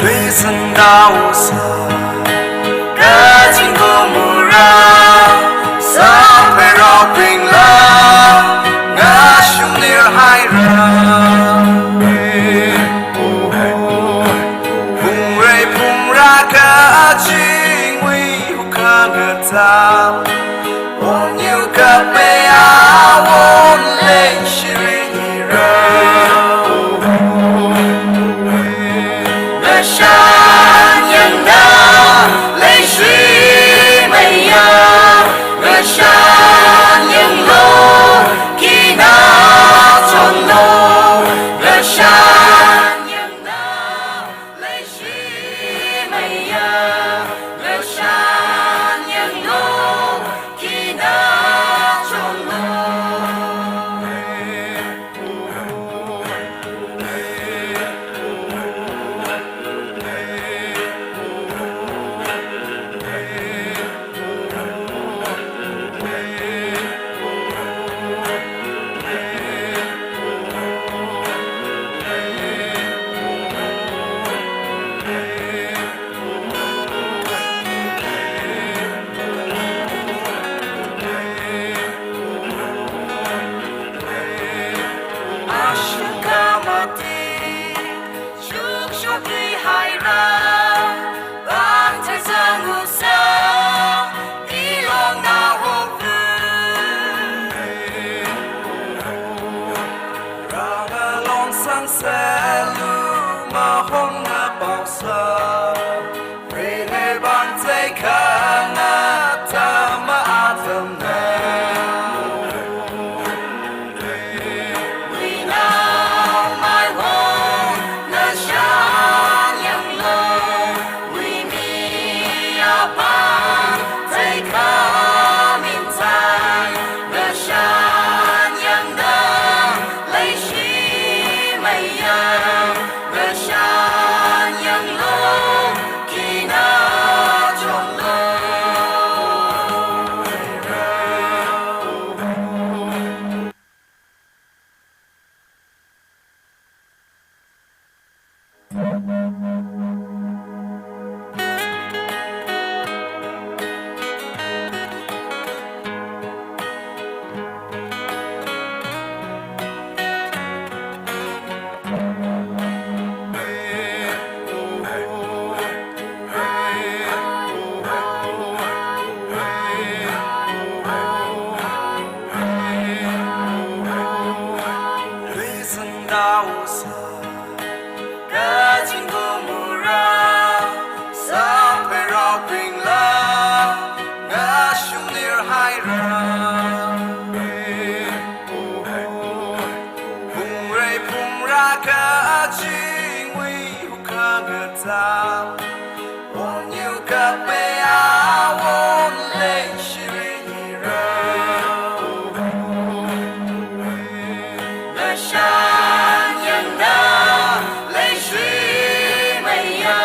Listen, thou son, kaching kumura, sāpheirokbingla, ngashungnirhaira. Phungrei phungra kachingwui hukhangata, onyukape awon leishirira. Ngashan yangda leishimeiya, ngashan yanglu, khina chonlu, ngashan yangda leishimeiya, ngashan yanglu, khina chonlu. Ashung kamati, shukshokri haira, bang thai zangusa, ilong na hopu. Rāngalong sangselu mahong na paosa, rene bang thai khangata ma atam na. Rausa, kaching kumura, sampai raupingla, ngashunglir haira. Phungrei phungra kachingwui hukha ngata, wonyu kape awon leishirira. Lashan yangda leishi maya,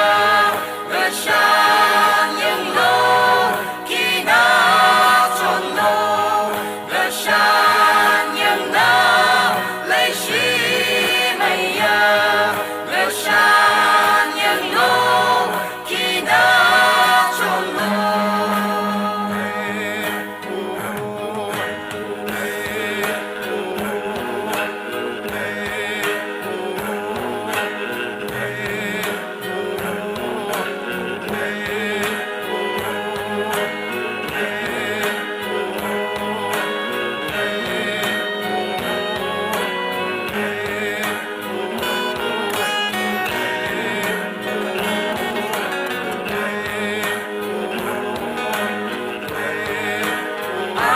lashan yanglo, kina chonlo, lashan yangda leishi maya, lashan yanglo, kina chonlo.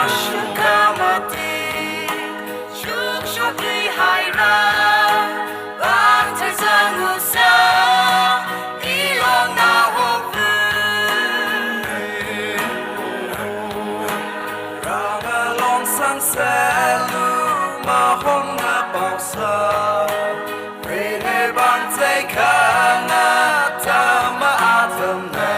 Ashung kamati, shuk shuk ri haira, bang te zangusa, ilong na hofu. Rama long sang selu, mahong na pausa. Rene bang te kana tama atam na.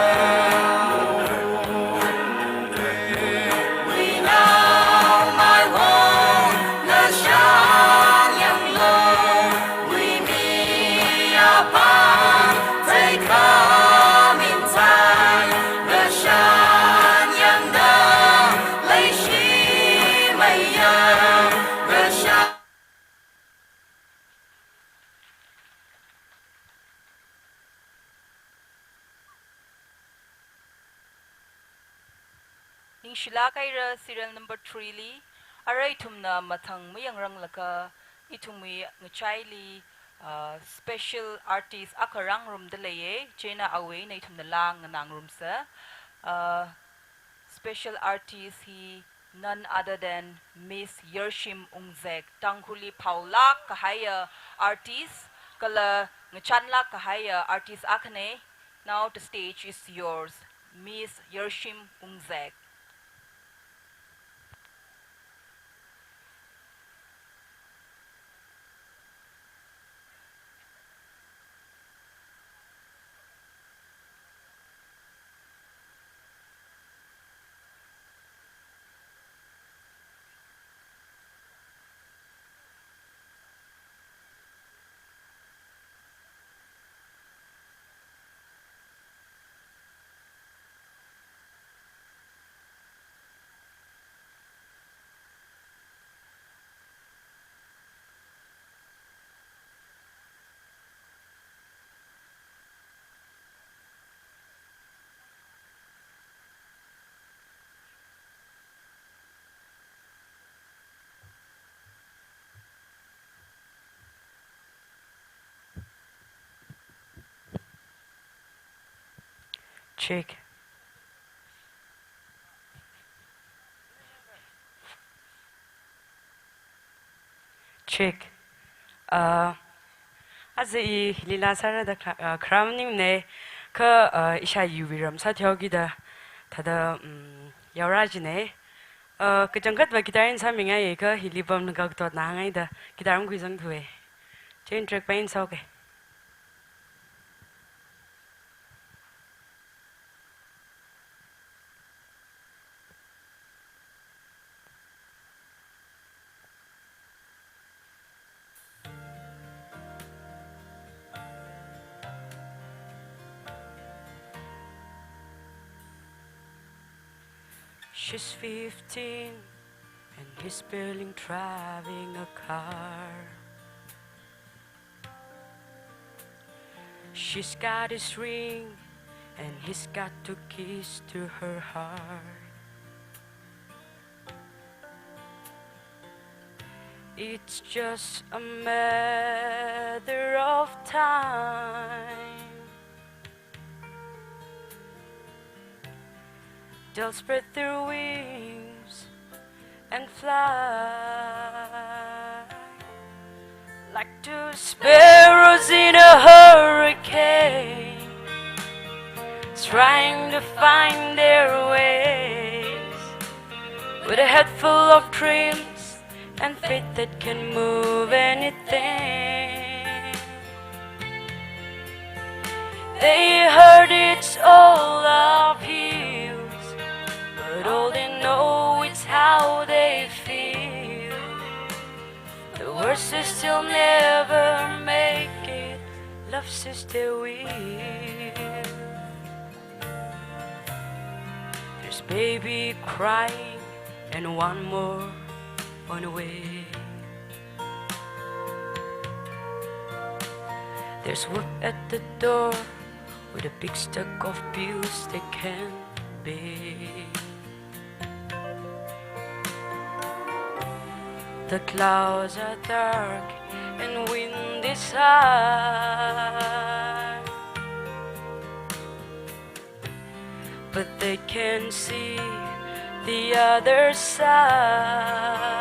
We know my one, na shan yang lo. We me upon, they come in time. Na shan yang da, lei shi mei ya. Na shan Ningshilak haira serial number three li, arui ithumna mathang mayangrang laga, ithumwui ngachaili, ah, special artist akha rāngarumda leiya, chieina awui eina ithumna laa nganāngarumsa. Ah, special artist hi none other than Miss Yershim Wungzek, Tangkhulli phaolāk kahaiya artist, kala ngachānlāk kahaiya artist akhana. Now the stage is yours, Miss Yershim Wungzek. Check. Check. Uh, aja i hili laa sārada kha-, uh, kharam maningmana, kha, uh, ishāwui ram sāthuiki da, thāda, um, yaora jina. Uh, kachangkhatva guitar eina sāmingaiya, kha hili pamlaga katotna hāngngaida guitar makhuizangthuwa. Chieina track pa eina sāuka. She's fifteen and he's barely driving a car. She's got his ring and he's got two keys to her heart. It's just a matter of time. They'll spread their wings and fly like two sparrows in a hurricane, trying to find their ways with a head full of dreams and faith that can move anything. They heard it's all upheavals, but all they know is how they feel. The worst is they'll never make it. Love says they will. There's baby crying and one more on the way. There's work at the door with a big stack of bills they can't pay. The clouds are dark and wind is high, but they can see the other side.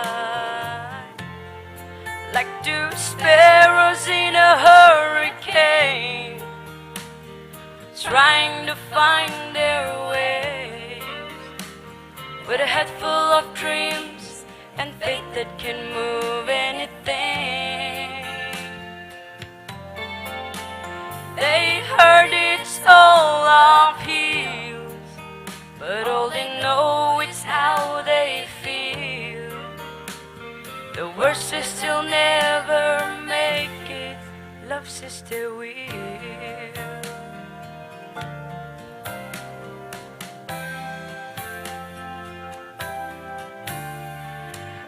Like two sparrows in a hurricane, trying to find their ways, with a head full of dreams and faith that can move anything. They heard it's all upheavals, but all they know is how they feel. The worst is they'll never make it. Love says they will.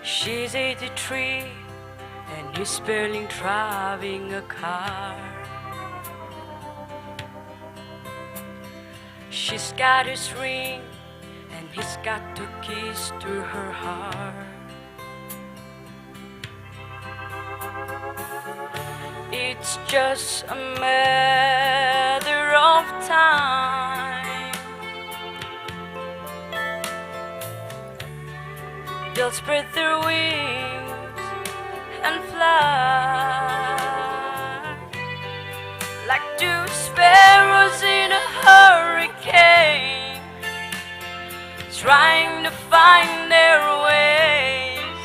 She's eighty-three and he's barely driving a car. She's got his ring and he's got the keys to her heart. It's just a matter of time. They'll spread their wings and fly like two sparrows in a hurricane, trying to find their ways,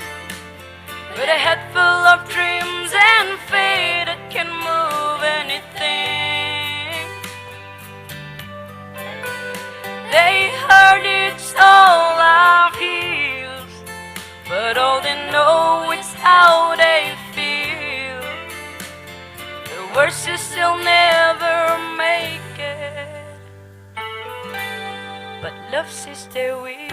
with a head full of dreams and faith that can move anything. They heard it's all upheavals, but all they know is how they feel. The worst is they'll never make it, but love says they will.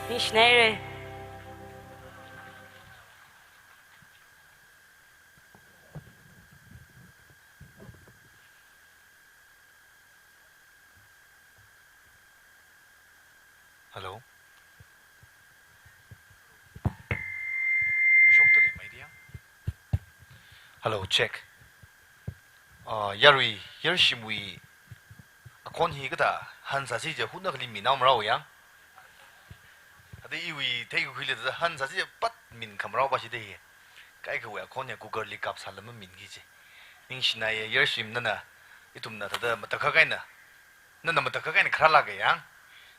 Ningshinaire. Hello. Mashokta leimeida ya? Hello, check. Ah, yarui, yarshimwui akhon hi kathā hānsāsi je huna kali minao marao ya. Ade iwui theikakhuili thāda hānsāsi je pat min khamarao ba shi de hi. Kaikhawui akhon ya Google li kapsālala maminki je. Ningshinaiye yarshim nana, ithumna thāda matakhak eina, nana matakhak eina kharālāka ya.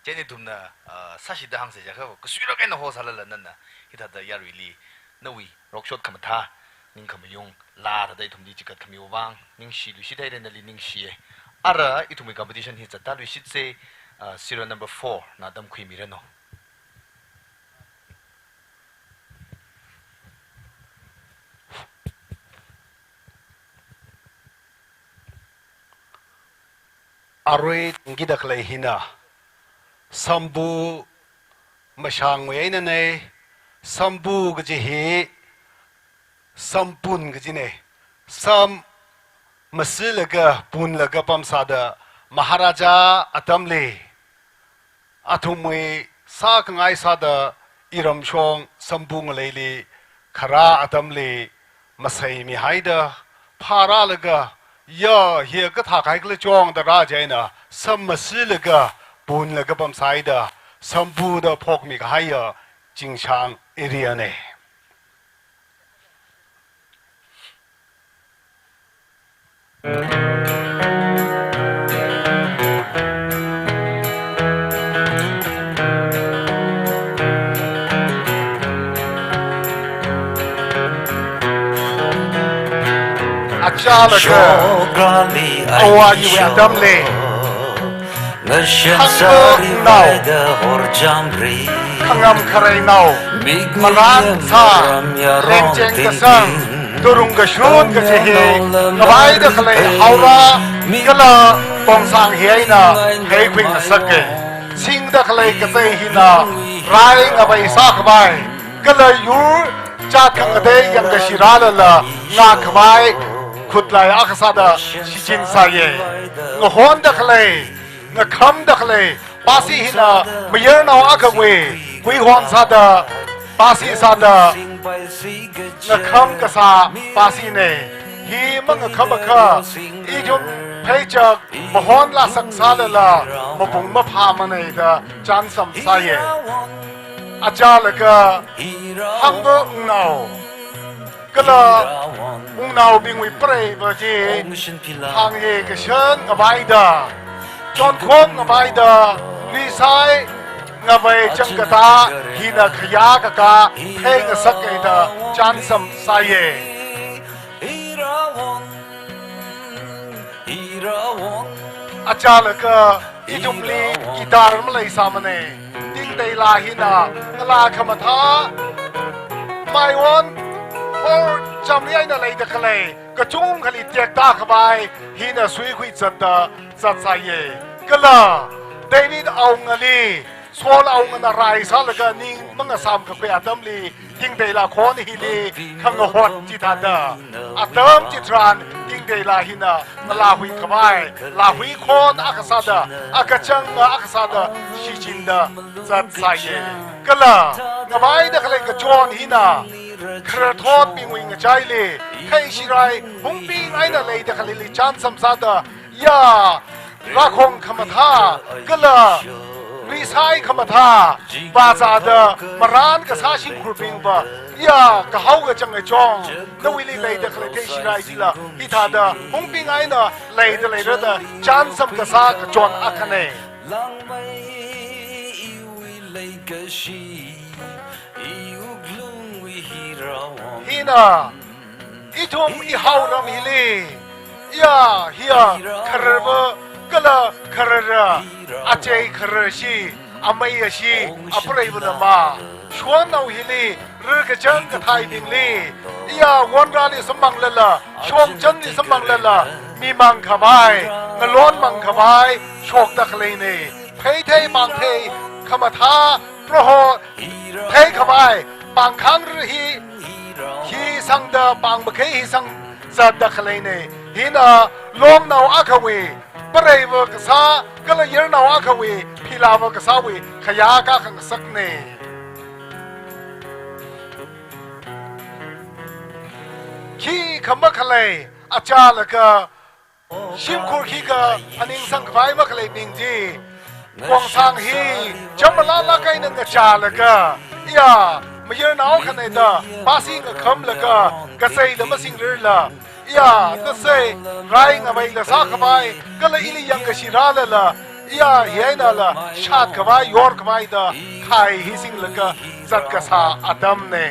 Chieina ithumna, ah, sāshida hāngsa jiakha, kasuirak eina hosālala nana hithāda yaruili nawui rokshot khamathā, ning khamayung, laa thāda ithumli chikat khamiwui vang ningshiluishit haire, nali ningshiye. Ara ithumwui competition hi zattāluishitse, ah, serial number four na tamkhuimiranu. Arui tangkida khalei hina, sambu mashangwui einanei. Sambu kaji hi sampun kajinei. Sam masilaga punlaga pamsāda Maharaja atamli, athumwui sākhangai sāda iramshong samphung ngaleili kharā atamli masei mihaida phārālaga, ya, hiya kathā kaikhala chong da rāchina, sam masilaga, punlaga pamsāida, samphung da phokmi kahaiya Chingshang area ne. Achālaga, awui atamli, khangam khareinao, khangam khareinao, marān sā, lengcheng kasang, turung kashun kachi hi, ngavaida khalei haora, kala kongsang hi eina, heikhui ngasaka. Singda khalei kazei hina, rai ngavei sākhavai, kala yur chat khangatei yangkashi rālala, ngākhavai, khutlai akha sāda shichin sāya. Ngahonda khalei, ngakhamda khalei, pasi hina mayarnao akhawui kuihon sāda, pasi sāda, ngakham kasā pasina. Hi mangakham akha, ithum pheichak mahon lasak sālala, mapung maphāmana da chānsam sāya. Achālaga, hangva wungnao, kala wungnaobingwui preiva chi, hāngye kashan ngavaida, chonkhom ngavaida, nuisai ngavei changkatā hina khayā kakā theingasaka da chānsam sāya. Achālaga, ithumli guitar maleisāmana. Tingteila hina, ngalā khamathā, maiwon, or chamli eina leida khalei, kachungkhali tekta khavai, hina suikhui zatda zatsāya. Kala, David awungali, Saul awungana rai sālaga ning mangasām kakhui atamli, tingteila khon hili khangahot chithāda, atam chitharan tingteila hina malāhui khavai, lāhui khon akha sāda, akachang akha sāda, shichinda zatsāya. Kala, ngavaida khalei kachon hina, khararthotbingwui ngachaili, theishirai, hungping eina leida khaleili chānsam sāda, ya, rākhong khamathā, kala nuisai khamathā, vāzāda marān kasā shimkhurbingva, ya, kahao kachang kachong, nawuili leida khalei theishirai chila, hithāda hungping eina leida leira da chānsam kasā kachon akhana. Hina, ithum ihaoram hili, ya, hiya, khararva, kala kharara, achei kharashi, amei ashi, apreiva lama, shonnao hili, rirkachang kathaibingli, ya, wonrāli samphanglala, shongchanli samphanglala, mimang khavai, ngalonmang khavai, shokda khaleina. Pheithei pāngthei khamathā, Proho theikhavai, pāngkhangri hi, hi sangda pāngmakhei hi sang zatda khaleina. Hina longnao akhawui preiva kasā, kala yarnao akhawui philāva kasāwui khayā kakhangasakna. Khikha makhalei, achālaga, shimkhur khikha phaningsang khavai makhaleibing chi, kongsang hi, chāmalala kaina ngachālaga, ya, mayarnao khana da, pasi ngakhamlaga, kaseila masingrirla, ya, kasei, rai ngaveila sākhavai, kala ili yangkashi rālala, ya, hi einala, shat khavai, yor khavai da, khai hi singlaga, zat kasā atamna.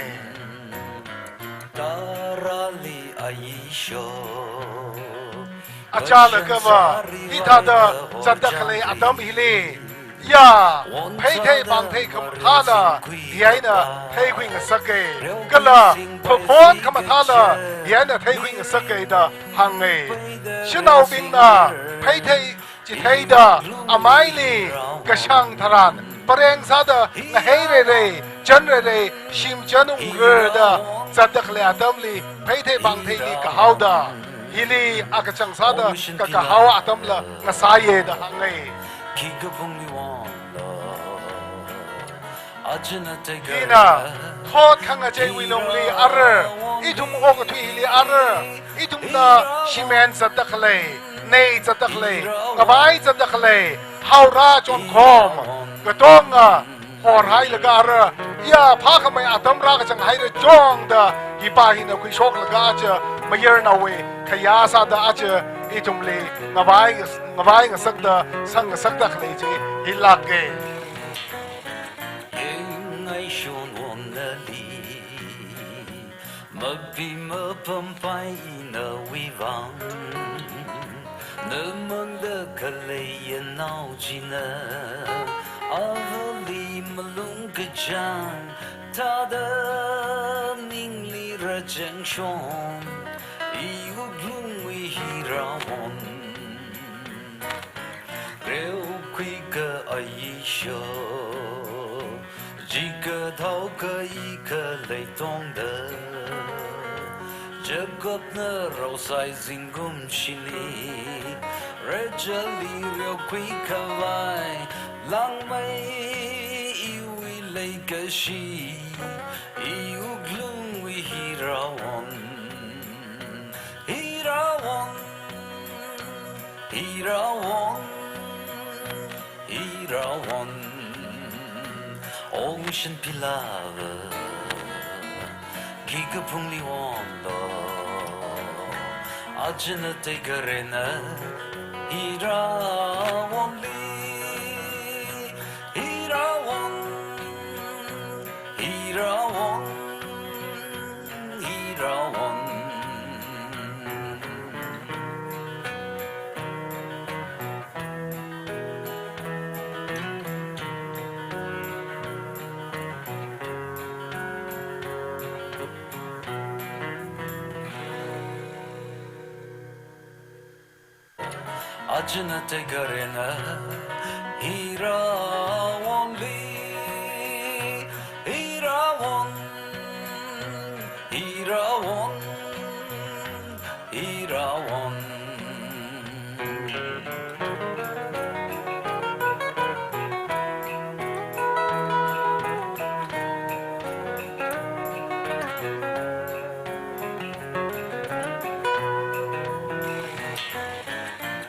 Achālagava, hithāda zatda khalei atam hili, ya, pheithei pāngthei khamathāla, hi eina theikhui ngasaka, kala, phaphon khamathāla, hi eina theikhui ngasaka da hānga. Shanaobingna, pheithei chitheida, amaili, kashang tharan, pareng sāda, ngahei reirei, chan reirei, shim chan ungrarda, zatda khalei atamli, pheithei pāngtheili kahaoda, hili akachang sāda, kakahao atamla, ngasāya da hānga. Hina, thot khangacheiwui lungli ara, ithum okathuili ara, ithumna shimen zatda khalei, nei zatda khalei, ngavai zatda khalei, haora chonkhom, katonga, horhailaga ara, ya phākhamei atam rākachang haira chongda, hipa hina khuishoklaga aja, mayarnaowui khayā sāda aja, ithumli ngavai, ngavai ngasakda, sang ngasakda khalei chi, hilāke. Yeng ngaishon wongnali, mapi mapampai nawui vang, namangda khalei yanao china, avali malung kachang, thāda ningli rachengshon, iwui wuklungwui hirawon. Reokhuika ayisho, jika thaoka ikhalei tongda. Jacobna raosai zingkum shini, Rachelli reokhui khavai, langmei iwui leikashi, iwui wuklungwui hirawon. Hirawon, hirawon, hirawon. Ongshin pilava, khikha phungli wonlo. Achana teikarena, hirawonli, hirawon. Hirawon, hirawon. Achana teikarena, hirawonli, hirawon, hirawon, hirawon.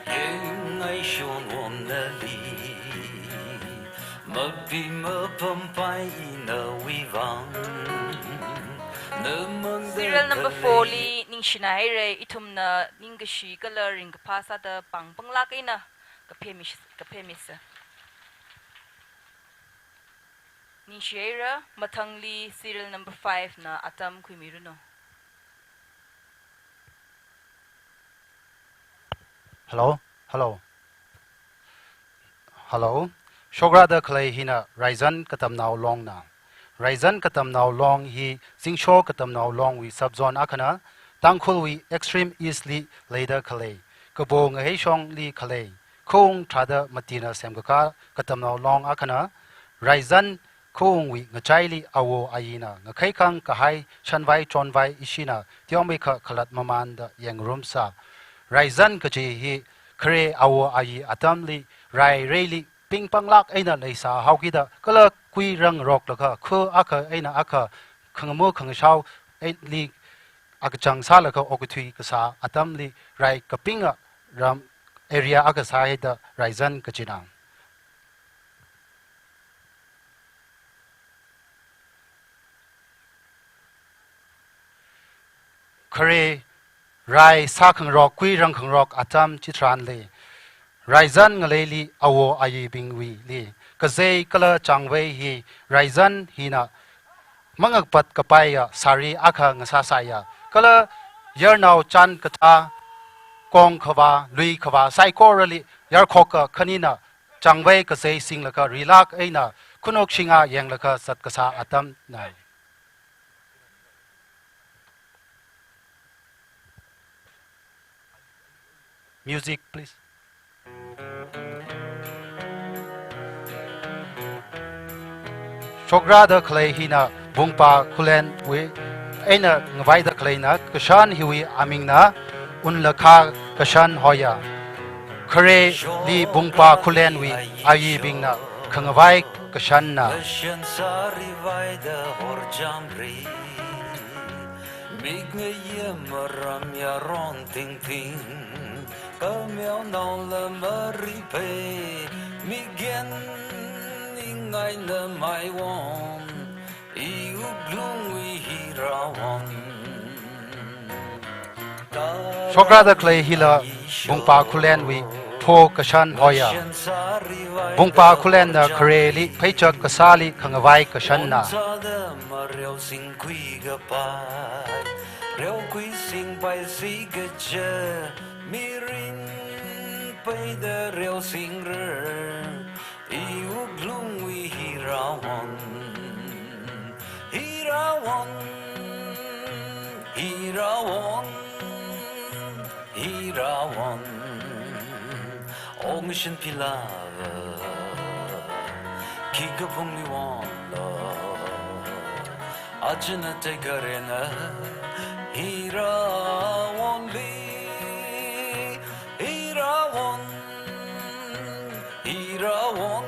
Yeng ngaishon wongnali, mapi mapampai nawui vang. Serial number four li ningshina haira, ithumna ningkashi kala ringkaphā sāda pāng panglāk eina kaphemish-, kaphemisa. Ningshi haira, mathangli serial number five na atam khuimiranu. Hello, hello. Hello. Shokrāda khalei hina Raizan Katamnao Longna. Raizan Katamnao Long hi Zingsho Katamnao Longwui subzone akhana, Tangkhulwui Extreme East li leida khalei, Kabo Ngaheishongli khalei, khaung tharāda matina semkakā Katamnao Long akhana, Raizan khaungwui ngachaili awo ayina ngakheikhang kahai shanvai chonvai ishina teomeikha khalat mamānda yangrumsa. Raizan kaji hi khare awo ayi atamli rai reili pingpanglāk eina leisā haokida kala kuirangroklaga khu akha eina akha khangamo khangashao eili akachang sālaga okathui kasā atamli rai kapinga ram area akha sāhaida Raizan kajina. Khare rai sākhangarok, kuirangkhangarok atam chitharanli, Raizan ngaleili awo ayibingwuili kazei kala changvei hi Raizan hina mangakpat kapaiya sari akha ngasāsaiya, kala yarnao chān katā, kong khavā, lui khavā saikorali yarkhoka khanina changvei kazei singlaga rilāk eina khanuk shinga yanglaga zatkasā atamna. Music, please. Shokrāda khalei hina Bungpa Khullenwui eina ngavaida khaleina kashan hiwui amingna Unlakha Kashan hoya. Khareli Bungpa Khullenwui ayibingna khangavai kashanna. Kashan sāri vaida horjamri, mik ngayim maram yaron tingting, kameonaola maripai, mik gen ingaina maiwon, iwuklungwui hirawon. Shokrāda khalei hila Bungpa Khullenwui pho kashan hoya. Bungpa Khullenna khareli pheichak kasāli khangavai kashanna. Mareo singkhui kapai, reokhui singpai sikaja, mirin paida reo singrer, iwuklungwui hirawon, hirawon, hirawon, hirawon. Ong shin pila, khikha phungli wonlo, achana teikarena, hirawonli, hirawon, hirawon,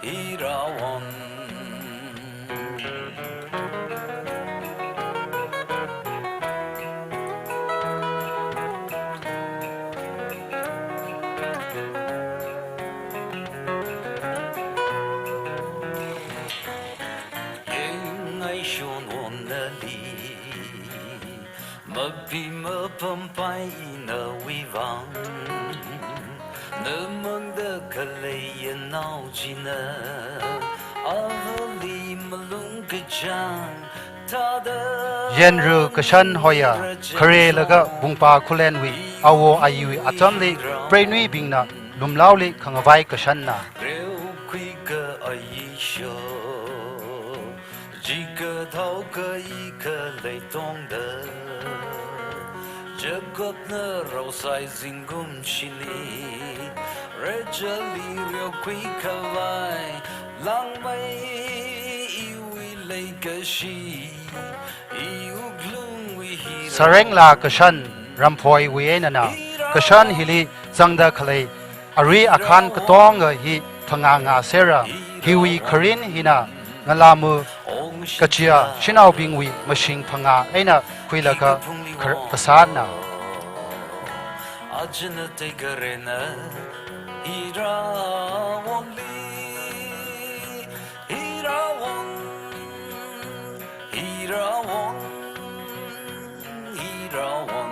hirawon. Yengngai shon wonnali, mapi mapampai inawui vang, namangda khalei yanao china, avali malung kachang tada. Yenru kashan hoya, kharelaga Bungpa Khullenwui awo ayiwui atamli, preinuibingna lumlaoli khangavai kashanna. Reokhui ka ayisho, jika thao ka ika leitongda, Jacobna raosai zingkum shini, Rachelli reokhui khavai, langmei iwui leikashi, iwuklungwui hi. Sarengla kashan Ramphoiwui einana, kashan hili zangda khalei arui akhan katonga hi phangā ngā sera, hiwui kharin hina ngalamu kachiya shanaobingwui mashing phangā eina khuilaga khar-, kasāna. Achana teikarena, hirawonli, hirawon, hirawon, hirawon.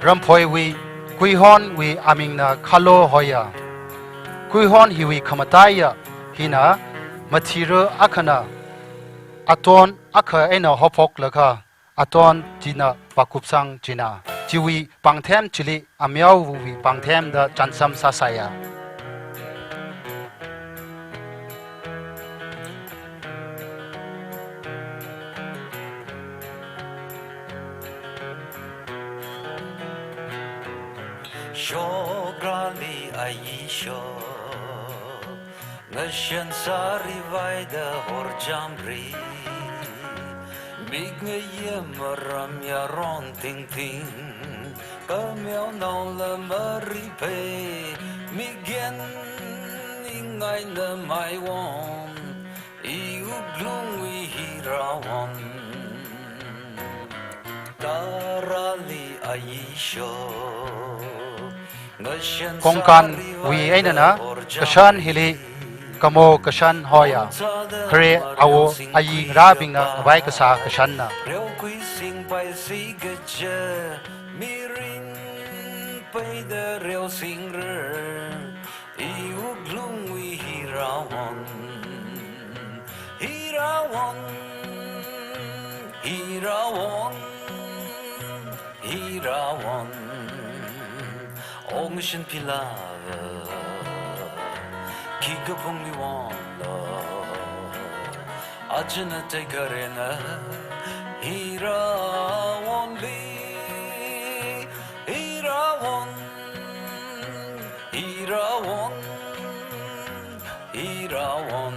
Ramphoiwui Kuihonwui amingna Khalo hoya. Kuihon hiwui khamataiya hina mathira akhana aton akha eina hophoklaga, aton china pakupsang china. Chiwui pāngthem chili ameowui pāngthem da chānsam sāsāya. Shokrali ayisho, ngashan sāri vaida horjamri, mik ngayim maram yaron tingting, kameonaola maripai, mik gen ingaina maiwon, iwuklungwui hirawon. Tarali ayisho, Kongkanwui einana kashan hili Kamo kashan hoya. Khare awo ayi ngarābingna ngavai kasā kashanna. Reokhui singpai sikaja, mirin paida reo singrer, iwuklungwui hirawon, hirawon, hirawon, hirawon. Ong shin pila, khikha phungli wonlo, achana teikarena, hirawonli, hirawon, hirawon, hirawon.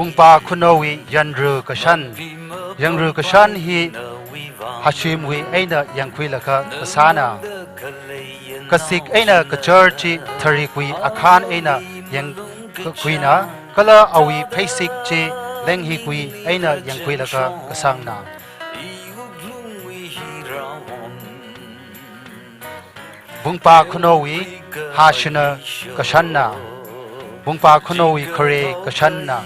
Bungpa Khunou wui yanru kashan. Yanru kashan hi Hashim wui eina yangkhuilaga kasāna. Kasik eina kachar chi tharikui akhan eina yangkhuina, kala awui pheisik chi lenghikui eina yangkhuilaga kasangna. Bungpa Khunou wui Hashina kashanna. Bungpa Khunou wui khare kashanna.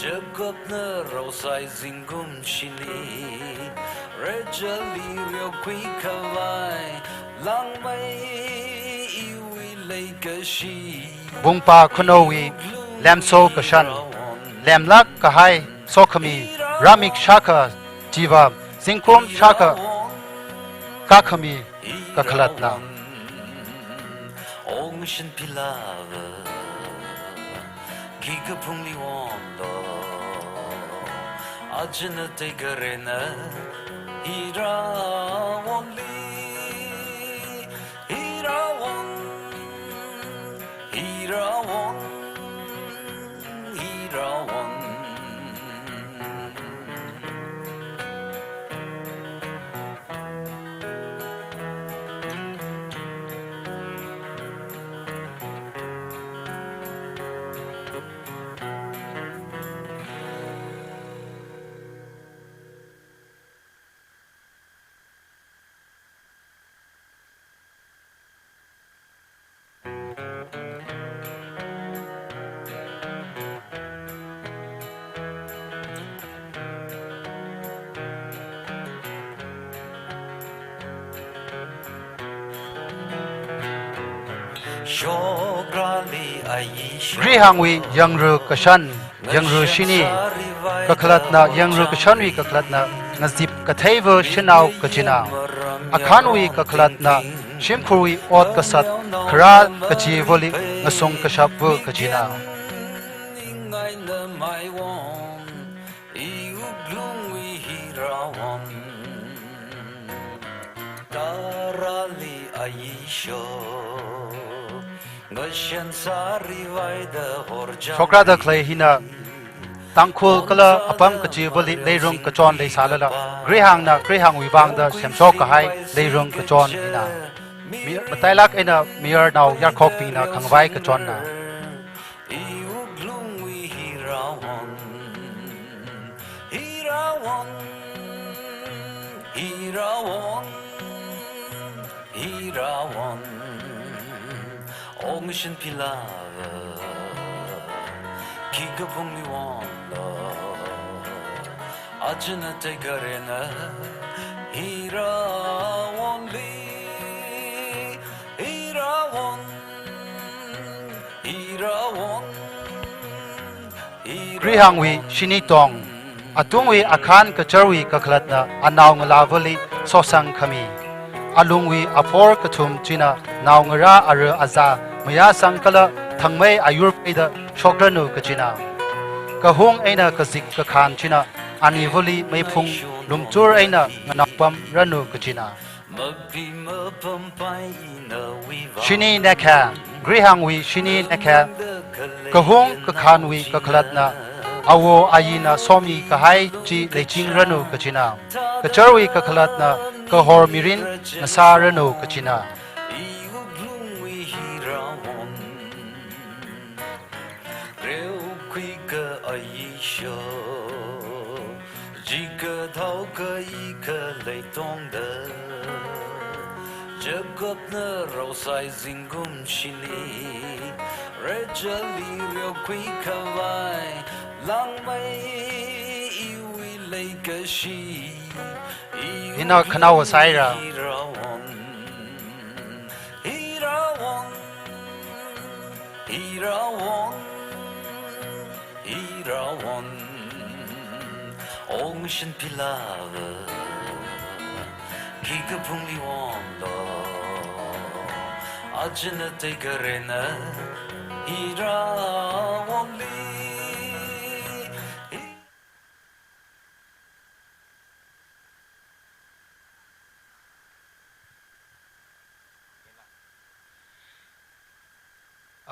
Jacob na raosai zingkum shini, Rachel li riokhui khavai, langmei iwui leikashi. Bungpa Khunou wui lemso kashan. Lemlak kahai sokhami, ramik shākha chiva, zingkum shākha kakhami kakhalatna. Ong shin pilava, khikha phungli wonglo, achina teikarena, hira wongli, hira wong, hira wong, hira wong. Grihangwui yangru kashan, yangru shini kakhalatna, yangru kashanwui kakhalatna ngazip katheiva shanao kachina. Akhanwui kakhalatna shimkhurwui ot kasat khara kachivali ngasung kashapva kachina. Shokrada khalei hina Tangkhul kala apam kachivali leirung kachon leisālala, Grihangna Grihangwui vangda semshok kahai leirung kachon hina. Mi-, matailak eina mayarnao yarkhokbingna khangavai kachonna. Hira won, hira won, ong shin pilava, khikha phungli wonglo, achina teikarena, hira wonli, hira won, hira won, hira Grihangwui won. Shini tong. Atungwui akhan kacharwui kakhalatna anaongalāvali soksang khami. Alungwui aphor kathum china naongara ara azā mayāsang kala thangmei ayur peida shokranu kachina. Kahung eina kazik kakhan china anivali meiphung lumchur eina nganaopamranu kachina. Shini nekha, Grihangwui shini nekha, kahung kakhanwui kakhalatna, awo ayina somi kahai chi leichingranu kachina. Kacharwui kakhalatna, kahor mirin ngasāranu kachina. Reokhuika aisho, jika thauka ikha leitongda, Jacobna raosai zingkum shini, Rachelli reokhui khavai, langmei iwui leikashi, iwui Ina khanao saira. Irawon, irawon, irawon, irawon. Ong shin pilava, khikha phungli wonglo, achina teikarena, irawonli.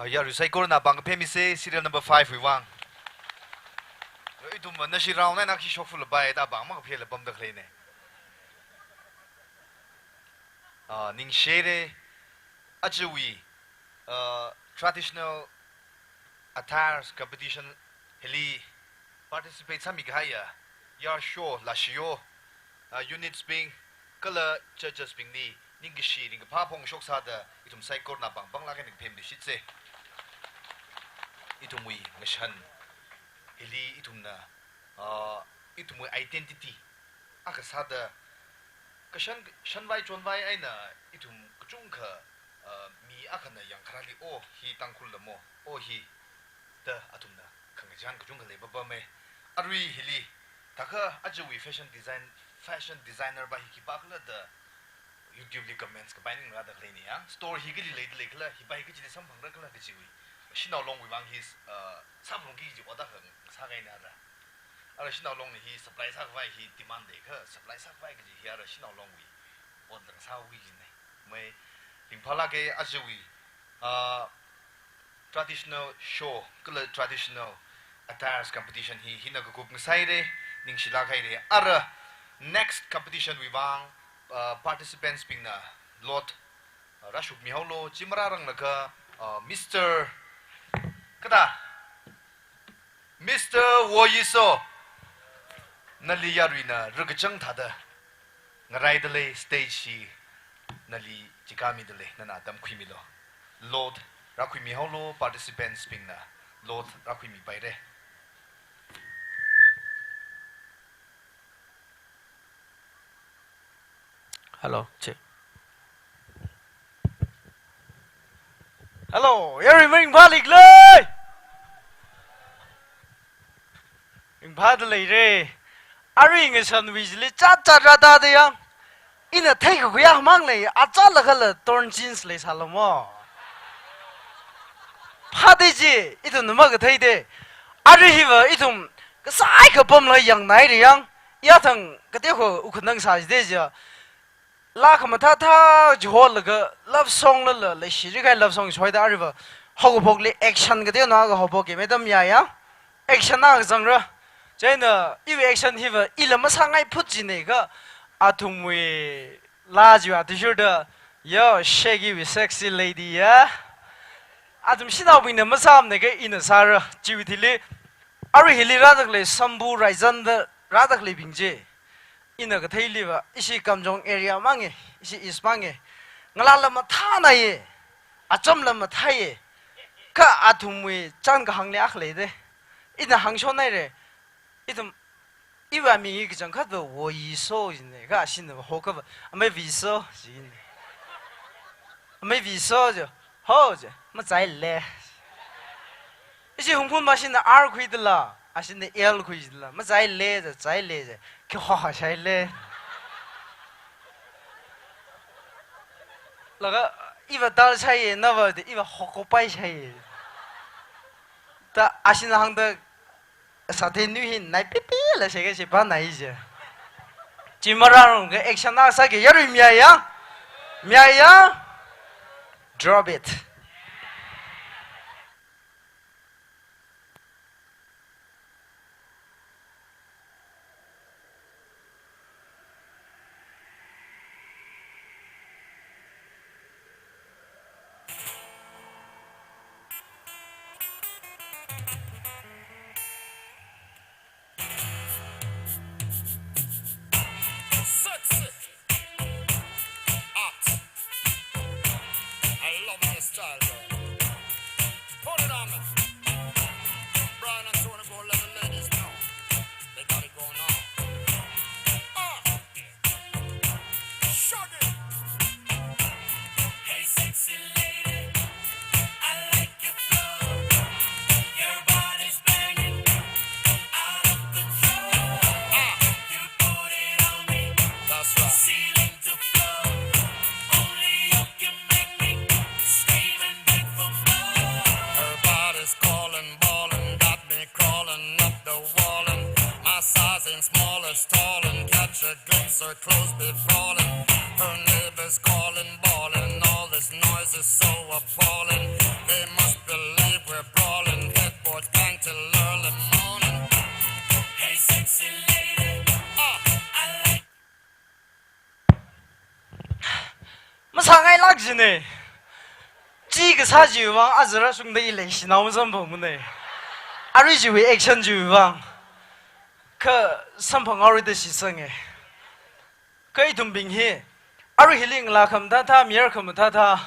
Ah, yarui saikorana pāng kaphemisa, serial number five wui vāng. Ithum nashi round eina khi shokfulapai da pāng makaphela pamda khaleina. Ah, ningshire, ajawui, ah, traditional attires competition hili participate sāmi kahaiya, yarsho, lashiyo, ah, units bing, kala judges bingli ningkashi, ningkaphā phongshok sāda ithum saikorana pāng pānglāk eina phemdishitsa. Ithumwui ngashan hili ithumna, ah, ithumwui identity akha sāda, kashan, shanvai chonvai eina ithum kachungkha, ah, mi akhana yangkharāli, oh, hi Tangkhul lamo, oh, hi da athumna khangachān kachungkha leipapama. Arui hili, thākha ajawui fashion design, fashion designer pa hi khipākhala da YouTube li comments kapai ning rāda khaleina ya. Store hi kali leida leikhala, hipa hi kachili samphangra khala kajiwui. Shanao Longwui vāng hi, ah, samphangra kaji ot akha sākahaina da. Ara Shanao Longna hi supply sākhavai hi demand leikha, supply sākhavai kaji hi ara Shanao Longwui ot lang sāhaoki kajina. Mai ringphālāka ajawui, ah, traditional show, kala traditional attires competition hi, hina kakup ngasaira, ningshilāk haira. Ara next competition wui vāng, ah, participants bingna lot, ah, rāshukmihaolu, chi marāranglakha, ah, Mister Kada, Mister Woyiso, nali yaruina rakachang thāda ngaraida lei, stage hi nali chikāmida lei, nana tamkhuimilu. Lot rākhuimihaolu, participants bingna lot rākhuimipaira. Hello, check. Hello, everybody, ringphālikhala? Ringphāda leira. Arui ngashanwui chili chatchat rāda yang. Ina theikakhui akhamang lei, achālakhala torn jeans leisālu mo. Phāda chi, ithumna makatheida. Arui hiva ithum kasai kapamla yangnaira yang. Yathang kateokha ukhanang sāchida chi. Laa khamathā thā chiholaga love song lala, leishiri kahai love song soida aruiva haokaphokli action kateonao akha haophokki, madam ya ya. Action akha zangra. Chieina iwui action hiva ila masāngai phut jinei kha athumwui laa chiva athishurda, yo, Shaggy wui sexy lady ya. Athum shanaobingna masāmana kha ina sāra. Chiwui thili, arui hili rāda khalei Sambu Raizan da rāda khaleibing chi. Ina katheiliva, ishi Kamjong area manga, ishi East manga. Ngalāla mathānaiya, achamla mathāya. Kha athumwui chān kahāngli akha leida. Ina hāngshonhaira. Ithum, iwui aming hi kachangkhatva Woyiso jinei, kha ashina haokhava, Ameiviso jinei. Ameiviso jo, ho jo, machaila. Ishi Hungpung mashina R khuidala, ashina L khuidala, machaila jo, chaila jo, khi ho ho shaila. Laga, iva dal shaiya, nava de, iva hokopai shaiya. Da ashina hāngda, Sathenu hi nai pipila sheke shipa nai je. Chi marāranga action akha sāki, yarui mi ya ya? Mi ya ya? Drop it. Sexy. Hot. I love this style. The drinks are close, be falling. Her neighbors calling, bawling. All this noise is so appalling. They must believe we're brawling. Headboard gang till early morning. Hey, sexy lady. Uh, I like Masāngailāk jine. Chi kasā chiwui vang azarā shungda i leishinao masamphangmane. Arui chiwui action chiwui vang. Kha samphanghaorada shitsange. Kha ithumbing hi, arui hili ngalā khamathāthā, mayar khamathāthā,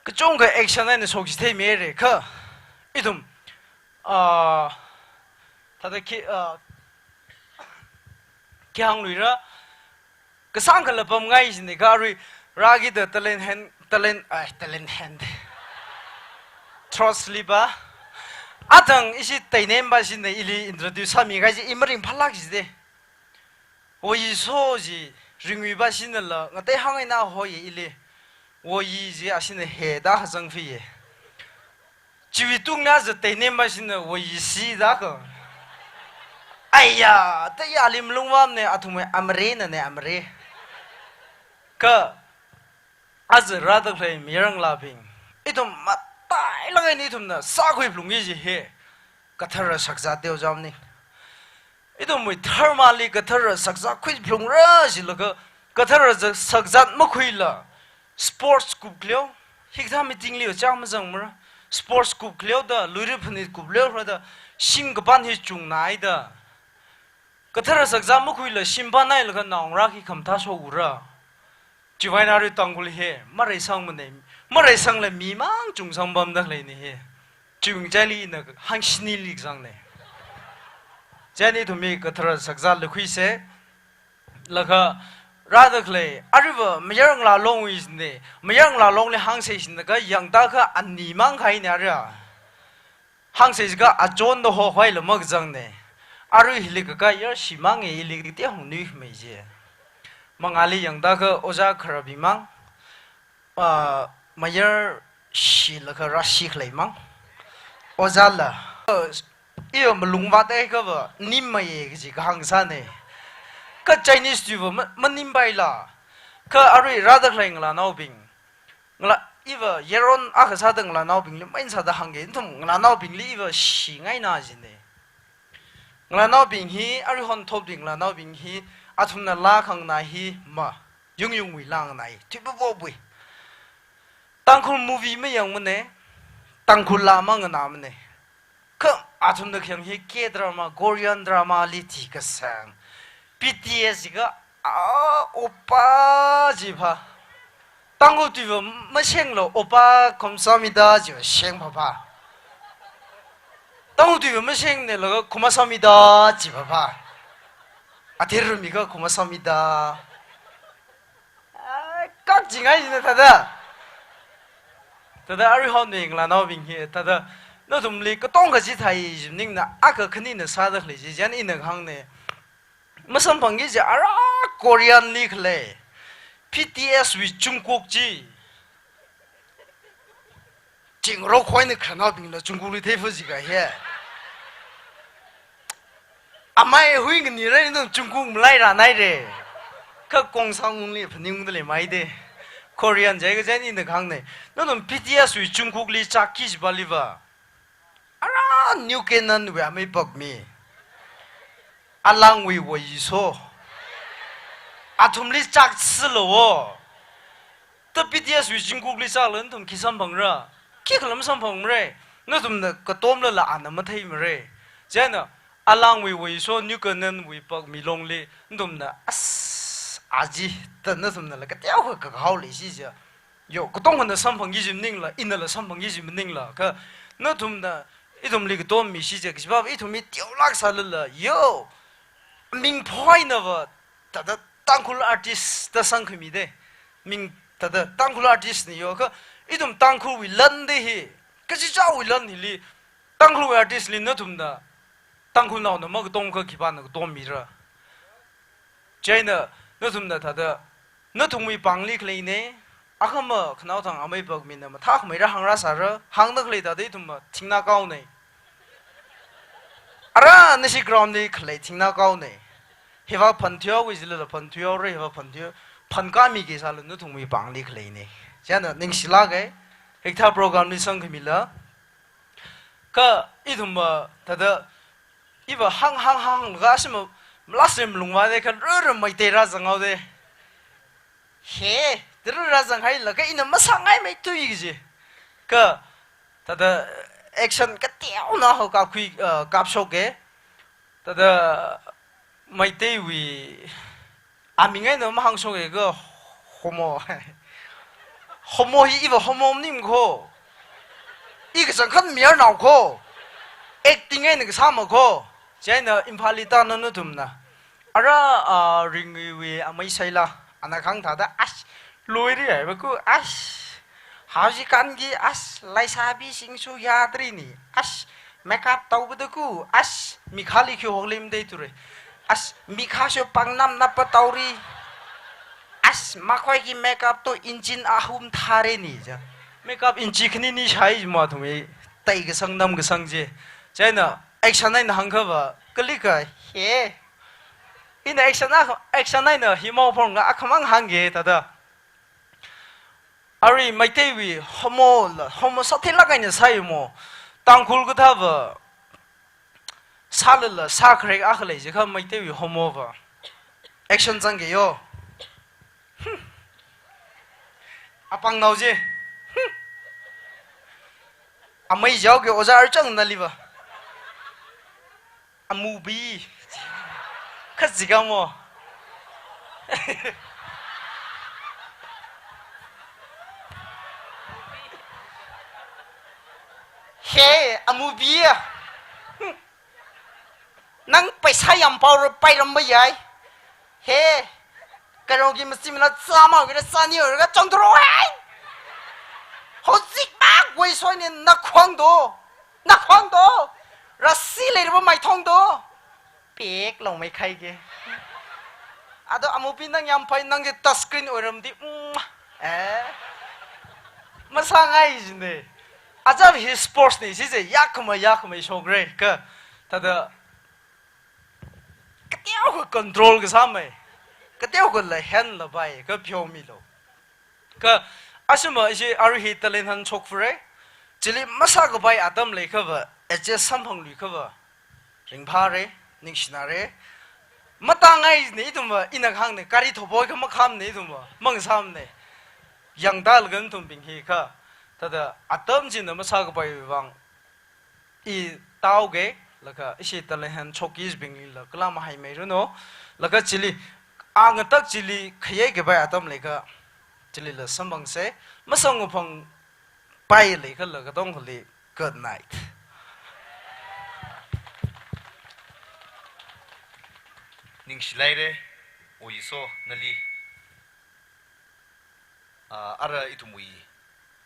kachungkha action eina shokchitheimire kha. Ithum, ah, thāda khi, ah, khi hāngluira, kasāngkhala pamngai jine kha arui rākida talent hand, talent, ai, talent hand. Throat slipper. Athang ishi tainempa shina ili introduce sāmi kaji i maringphālāk jide. Woyi so ji ringwuipa shinala, ngatei hāng eina hoye ili. Woyi ji ashina heda hazang fiye. Chiwui tungli aja tainempa shina woyi si da kha. Aiya, taya ali malungvamne, athumwui amrena ne amre. Kha, aja rāda khalei mayar ngalābing, ithum matailāk eina ithumna sākhuiphalungki ji hi, kathara shakzat teojamni. Ithumwui dharmali kathara shakzat khuiphalungra jilaga, kathara za-, shakzat makhuila, sports kupkhaleo, hikathā meeting li chang mazangmara, sports kupkhaleoda, luira phanit kuphaleoda, shim kapan hi chungnaida. Kathara shakzat makhuila shim panhailaga naongarā khi khamathā shokura. Chiwui eina arui Tangkhul hi mareisangmane, mareisangla mimang chungsangpamda khaleine hi. Chiwui ngachaili ina hāngshinili kazangne. Chieina ithum hi kathara shakzat lakhuise. Laga rāda khalei, aruiva mayar ngalā longwui jine, mayar ngalā longli hāngse shina kha yangda kha ani mang kahaine arui. Hāngse jiakha achonda hohoila makazangne. Arui hili kakā yar shimang e, ili kateo hāngnuimei je. Mangāli yangda kha ojā kharabing mang, ah, mayar shilaga rāshi khalei mang. Ojāla. Iya malungvātei kava, nimmei e kaji kahāng sāne. Kha Chinese tuiva ma-, manimpaila. Kha arui rāda khalei ngalānaobing. Ngalā, iva yaron akha sāda ngalānaobingli, main sāda hāngge, nathum ngalānaobingli iva shingaina jine. Ngalānaobing hi, aruihon thopding ngalānaobing hi, athumna laa khanganā hi ma, yungyungwui laa nganāi, thuipapopwui. Tangkhul movie mayangmane, Tangkhul laa manganāmane. Kha athumna khayang hi K drama, Korean drama li thikasang. B T S jiakha, ah, oppa jipha. Tangkhul tuiva mashenglo, oppa kamsamnida jiva shengphapha. Tangkhul tuiva mashengnelaga khumasāmnida jiphapha. Athirrumikha khumasāmnida. Ai, kakchingai jina thāda. Thāda aruihon ngalānaobing hi, thāda nathumli katongkha chithāi ji maningna, akha khanina sāda khalei chi, chieina ina hāngne. Masamphangki ji ara Korean li khalei, B T S wui Jungkook ji. Chingrok khoina khararnaobingla Jungkook li theifa jiakha hi. Amai hui nganira nathum Jungkook malai rānaire. Kha kongsa ngungli phaningungda leimeide. Korean jiakha chieina ina hāngne. Nathum B T S wui Jungkook li chakki jiva liva. Ara New Canaan wui amei pakmi. Alangwui Woiyiso. Athumli chakchilo. Ta B T S wui Jungkook li chakla nathum khi samphangra? Khikhala masamphangra. Nathumna katomlala ana matheimara. Chieina Alangwui Woiyiso New Canaan wui pakmi longli nathumna as aji ta nathumnala kateokha kakahao leishi jiakha. Yo, katongkhana samphangki ji maningla, inala samphangki ji maningla, kha nathumna ithumli katom mishi jiakha, kajiva ithum mi teolāk sālala, yo, ming phoinava, thāda Tangkhul artist da sangkhamide, ming thāda Tangkhul artist ni yo, kha ithum Tangkhulwui lande hi, kachichāwui lan hili, Tangkhulwui artist li nathumna, Tangkhulnaona makatomkha khipāna katom mira. Chieina nathumna thāda, nathumwui pāngli khaleine, akhama khanaothang amei pakmina mathākhameira hāngrāsāra, hāngda khalei thāda ithumva thingnā kaone. Ara nashi ground li khalei thingnā kaone. Hiva phan thuihaoki jilala phan thuihaora, hiva phan thuihao, phan kami kasāla nathumwui pāngli khaleina. Chieina ningshilāka, hikathā program li sangkhamila. Kha ithumva thāda, iva hāng hāng hāng laga shima, last time lungvāda kha rara Meitei rāzanghaoda. He, tara rāzanghailaga ina masāngaimei tui kaji. Kha thāda action kateonao kapkhui, uh, kapshoka. Thāda Meiteiwui aming eina mahāngshoka kha homo. Homo hi iva homo maning kho. I kachangkhat mayarnao kho. Acting eina kasā ma kho. Chieina Imphalli tāna nathumna. Ara, ah, Ringuiwui amei Saila, ana kahāng thāda, ash, loiri haiva kha, ash, haujikanki, ash, leisābisingsu yadrini, ash, makeup taupada kha, ash, mikhāli khi hoklim dei ture, ash, mikhāsu pangnam napa tauri, ash, makhoiki makeup to engine ahum thāreni ja. Makeup engine khani ni shai ma thumei, tai kasang nam kasang je. Chieina, action eina hāngkhava, kali kha, he. Ina action a, action eina hi maopong nga akhamang hāngki thāda. Arui Meiteiwui homo la, homo sātheilāk eina sāi mo. Tangkhul kathāva, sālala, sākharek akha lei jikha Meiteiwui homova. Action zangki yo. Hmm. Apangnao je. Hmm. Amei jaoki ojā archang naliva. Amubi. Kha jikha mo. He, amubi ya. Nang paisa yam paora pairamba yai. He. Karaoke machine la zama kira sani ora chondro hai. Hojikmagwui soini nakhwangdo. Nakhwangdo. Rasi leiraba maithongdo. Pek longmei khaiki. Ado amubi nang yam pai nang je touch screen oiramdi. Mm. Eh. Masāngai jine. Ajam hi sports ni sije yakma yakma shokre kha. Thāda kateokha control kasāmei. Kateokha la hand la bai kha pheomilo. Kha ashima ishi arui hi talent hunt shokfure. Chili masākapai atam leikhava, adjust samphangluikhava. Ringphāre, ningshinare. Matāngai ne ithumva, ina kahāng ne, gari thopoi kha makham ne ithumva, mangsam ne. Yangda lagan thumbing hi kha. Thāda atam china masākapai vang. I taoke, laga ishi talent hunt shokki jibingli la kala mahaimeiranu, laga chili, a ngatak chili khayei kapai atam leikha, chili la samphangse, masang uphang pai leikha la katongkhali, good night. Ningshilaire, oiso, nali. Ah, ara ithumwui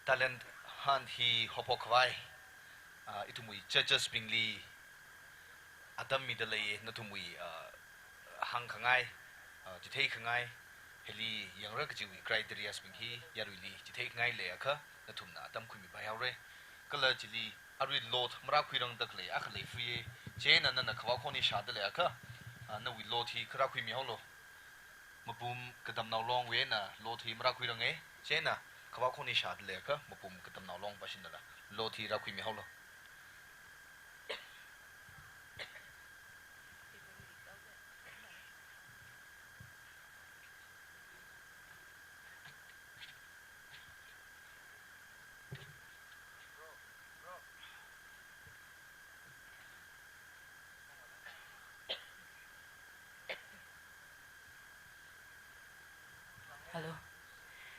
talent hunt hi haophok khavai, ah, ithumwui judges bingli atam mida lei nathumwui, ah, hāngkhangai, ah, chitheikhangai, hili yangra kajiwui criterias bing hi yaruili chitheikhangai leiakha nathumna atam khuimipai haore. Kala chili arui load marākhuirangda khalei akha lei free e, chieina nana khavā khoni shāda leiakha, ah, nawui load hi kharā khuimihaolo. Mapum Katamnao Longwui eina load hi marākhuirange, chieina khavā khoni shāda leiakha Mapum Katamnao Long pāshindala load hi rākhuimihaolo. Hello.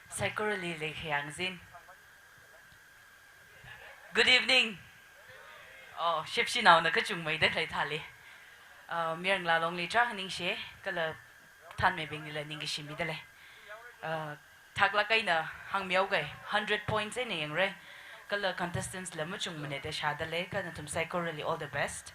Saikorali leikha yangzin. Good evening. Oh, shepshinaona kachungmeida khalei thāli. Uh, Miranglā Longli tarākha ningshi, kala thanmeibinglila ningkashi mida lei. Uh, thaklāk eina hāngmihaoke, hundred points eina yangra. Kala contestants la machungmana da shāda lei, kha nathum saikorali all the best.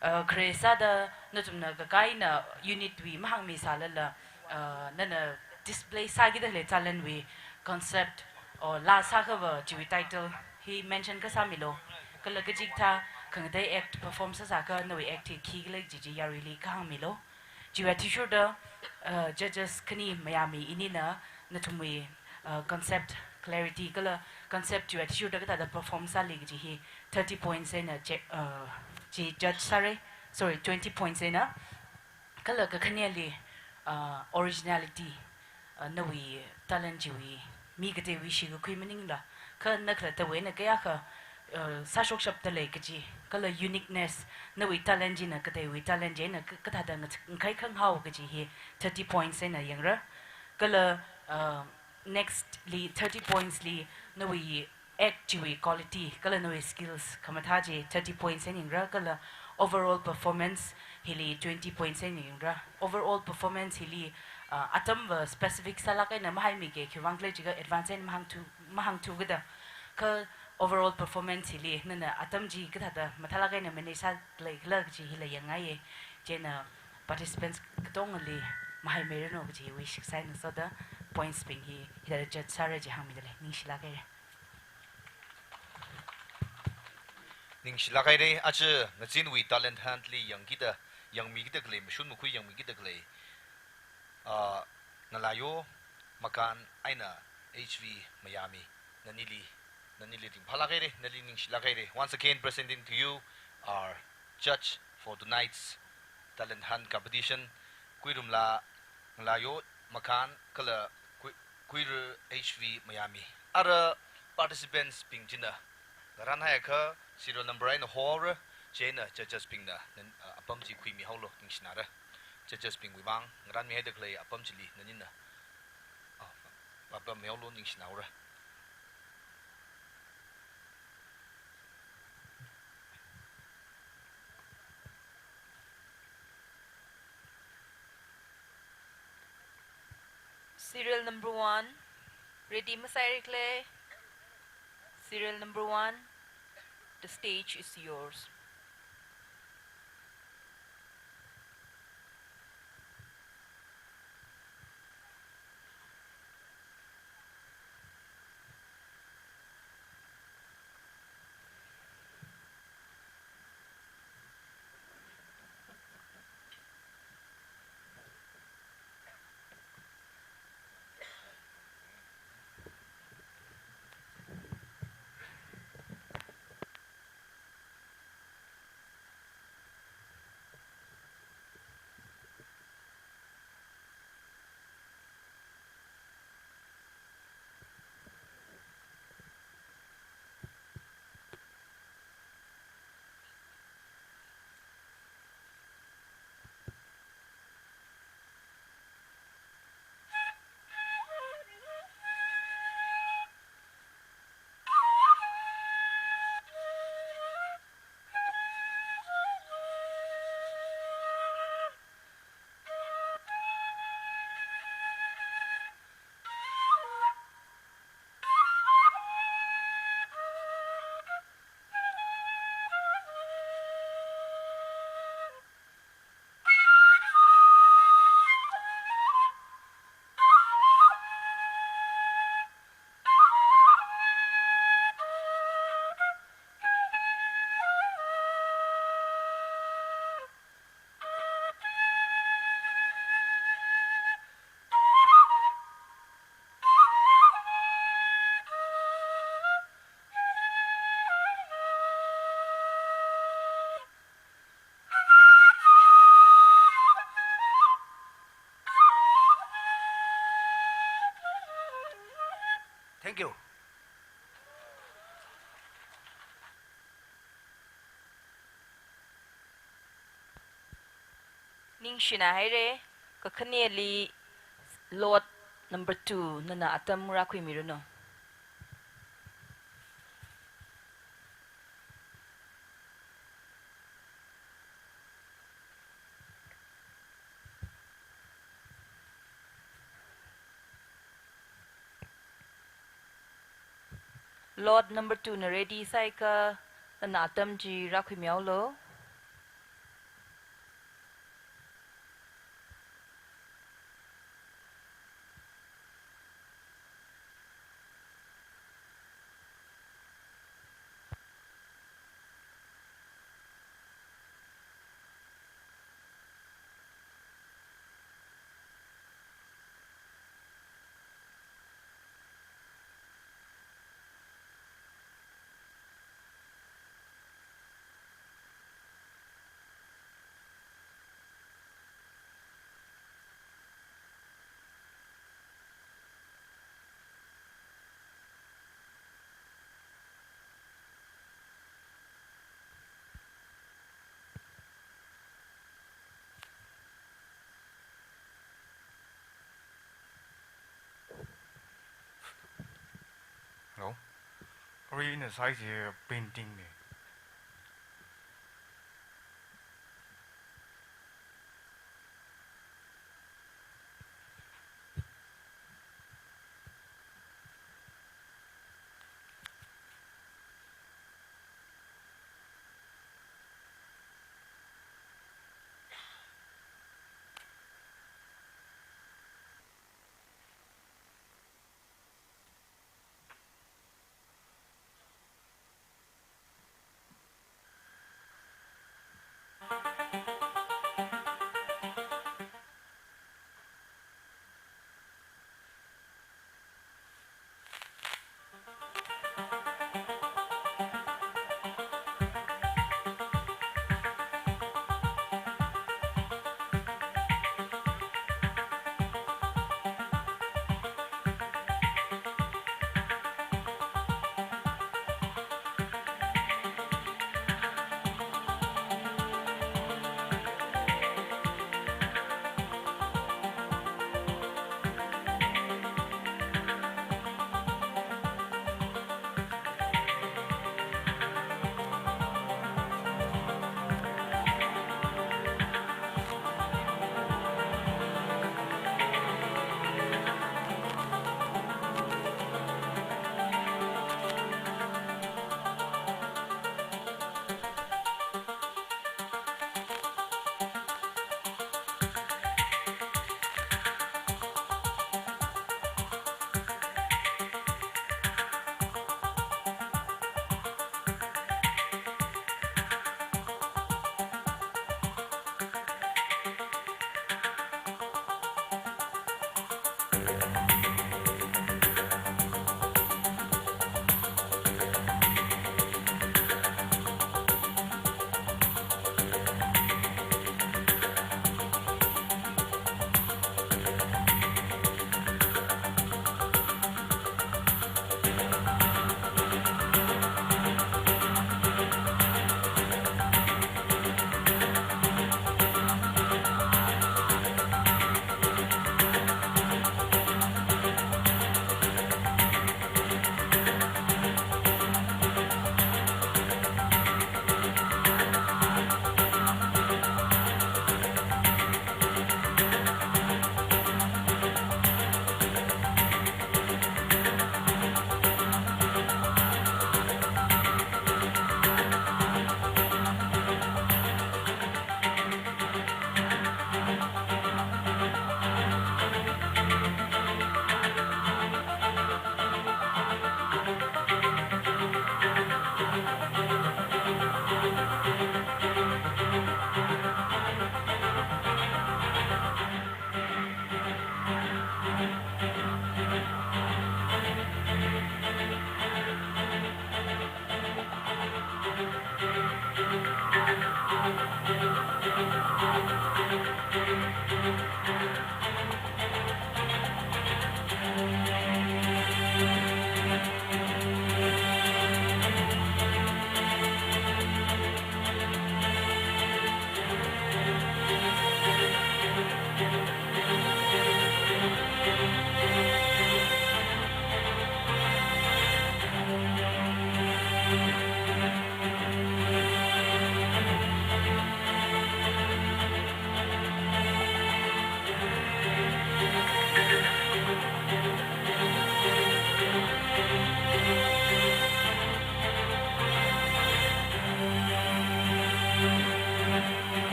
Uh, khare sāda nathumna kakā eina unit wui mahāngmisālala, uh, nana display sākida khalei talent wui concept or laa sākhava chiwui title hi mention kasāmilo. Kala kachikathā khangatei act perform sāsākha nawui act hi khikhala kaji chi yaruili kahāngmilo. Chiwui athishurda, uh, judges khani mayāmi inina nathumwui, uh, concept clarity kala concept chiwui athishurda kathāda perform sāli kaji hi thirty points eina che-, uh, chi judge sāra, sorry, twenty points eina. Kala kakhaneli, uh, originality, uh, nawui talent chiwui mi kateiwui shikakhui maningla, kha na khalattawui eina kayākha, uh, sāshokshapda lei kaji, kala uniqueness, nawui talent china kateiwui talent china ka-, kathāda nga-, ngakhai khanghao kaji hi thirty points eina yangra. Kala, uh, next li thirty points li nawui act chiwui quality, kala nawui skills khamathā chi thirty points eina yangra, kala overall performance hili twenty points eina yangra. Overall performance hili, uh, atamva specific sālāk eina mahaimiki, khiwuivang khala jiakha advance eina mahāngthu, mahāngthu kada. Kha overall performance hili nana atam chi kathāda mathālāk eina manage sālei khala kaji hila yangngaiya. Chieina participants katongali mahaimeiranu kajiwui shitsangda points bing hi hithāda judge sāra kaji hāngmida lei. Ningshilāk haira. Ningshilāk haira, aja ngazinwui talent hunt li yangkida, yangmikida khalei, mashun makhui yangmikida khalei, ah, Ngalayo, Makan eina H V Mayami, nanili, nanili ringphālāk haira, nali ningshilāk haira. Once again, presenting to you our judge for tonight's talent hunt competition, Kuirumla Ngalayo Makan kala Kui-, Kuira H V Mayami. Ara participants bing china ngaranhaiakha serial number eina hohaora, chieina judges bingna nan, ah, apam chi khuimihaolu, ningshinara. Judges bingwui vang ngaranmihaida khalei apam chili nanina, ah, apam mihaolu, ningshinaora. Serial number one, ready masāhaira khala? Serial number one, the stage is yours. Thank you. Ningshina haira, kakhaneli lot number two, nana atam rākhuimiranu. Lot number two na ready sāakha, nana atam chi rākhuimihaolu. Ina sāi chi painting ne.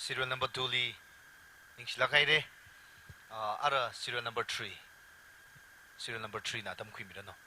Serial number two li ningshilāk haira. Ah, ara serial number three. Serial number three na tamkhuimiranu.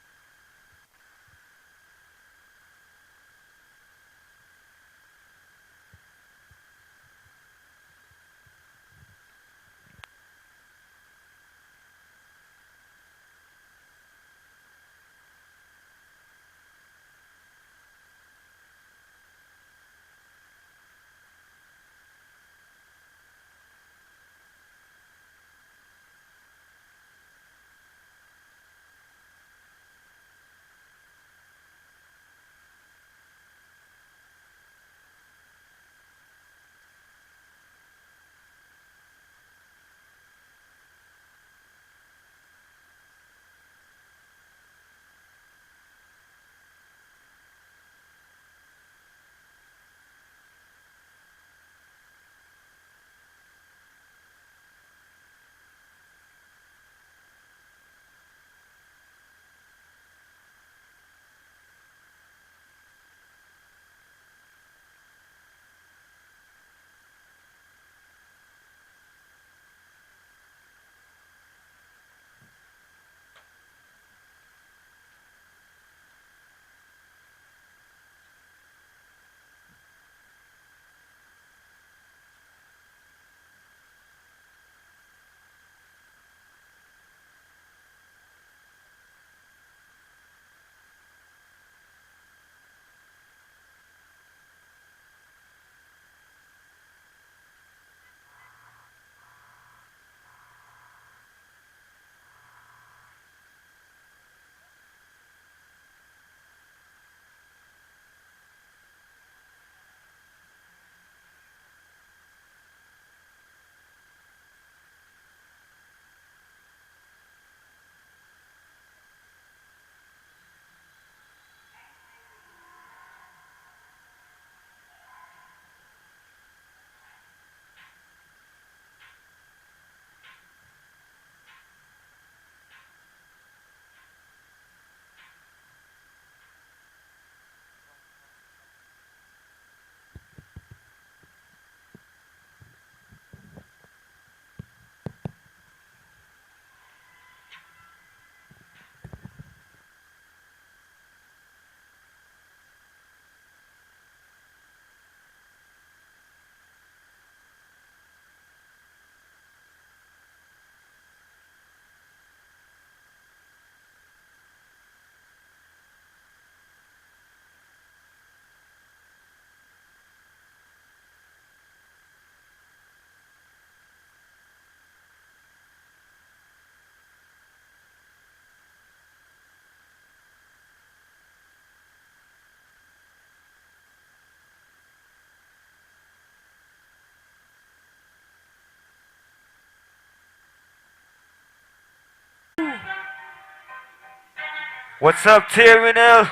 What's up, T M N L?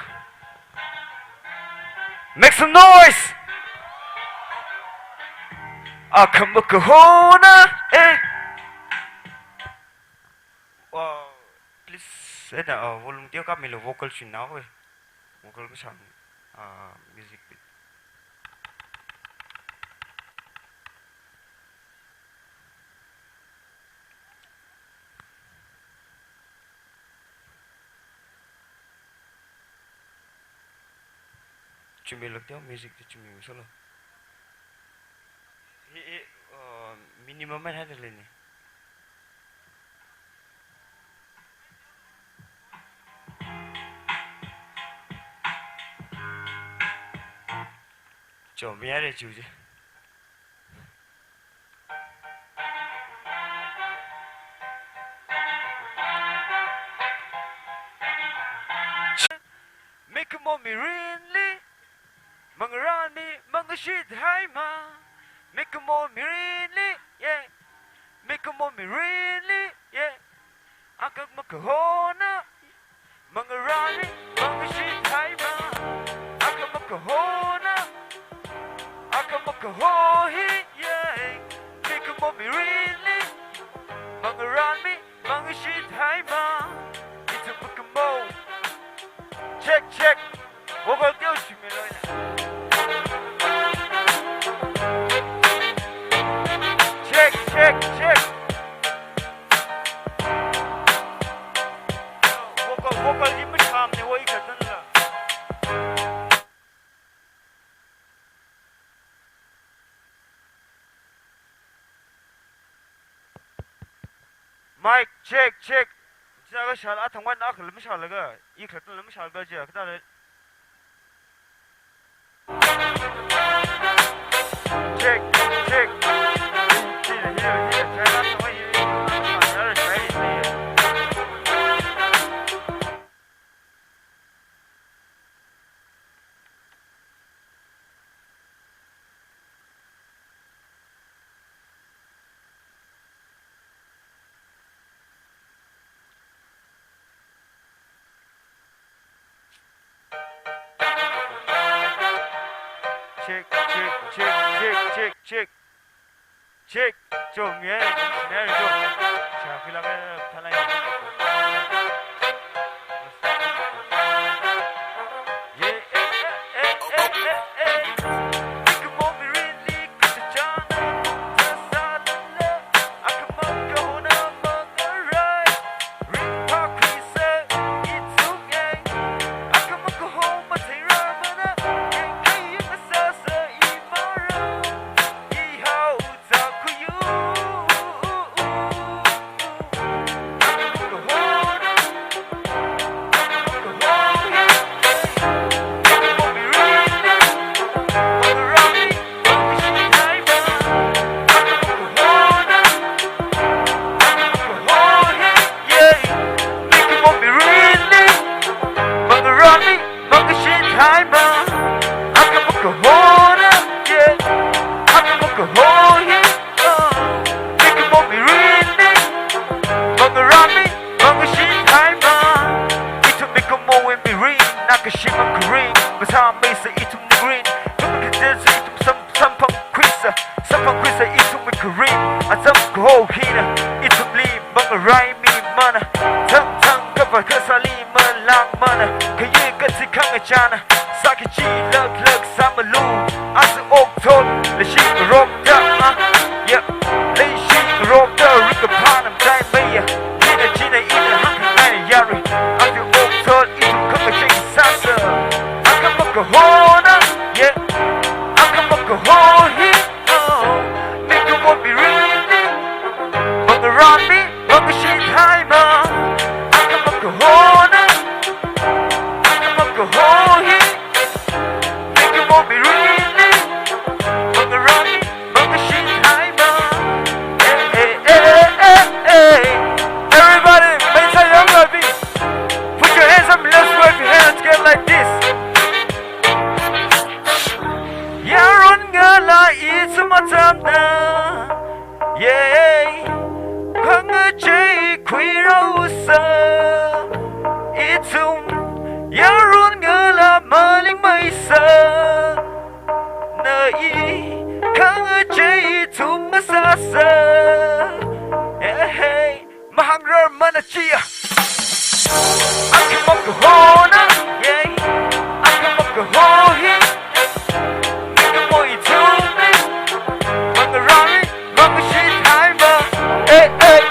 Make some noise! Akhamuk kahona, eh! Wow, please, eh, na, uh, volume teokha milu, vocal chin nao, eh. Vocal kasang, uh, music bit. Chumi lak teo, music te chumi masolo. Hi, hi, uh, minimum man hada leni. Cho, mi are chu je. Mikumo mirinli, mangarānmi, mangashit haima. Mikumo mirinli, yeah. Mikumo mirinli, yeah. Akhamuk kahona, mangarānmi, mangashit haima. Akhamuk kahona, akhamuk kaho hi, yeah. Mikumo mirinli, mangarānmi, mangashit haima. Ithum mikumo. Check, check. Vocal teo chumi loina. Mic, check, check. China kashāla, athang wan akha lam shālaga, i khalatang lam shālaga je, kathāla. Check, check. Here, here, here. China athang wan here. Check, check, check, check, check, check. Check. Chungye, scenario chung. Shakila ka thalai. Samphang khuisa, samphang khuisa ithumwui kharing, acham kaho hina ithumli mangarai mimana, thangthang kavā kasāli malāngmana, khayi kachi khangachāna, sāki chi laklak sāmalu, aja okthot leishi ngarokta, ah, yeah, leishi ngarokta, rikaphā namtai meiya, china china ina hāngkhangai yarui, aja okthot ithum khangachei sāsa, akhama kahona, yeah. Akhama kaho hi, oh, mikumo mirinli, mangarānli, mangashit haima. Akhama kahona, akhama kaho hi, mikumo mirinli, mangarānli, mangashit haima. Eh, eh, eh, eh, eh. Everybody, make some young baby. Put your hands up, let's wave your hands together like this. Yaron ngalā ithum atamna, yeah, khangachei khuirausa. Ithum yaron ngalā malingmeisa, na i khangachei ithum masāsa. Yeah, hey. Mahāngrarmana chiya. Akhama kahona, yeah. Akhama kaho hi. Mikumo ithumli, mangarānli, mangashit haima. Eh, eh.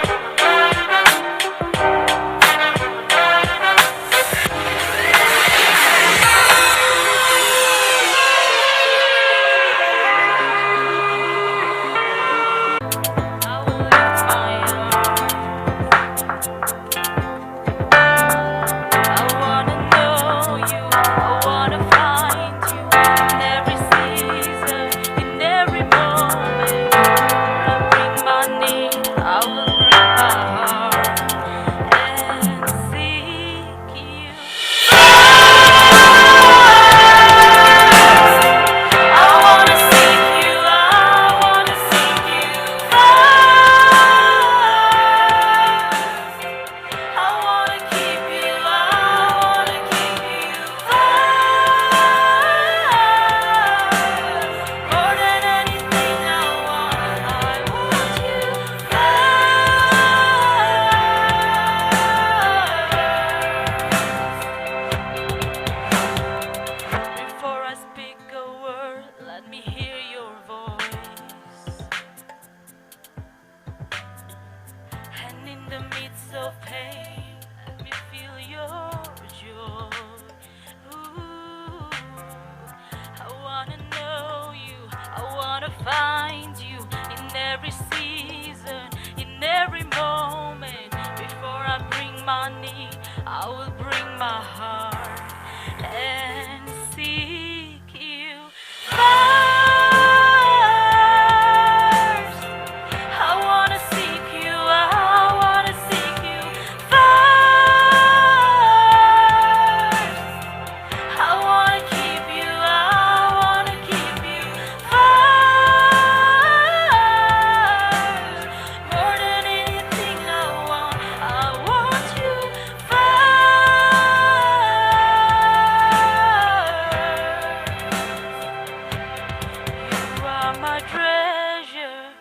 treasure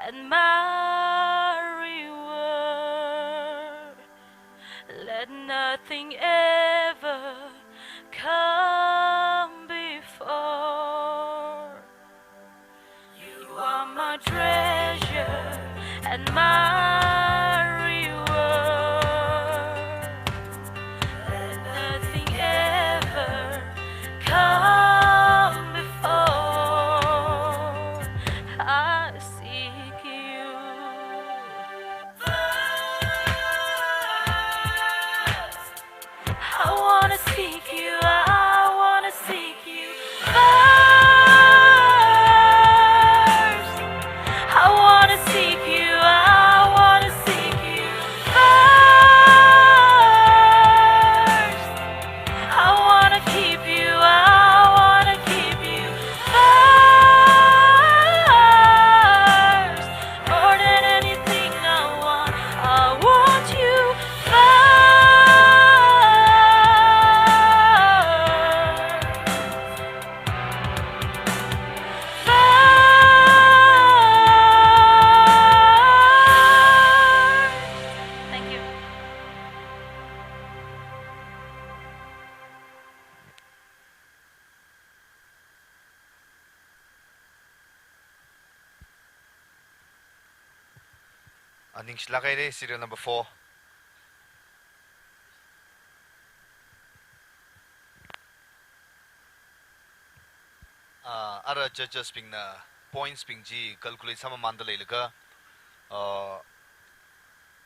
and my reward. Let nothing ever come before. You are my treasure and my reward. Let nothing ever come before. I seek you first. I wanna seek you, I wanna seek you first. I wanna seek you, I wanna seek you first. I wanna keep you, I wanna keep you first. More than anything I want, I want you first. First. Thank you. A, ningshilāk haira, serial number four. A, ara judges bingna points bing chi calculate sāmamānda leilaga, a,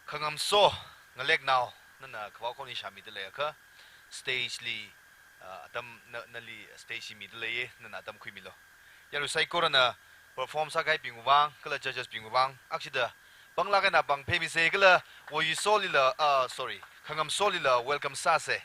Khangamso Ngaleknao, nana kavao khon hi shāmida leiakha, stage li, a, atam na, nali stage hi mida leiya, nana atam khuimilu. Yarui saikorana perform sākahaibingwui vang, kala judges bingwui vang, akshida panglāk eina pangphei misa, kala Woyusolila, a, sorry, Khangamsolila welcome sāsa.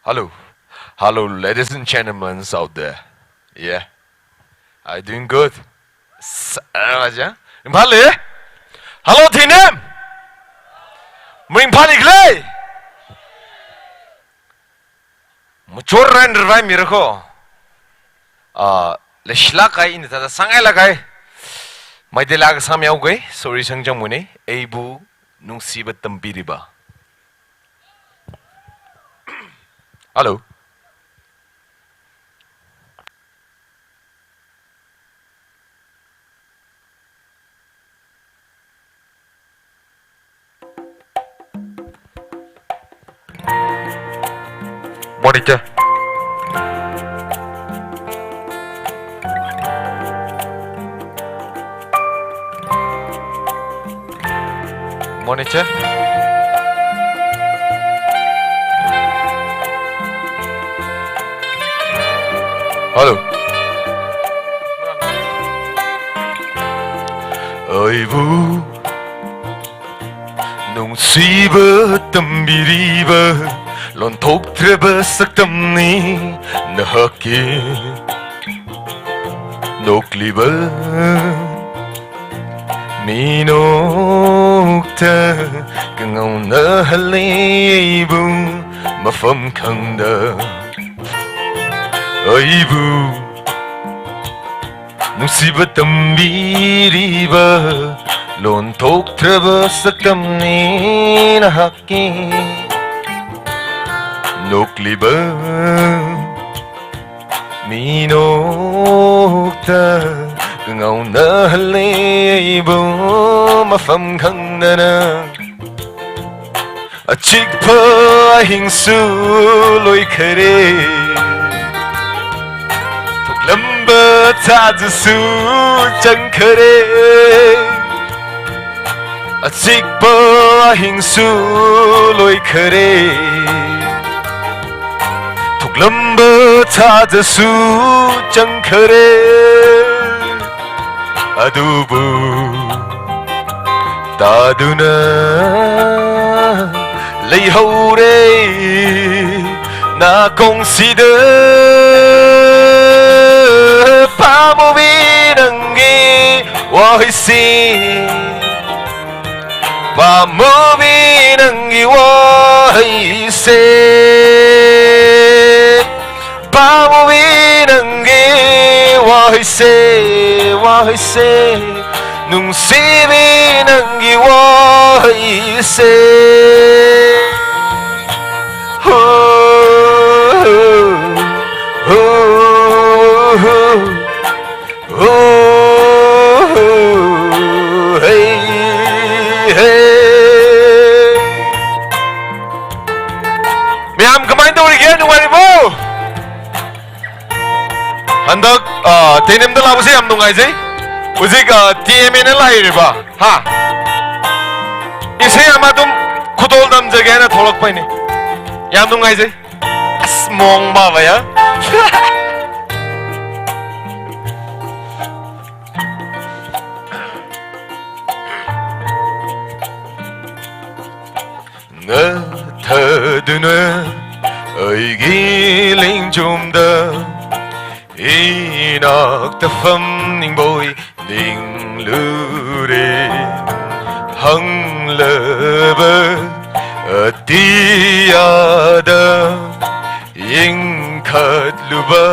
Hello. Hello, ladies and gentlemen out there. Yeah. Are you doing good? S-, uh, ja? Imphal le? Hello, Thinem. Mring phali kle. Muchor ran rai mirako. Ah, leishlāk kahai, ina thāda sāngailāk kahai. Meiteilila sāmihaoga, sorry sangchāngmana, Eibu Nungsiba Tambiriba. Hello. Monitor. Monitor. Hello. Eibu nungsiba tambiriba, lontoktraba saktamna nahakki. Nokliba mi nokta, kangaona hali eibu mafam khangda. Eibu nungsiba tambiriba, lontoktraba saktamna nahakki. Nokliba mi nokta, Ngaona leibu mafam khanganāna, achikpa ahingsu loikhare, thuklamba thāzasu changkhare. Achikpa ahingsu loikhare, thuklamba thāzasu changkhare. Adubu taduna leihaore nakongsida, pāmubi nanggi wahaise, pāmubi nanggi wahaise, pāmubi nanggi wahaise, wahaise, nungsibi nanggi wahaise. Ho, ho, ho, ho. Oh, hey, hey. Mayam, kamaina tongli kya nungairibo? Handak, ah, Tenemda lākhaosa yam nungaijai. Hujik, ah, T M A na lāiriba. Ha. Isei ama tum khutol tamzagena tholakpaini. Yam nungaijai. As mong ba ba ya. Ngathaduna aigi lingchumda, inakta pamningbo ninglu re, hānglaba atiyada, yangkhatluba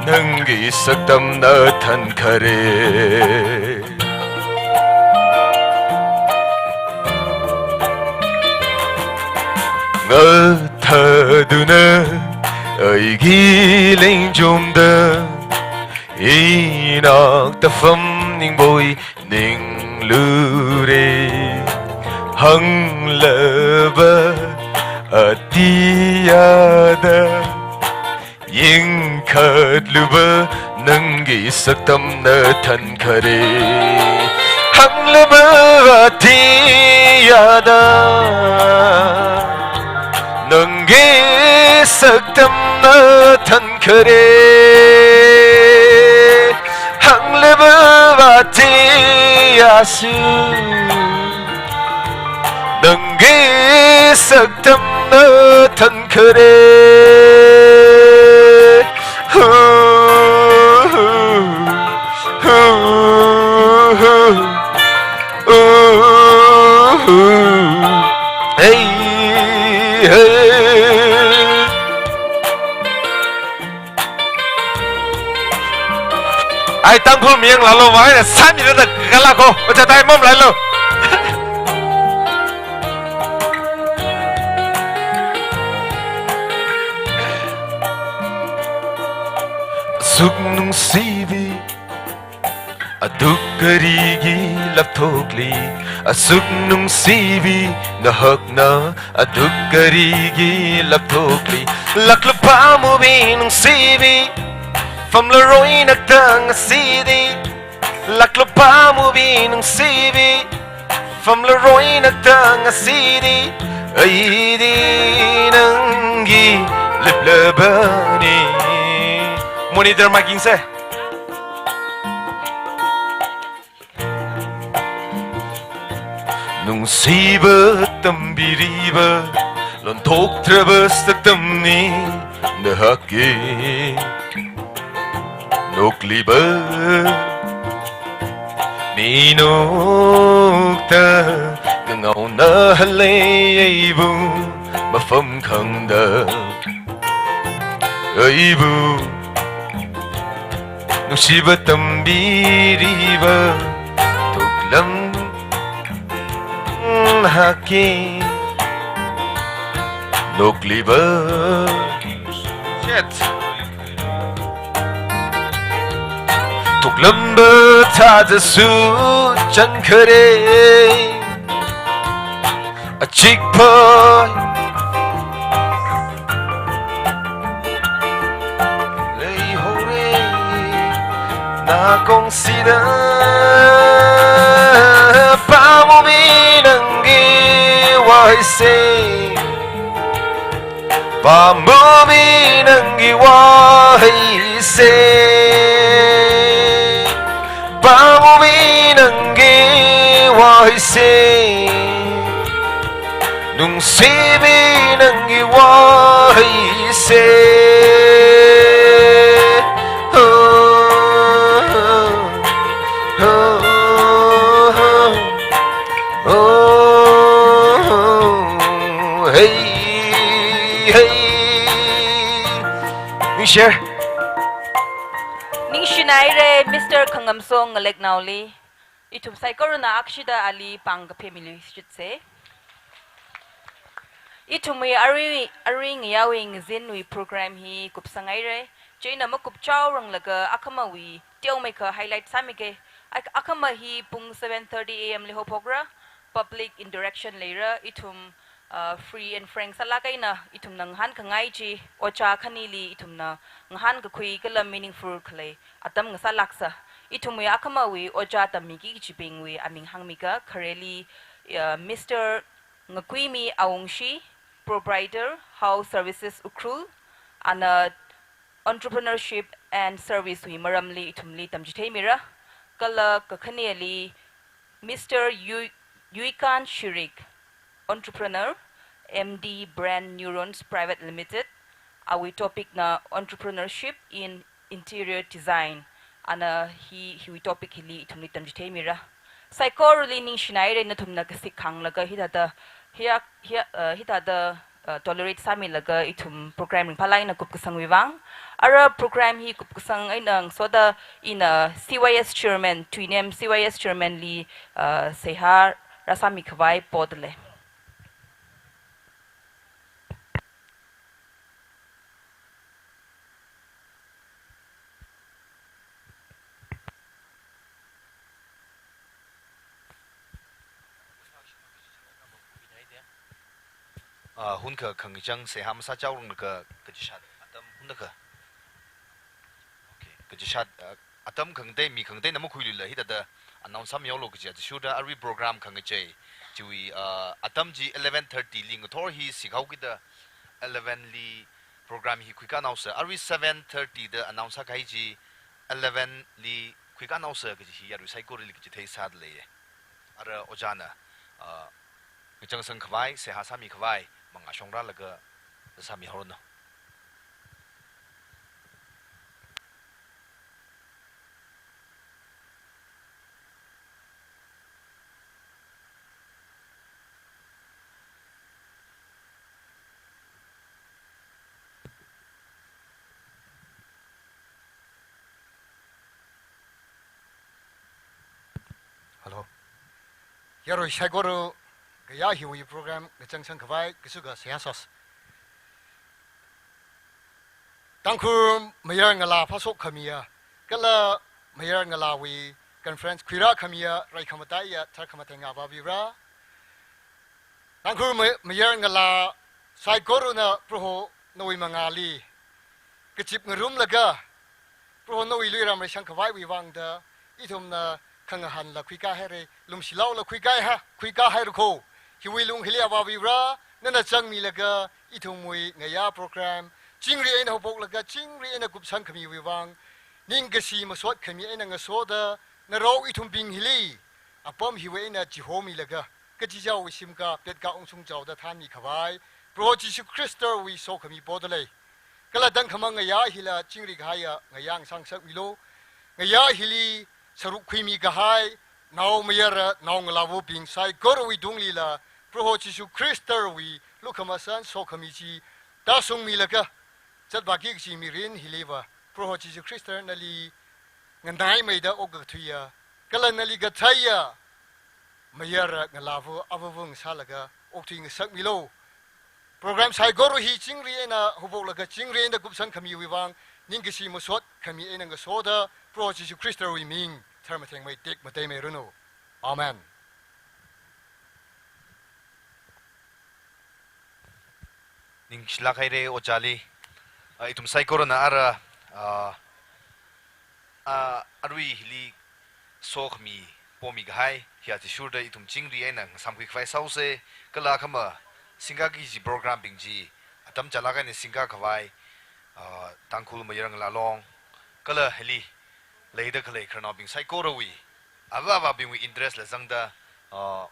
nanggi saktamna thankhare. Ngathaduna aigi lingchumda, inakta pamningbo ninglu re, hānglaba atiyada, yangkhatluba nanggi saktamna thankhare. Hānglaba atiyada, nanggi saktamna thankhare. Hānglaba atiyasu, nanggi saktamna thankhare. Hu, hu, hu, hu, hu, hu. Hey, hey. Ai, Tangkhul mayang lalo, vai na sami na kala ko, ocha tai mom lalo. Suk nungsibi, aduk karigi laptokli, asuk nungsibi nahakna, aduk karigi laptokli, laklu pāmubi nungsibi, pamlaroi nakta ngasidi, laklu pāmubi nungsibi, pamlaroi nakta ngasidi, aidi nanggi leplabani. Monitor marking se. Nungsiba tambiriba, lontoktraba saktamni nahakki. Nokliba mi nokta, kangaona halei aibu mafam khangda, aibu nungsiba tambiriba, tuklam hakki nokliba. Shit. Tuklam Thāda su chānkhare, achikpa leihore, nakhongsida pāngmumi nanggi waise. Pāngmumi nanggi waise. Pāngmumi nanggi waise. Nungsimi nanggi waise. Oh, oh, oh, oh. Oh, hey, hey. Ningshi. Ningshinaire, Mister Khangamsong Ngaleknaoli. Ithum saikorana akshida ali pāng kaphemilu shitse. Ithumwui arui, arui ngayāwui ngazinwui program hi kupsangaire. Chieina makupchaoranglaga akhamawui teomeikha highlight sāmige. Ak-, akhama hi pung seven thirty A M li haophokra. Public interaction leira, ithum, uh, free and frank sālāk eina ithumna ngahānkhangai chi, ojā khanili ithumna ngahānkakhui kala meaningful khalei atam ngasālāksa. Ithumwui akhamawui ojā tammiki kajibingwui aming hāngmiga, khareli, uh, Mister Ngakuimi Awungshi, Proprietor, House Services Ukhrul, ana entrepreneurship and service wui maramli ithumli tamchitheimira. Kala kakhaneli Mister Yu-, Yuikan Shirik, entrepreneur, M D Brand Neurons Private Limited, awui topic na entrepreneurship in interior design. Ana hi, hiwui topic hili ithumli tamchitheimira. Saikorali ningshinaire, nathumna kasik khanglaga hithāda, hiya, hiya, uh, hithāda, uh, tolerate sāmilaga ithum program ringphālāk eina kupkasangwui vang. Ara program hi kupkasang eina ngasoda ina C Y S chairman, Tuinem C Y S chairman li, uh, seihā rāsāmikhavai podalei. Ah, hunakha khangachang seihā masāchaoranglaga kachishat atam hunakha. Okay, kachishat, ah, atam khangatei, mi khangateina makhuilula hithāda announce sāmihaolu kaji athishurda arui program khangachei chiwui, ah, atam chi eleven thirty li ngathor hi sikhaokida eleven li program hi khuikānaosa. Arui seven thirty da announce sākahai chi eleven li khuikānaosa kaji hi arui saikorali kachitheisāda leiye. Ara ojāna, ah, ngachangsangkhavai, seihā sāmikhavai mangā shongrālaga sāmihaoranu. Hello. Yarui saikora, ngayā hiwui program ngachangsangkhavai kasuka seihā sāsa. Tangkhul mayar ngalā phāshok khamiya, kala mayar ngalāwui conference khuirā khamiya, rai khamataiya, thar khamatheinga vāvira. Tangkhul ma-, mayar ngalā saikorana Proho nawui mangāli kachip ngarumlaga, Proho nawui luiram reishangkhavaiwui vangda, ithumna khangahānla khuikāhaire, lumshilaola khuikāhai, khuikāhaira kho. Hiwui lung hili avāvira, nana zangmilaga ithumwui ngayā program, chingri eina haophoklaga chingri eina kupsangkhamiwui vang, ningkashi masot khami eina ngasoda, narao ithumbing hili apam hiwui eina chihomilaga, kachichaowui shimkā, petkā ungshungchaoda thānmikhavai Proho Jishu Khristawui sokhami podalei. Kala tangkhamang ngayā hila chingri kahaiya ngayā ngasāngasakmilu. Ngayā hili sāruk khuimi kahai naomayara, naongalāvabing saikorawui tunglila Proho Jishu Khristawui lukhamashan sokhami chi tāshungmilaga, zatvāki kaji mirin hiliva Proho Jishu Khrista nali nganaimeida okkathuiya, kala nali katheiya mayara ngalāva avāva ngasālaga okthui ngasakmilu. Program saikora hi chingri eina haophoklaga chingri eina kupsangkhamiwui vang, ningkashi masot khami eina ngasoda Proho Jishu Khristawui ming tharmathengmei tekmatei meiranu. Amen. Ningshilāk haira ojāli. Ah, ithum saikorana ara, ah, ah, aruili sokhami pomi kahai hi athishurda ithum chingri eina ngasāmkhui khavai sāusa, kala akhama singkaki kaji program bing chi atam chālāk eina singka khavai, ah, Tangkhul mayar ngalā long, kala hili leida khalei khararnaobing saikorawui, avā avābingwui interest la zangda, ah,